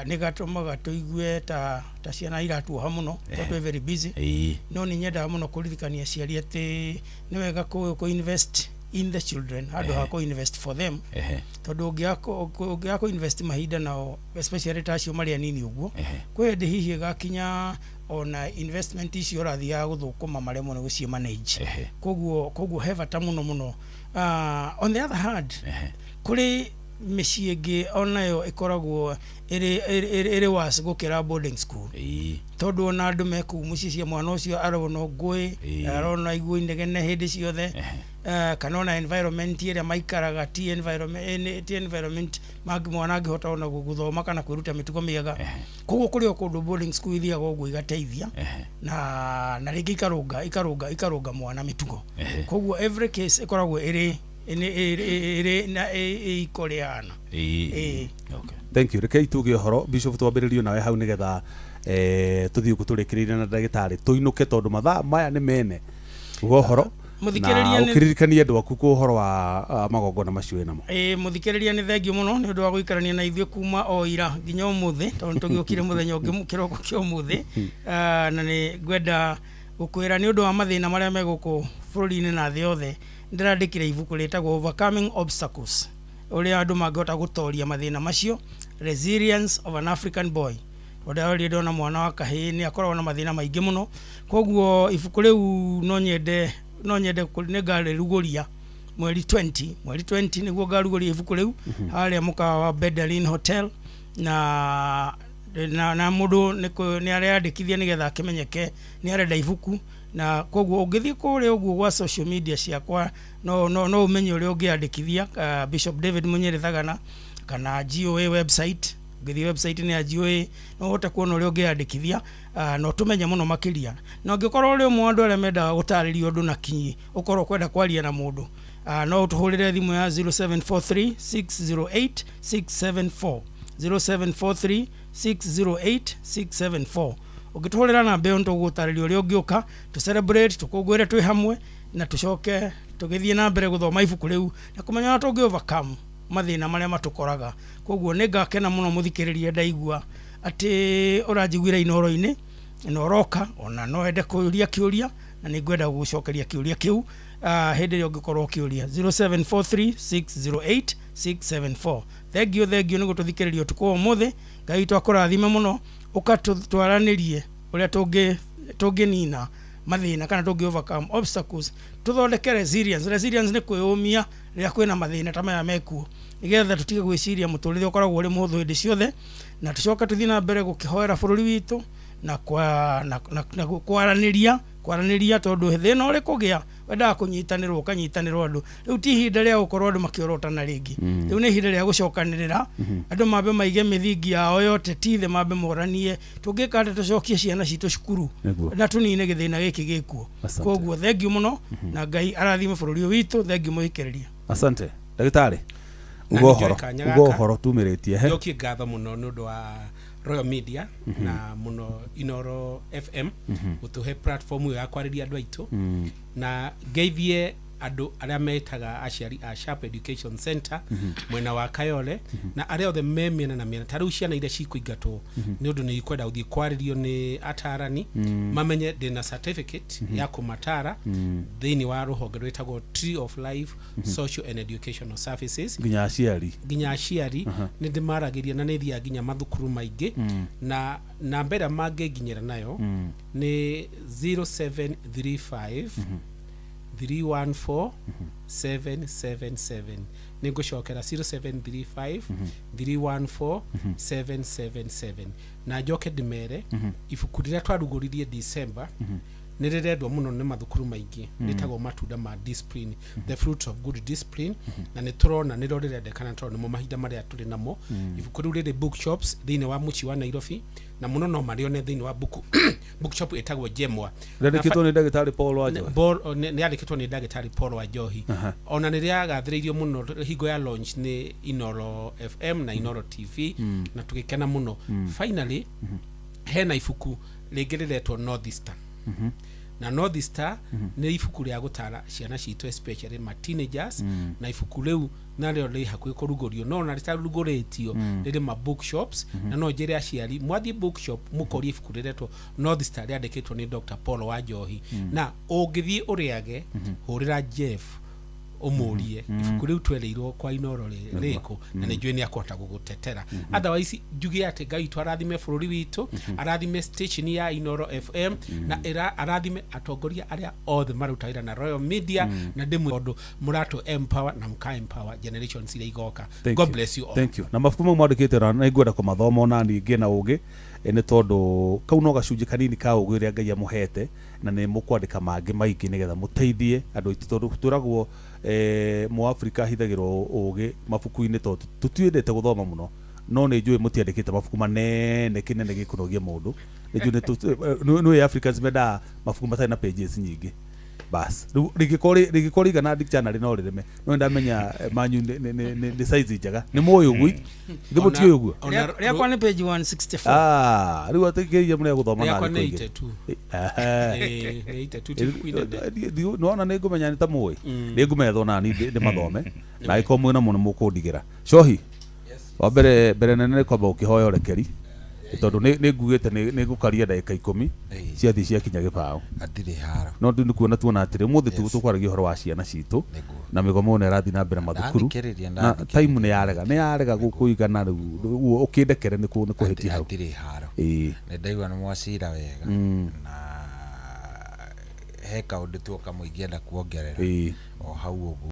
nĩ gatũmaga tũigue ta ciana iratuoha mũno tondũ twĩ very busy. No nĩ nyendaga mũno kũririkania aciari atĩ nĩ wega kũ invest in the children handũ ha kũ invest for them, tondũ ũngĩaga kũ invest mahinda nao, especially ta acio marĩ anini ũguo, kwĩ hĩndĩ hihi ĩgakinya ona investment icio ũrathiaga gũthũkũma maremwo nĩ gũciĩ manage. Koguo he bata mũno mũno. On the other hand, kũrĩ mĩciĩ ĩngĩ onayo ĩkoragwo ĩrĩ worse gũkĩra boarding school, tondũ ona andũ me kũu mũciĩ cia mwana ũcio arona ngũĩ, arona igua inegene hĩndĩ ciothe, kana ona environment ĩrĩa maikaraga ti environment, ti environment mwana angĩhota ona gũthoma kana kwĩruta mĩtugo mĩega. Koguo kũrĩ o kũndũ boarding school ithiaga ũguo igateithia na rĩngĩ ikarũnga mwana mĩtugo. Koguo every case ĩkoragwo ĩrĩ na ĩiko rĩhana. Ĩĩ. Okay. Thank you. Rekei tuge ũhoro, Bishop, twambĩrĩrio nawe hau nĩgetha tũthiĩ ũguo tũrĩkĩrĩire na ndagĩtarĩ tũinũke, tondũ mathaa maya nĩ mene. Uga ũhoro Mũthikĩrĩria na ũkĩririkanie andũ aku kũ ũhoro wa magongona macio wĩnamo. Ĩĩ, mũthikĩrĩria, nĩ thengio mũno nĩ ũndũ wa gũikarania na ithuĩ kuma o ira nginya ũmũthĩ, tondũ nĩ tũgĩũkire mũthenya ũngĩ kĩroko kĩa ũmũthĩ. Na nĩ ngwenda gũkwĩra nĩ ũndũ wa mathĩna marĩa me gũkũ bũrũri-inĩ na thĩ yothe, ndĩrandĩkire ibuku rĩtagwo Overcoming Obstacles, ũrĩa andũ mangĩhota gũtoria mathĩna macio, Resilience of an African Boy, tondũ ndarorire ndona mwana wa kahĩĩ nĩ akoragwo na mathĩna maingĩ mũno. Koguo ibuku rĩu no nyende nĩ ngarĩrugũria mweri 20, mweri 20 nĩguo ngarugũria ibuku rĩu harĩa mũkawa wa Bedalin Hotel, na mũndũ nĩ areyandĩkithia nĩgetha akĩmenyeke nĩ arenda ibuku. Na koguo ũngĩthiĩ kũrĩa ũguo gwa social media ciakwa no ũmenye ũrĩa ũngĩandĩkithia, Bishop David Munyĩrĩ Thagana, kana GOA website. Ũngĩthiĩ website-inĩ ya GOA no ũhote kuona ũrĩa ũngĩandĩkithia, na ũtũmenye mũno makĩria. Na ũngĩkorwo ũrĩ ũmwe wa andũ arĩa mendaga gũtarĩrio ũndũ na kinyi, ũkorwo ũkwenda kwaria na mũndũ, no ũtũhũrĩre thimũ ya 0743 608 674, 0743 608 674. Ũngĩtũhũrĩra namba ĩyo nĩtũgũgũtarĩria ũrĩa ũngĩũka tũ celebrate, tũkũngũĩre twĩ hamwe, na tũcoke tũgĩthiĩ na mbere gũthoma ibuku rĩu na kũmenya ũrĩa tũngĩ overcome mathĩna marĩa matũkoraga. Koguo nĩ ngakena mũno mũthikĩrĩria ndaigua atĩ ũranjiguĩra Inoro-inĩ na ũroka ona no wende kũũria kĩũria, na nĩ ngwenda gũgũcokeria kĩũria kĩu hĩndĩ ĩrĩa ũngĩkorwo ũkĩũria 0743 608 674. Thengio, thengio nĩ gũtũthikĩrĩria ũtukũ wa ũmũthĩ. Ngai witũ akũrathime mũno. Ũka twaranĩrie ũrĩa tũngĩnina mathĩna kana tũngĩ overcome obstacles, tũthondeke resilience. Resilience nĩ kwĩyũmia rĩrĩa kwĩna mathĩna ta maya mekuo, nĩgetha tũtige gwĩciria mũtũrĩre ũkoragwo ũrĩ mũhũthũ hĩndĩ ciothe, na tũcoke tũthiĩ na mbere gũkĩhoera bũrũri witũ na kwaranĩria, tondũ thĩna ũrĩ kũgĩa wendaga kũnyitanĩrwo, ũkanyitanĩrwo andũ. Rĩu ti ihinda rĩa gũkorwo andũ makĩorotana rĩngĩ, rĩu nĩ ihinda rĩa gũcokanĩrĩra, andũ mambe maige mĩthingi yao yote ti thĩ, mambe moranie tũngĩka atĩa tũcokie ciana citũ cukuru na tũnine gĩthĩna gĩkĩ gĩkuo. Koguo thengio mũno na Ngai arathime bũrũri ũyũ witũ. Thengio mũthikĩrĩria. Asante, ndagĩtarĩ. Na Uga nĩ ũhoro njoe kanya uga gaka. ũhoro tumĩrĩtie he. Njokie ngatho mũno nĩ ũndũ wa Royal Media na mũno Inoro FM gũtũhe platform ĩyo ya kwarĩria andũ aitũ, na ngeithie andũ arĩa metaga aciari a Sharp Education Center mwena wa Kayole na arĩa othe me mĩena na mĩena. Ta rĩu ciana iria cikũingatwo nĩ ũndũ nĩ ikwenda gũthiĩ kwarĩrio nĩ atarani, mamenye ndĩna certificate ya kũmatara thĩinĩ wa rũhonge rwĩtagwo Tree of Life Social and Educational Services. Nginya aciari. Nginya aciari nĩ ndĩmaragĩria na nĩ thiaga nginya mathukuru maingĩ, na namba ĩrĩa mangĩnginyĩra nayo nĩ 0735 314 777. Nä ngå cokera 0735 314 777. Na njoke ndĩmere ibuku rĩrĩa twarugũririe December nä rĩrendwo mũno nĩ mathukuru maingĩ, rĩtagwo Matunda ma Discipline, The Fruits of Good Discipline, na nĩ tũrona nĩrĩo rĩrendekana tondũ nĩmo mahinda marĩa tũrĩ namo. Ibuku rĩu rĩrĩ bookshops thĩinĩ wa mũciĩ wa Nairobi, na mũno no marĩone thĩinĩ wa bookshop ĩtagwo Jemwa. Rĩandĩkĩtwo nĩ ndagĩtarĩ Paul Wanjohi. Nĩ yandĩkĩtwo nĩ ndagĩtarĩ Paul Wanjohi. Ona nĩ rĩagathĩrĩirio mũno hingo ya launch nĩ Inoro FM na Inoro TV, na tũgĩkena mũno. Finally, hena ibuku rĩngĩ rĩretwo North Star, na North Star nĩ ibuku rĩa gũtara ciana citũ, especially ma teenagers, na ibuku rĩu narĩo rĩ hakuhĩ kũrugũrio, no ona rĩtarugũrĩtio rĩrĩ ma bookshops, na no njĩre aciari mwathiĩ bookshop mũkorie ibuku rĩretwo North Star rĩandĩkĩtwo nĩ Dr. Paul Wanjohi. Na ũngĩthiĩ ũrĩage, hũrĩra Jeff ũmũrie ibuku rĩu twerĩirwo kwa Inoro rĩkũ, na nĩ njũĩ nĩ akũhota gũgũtetera. Otherwise njuge atĩ Ngai witũ arathime bũrũri witũ, arathime station ya Inoro FM, na arathime atongoria arĩa othe maruta wĩra na Royal Media, na ndĩmwe tondũ mũratũ empower na mũka empower generations iria igoka. Thank God you. bless you all. Thank you. Na mabuku mau mwandĩkĩte na nĩ ngwenda kũmathoma ona niĩ ngĩe na ũgĩ, nĩ tondũ kau no gacunjĩ kanini ka ũgĩ ũrĩa Ngai amũhete, na nĩ mũkwandĩka mangĩ maingĩ nĩgetha mũteithie andũ aitũ, tondũ twĩragwo mũafrika ahithagĩrwo ũgĩ mabuku-inĩ tondũ tũtiendete gũthoma mũno, no nĩ njũĩ mũtiandĩkĩte mabuku manene kĩnene gĩkũnogia mũndũ. Nĩ njũĩ nĩ Africans mendaga mabuku matarĩ na pages nyingĩ. Bas rĩu rĩngĩkorwo rĩigana dictionary no rĩreme, no nĩndamenya manyu nĩ size njega. Nĩ mũĩ ũguo ithe mũtiũĩ ũguo? Rĩakwa nĩ page 164. Ah, rĩu atĩkĩria mũrĩa gũthoma na Rĩakwa nĩ thikũ igĩrĩ. 82. Ehe. Nĩ 82, ti ibuku inene. Nĩwona nĩ ngũmenya nĩ ta mũĩ, nĩ ngũmethwo nani ndĩmathome, na angĩkorwo mwĩna mũno mũkũndigĩra cohi wa mbere mbere nene nĩ kwamba gũkĩhoya ũrekeri tondũ nĩ ngugĩte nĩ ngũkaria ndagĩka 10 ciathiĩ ciakinya gĩbaũ. Hatirĩ haro. No ndũ nĩ kuona tuona atĩrĩ ũmũthĩ tũkwaragia ũhoro wa ciana citũ na mĩgomo ĩno ĩrathiĩ na mbere mathukuru, Ndathikĩrĩria, na time nĩ yarega gũkũigana rĩu ũkĩndekere nĩ kũhĩtia hau. Hatirĩ haro. Ĩĩ. Nĩ ndaigua nĩ mwacira wega, na he kaũndũ tu o kamwe ingĩenda kuongerera o hau ũguo.